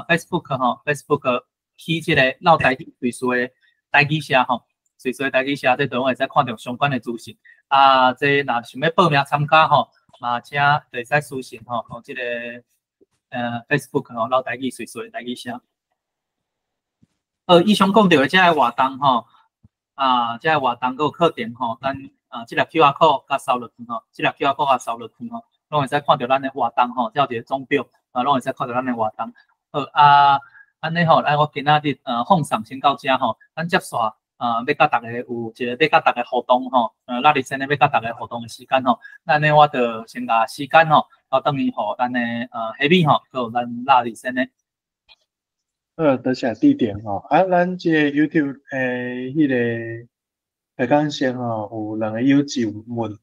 Facebook 吼，Facebook 去這个落台語瑞士的台語社吼，瑞士的台語社，這都會使看著相關的資訊。啊，這若想欲報名參加吼，嘛請會使私訊吼，予這个Facebook 吼，落台語瑞士的台語社。以上講著的這个活動吼，啊，這个活動閣有課程吼，咱這粒 QR code 共掃落去吼，這粒 QR code 共掃落去吼，攏會使看著咱的活動吼，這有一個總表，啊，攏會使看著咱的活動。好啊，按呢吼，來我今仔日放送先到遮吼，咱接續欲佮逐家有一个欲佮逐家互動吼，拉力先的欲佮逐家互動的時間吼，按呢我就先共時間吼，交轉去予咱的黑米吼，閣有咱拉力先的。好，多謝弟弟吼。啊，咱這個 YouTube 彼个白講先吼，有兩个友子有問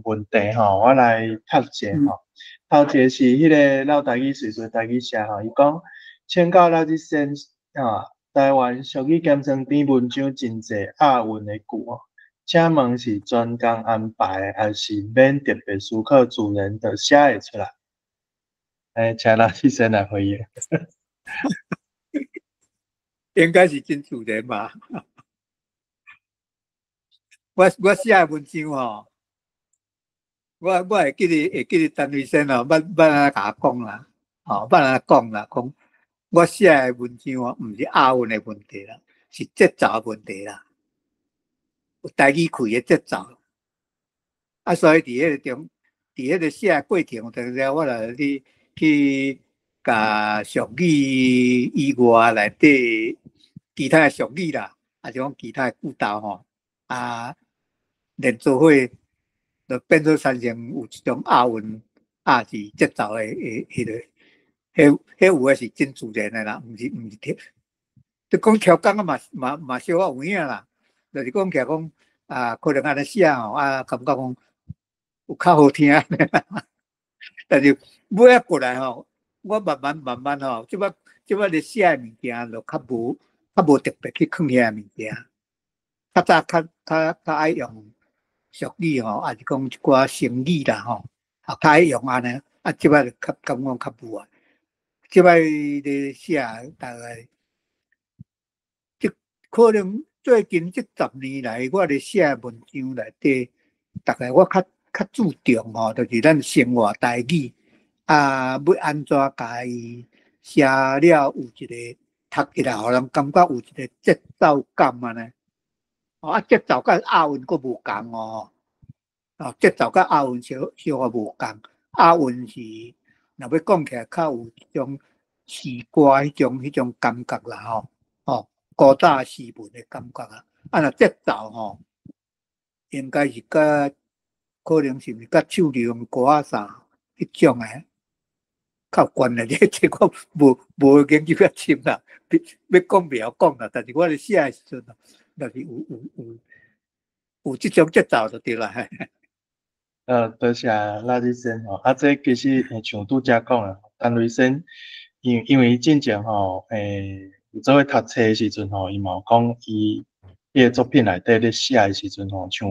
問題吼，我來讀一下吼。頭一个是彼个老台語瑞士台語社吼，伊講請教老師先啊，台灣俗語兼生篇文章真濟押韻的句哦，請問是專工安排，抑是免特別思考自然就寫會出來？欸，請老師先來回應。應該是真自然吧。我寫的文章吼，我會記得陳瑞生吼，捌按呢共我講啦，吼，捌按呢講啦，講我寫的文章吼，毋是押韻的問題啦，是節奏的問題啦，有台語氣的節奏。啊，所以佇彼個中，佇彼個寫的過程，就是我若去去共俗語以外內底其他的俗語啦，抑是講其他的句頭吼，啊，連做伙就變做產生有一種押韻、押字節奏的彼个，彼有的是真自然的啦，毋是挑，你講超工啊嘛小可有影啦，就是講起來講啊，可能按呢寫吼，啊，感覺講有較好聽，但是尾仔過來吼，我慢慢慢慢吼，這擺咧寫的物件就較無特別去囥遐物件，較早較愛用俗語吼，抑是講一寡成語啦吼，啊，較愛用按呢，啊，這擺就較感覺較無啊。這擺咧寫大概，這可能最近這10年來，我咧寫文章內底，大概我較注重吼，就是咱生活台語，啊，欲按怎共伊寫了有一個讀起來，予人感覺有一個節奏感按呢。啊，節奏佮押韻閣無仝哦。啊，節奏佮押韻小可無仝，押韻是若欲講起來較有一種詩歌彼種感覺啦吼，吼，古早詩文的感覺啊。啊，若節奏吼，應該是佮可能是毋是佮唱流行歌仔啥彼種的較有關係。這我無研究遐深啦，欲講袂曉講啦。但是我咧寫的時陣，就是有這種節奏就對啦。多謝拉日先吼，啊，這其實像拄才講的，陳雷先因為進前吼，有做伙讀冊的時陣吼，伊嘛有講伊伊個作品內底咧寫的時陣吼，像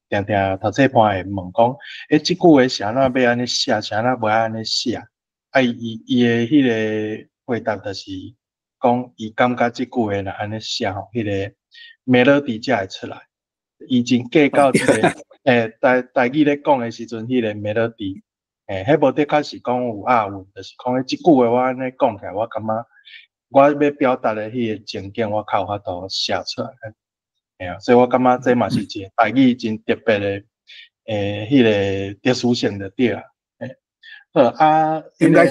定定讀冊伴會問講，欸，這句話是按怎欲按呢寫，是按怎袂按呢寫？啊，伊的彼個回答就是講，伊感覺這句話若按呢寫吼，彼個 melody 才會出來。伊真計較這個，台語咧講的時陣，彼個 melody，彼無的確是講有押韻，就是講這句話我按呢講起來，我感覺我欲表達的彼個情景，我較有法度寫出來。嘿啊，所以我感覺這嘛是一個台語真特別的，彼個特殊性就對啊。好啊，應該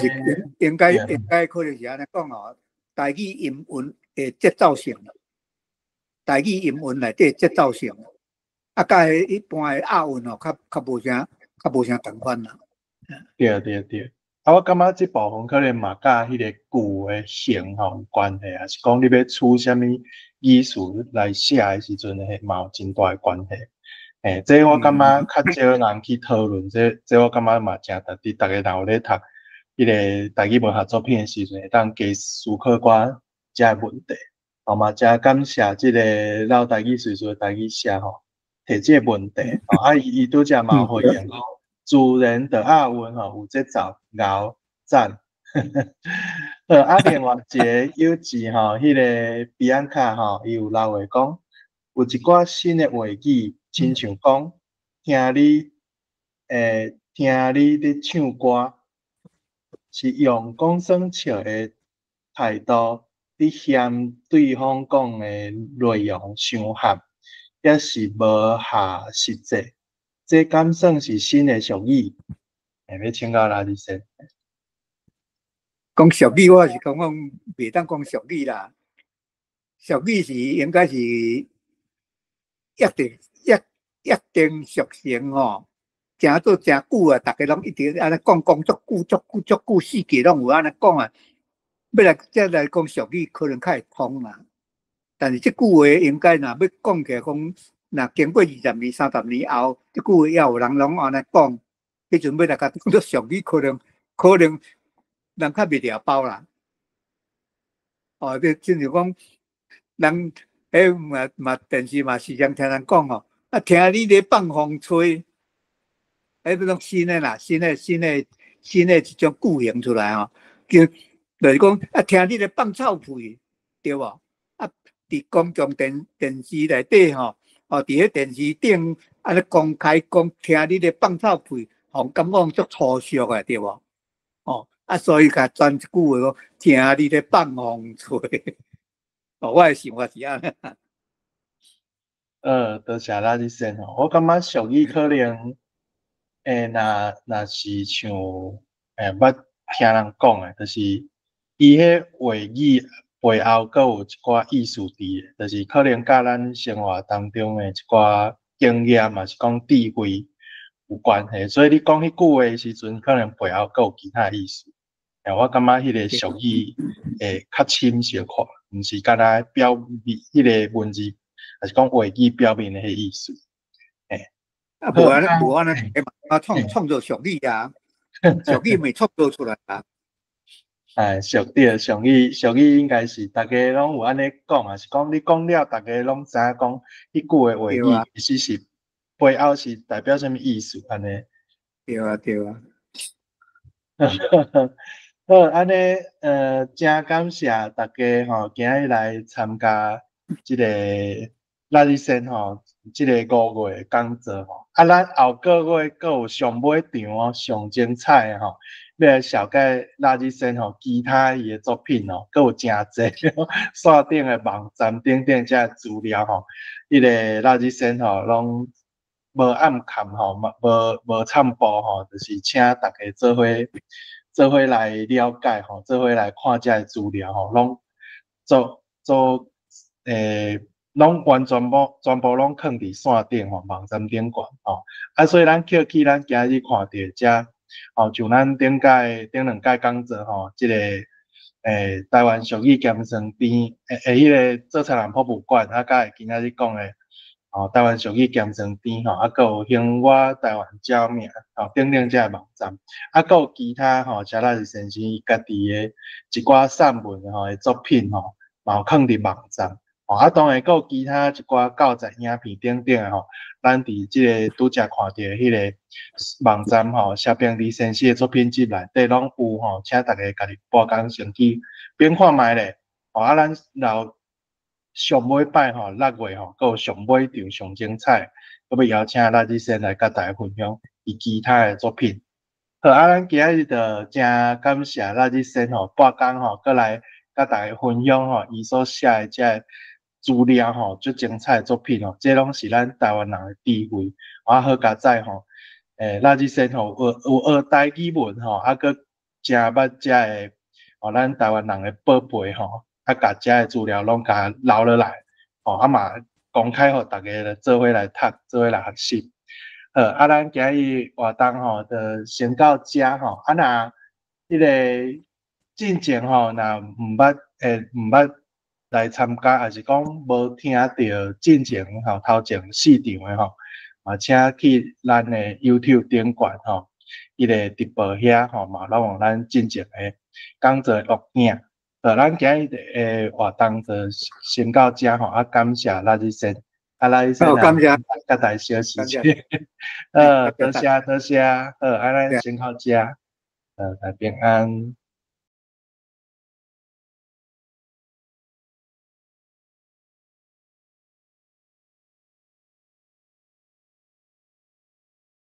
可能是按呢講哦，台語音韻的節奏性，台語音韻內底節奏性。啊，佮一般的押韻哦，較無啥仝款啦。對對對，啊，我感覺這部分可能嘛佮彼個句的型吼有關係，抑是講你欲取啥物語詞來寫的時陣，嘛有真大的關係。這我感覺較少人去討論，這我感覺嘛誠值得，逐家若有咧讀彼個台語文學作品的時陣，會當加思考寡這个問題。吼嘛，誠感謝這个老台語歲數的台語社吼，提這个問題。啊，伊拄才嘛有回應講，自然的押韻吼，有節奏，𠢕讚。好，啊，另外一个友姊吼，彼个比安卡吼，伊有留話講，有一寡新的話語，親像講，聽你咧唱歌，是用講耍笑的態度，佇嫌對方講的內容傷譀，抑是無合實際，這敢算是新的俗語？欲請教拉日先。講俗語，我是感覺袂當講俗語啦。俗語是應該是約定俗成吼，誠做誠久啊，逐家攏一直按呢講講足久足久足久，四界攏有按呢講啊。欲來再來講俗語，可能較會通啦。但是這句話應該若欲講起來講，若經過20年、30年後，這句話猶有人攏按呢講，彼陣欲來共當做俗語，可能人較袂掠包啦。哦，這親像講，人彼嘛嘛電視嘛時常聽人講吼，啊，聽你咧放風吹，彼攏新的啦，新的一種句型出來吼，就是講啊，聽你咧放臭屁，對無？啊，佇公共電視內底吼，哦，佇彼電視頂按呢公開講，聽你咧放臭屁，予感覺足粗俗的，對無？哦，啊，所以共轉一句話講，聽你咧放風吹，哦，我的想法是按呢。多謝拉日先吼，我感覺俗語可能，若是像，捌聽人講的，就是伊彼話語背後閣有一寡意思佇的，就是可能佮咱生活當中的一寡經驗，抑是講智慧有關係。所以你講彼句話的時陣，可能背後閣有其他意思。我感覺彼個俗語會較深小可，毋是干焦表面彼個文字，抑是講話語表面的彼意思。啊，無按呢，無按呢，啊，創造俗語啊，俗語袂創造出來啊。哎，俗對，俗語應該是逐家攏有按呢講，抑是講你講了，逐家攏知影講彼句的話語其實是背後是代表啥物意思按呢？對啊，對啊。好，按呢，誠感謝逐家吼，今日來參加這个拉日先吼，這个5月講座吼。啊，咱後個月閣有上尾場哦，上精彩的吼，欲來紹介拉日先吼，其他伊的作品哦，閣有誠濟線頂的網站等等這資料吼，彼个拉日先吼，攏無暗崁吼，嘛無藏步吼，就是請逐家做伙來了解吼，做伙來看這个資料吼，攏做做攏完全部全部攏囥佇線頂吼，網站頂懸吼。啊，所以咱抾起咱今日看著這，吼，像咱頂屆頂兩屆講座吼，這个台灣俗語兼算甜，彼个做菜人博物館，啊，佮今仔日講的，吼，台灣俗語鹹酸甜吼，啊，閣有興我台灣照名吼等等這个網站，啊，閣有其他吼，車拉日先生伊家己的一寡散文吼的作品吼，嘛有囥佇網站，吼，啊，當然閣有其他一寡教材、影片等等的吼，咱佇這个拄才看著的彼个網站吼，謝平離先生的作品集內底攏有吼，請大家家己撥工先去邊看覓咧，吼，啊，咱然後上尾擺吼，6月吼，閣有上尾場上精彩，閣欲邀請賴志先來佮大家分享伊其他的作品。好，啊，咱今仔日就誠感謝賴志先吼，撥工吼，閣來佮大家分享吼，伊所寫的這个資料吼，足精彩的作品吼，這攏是咱台灣人的智慧。啊，好佳哉吼，賴志先吼，有學台語文吼，啊，閣誠捌這个吼，咱台灣人的寶貝吼。啊，共遮的資料攏共留落來，吼，啊嘛公開予逐家做伙來讀，做伙來學習。好，啊，咱今日活動吼，就先到遮吼。啊，若彼个進前吼，若毋捌來參加，抑是講無聽著進前吼頭前四場的吼，嘛請去咱的 YouTube 頂懸吼，彼个直播遐吼，嘛攏有咱進前的講座錄影。好，咱今日的活動就先到遮吼，啊，感謝賴志先，啊，賴志先，感謝，佮大家小時間，好，多謝多謝，好，啊，咱先到遮，好，大家平安。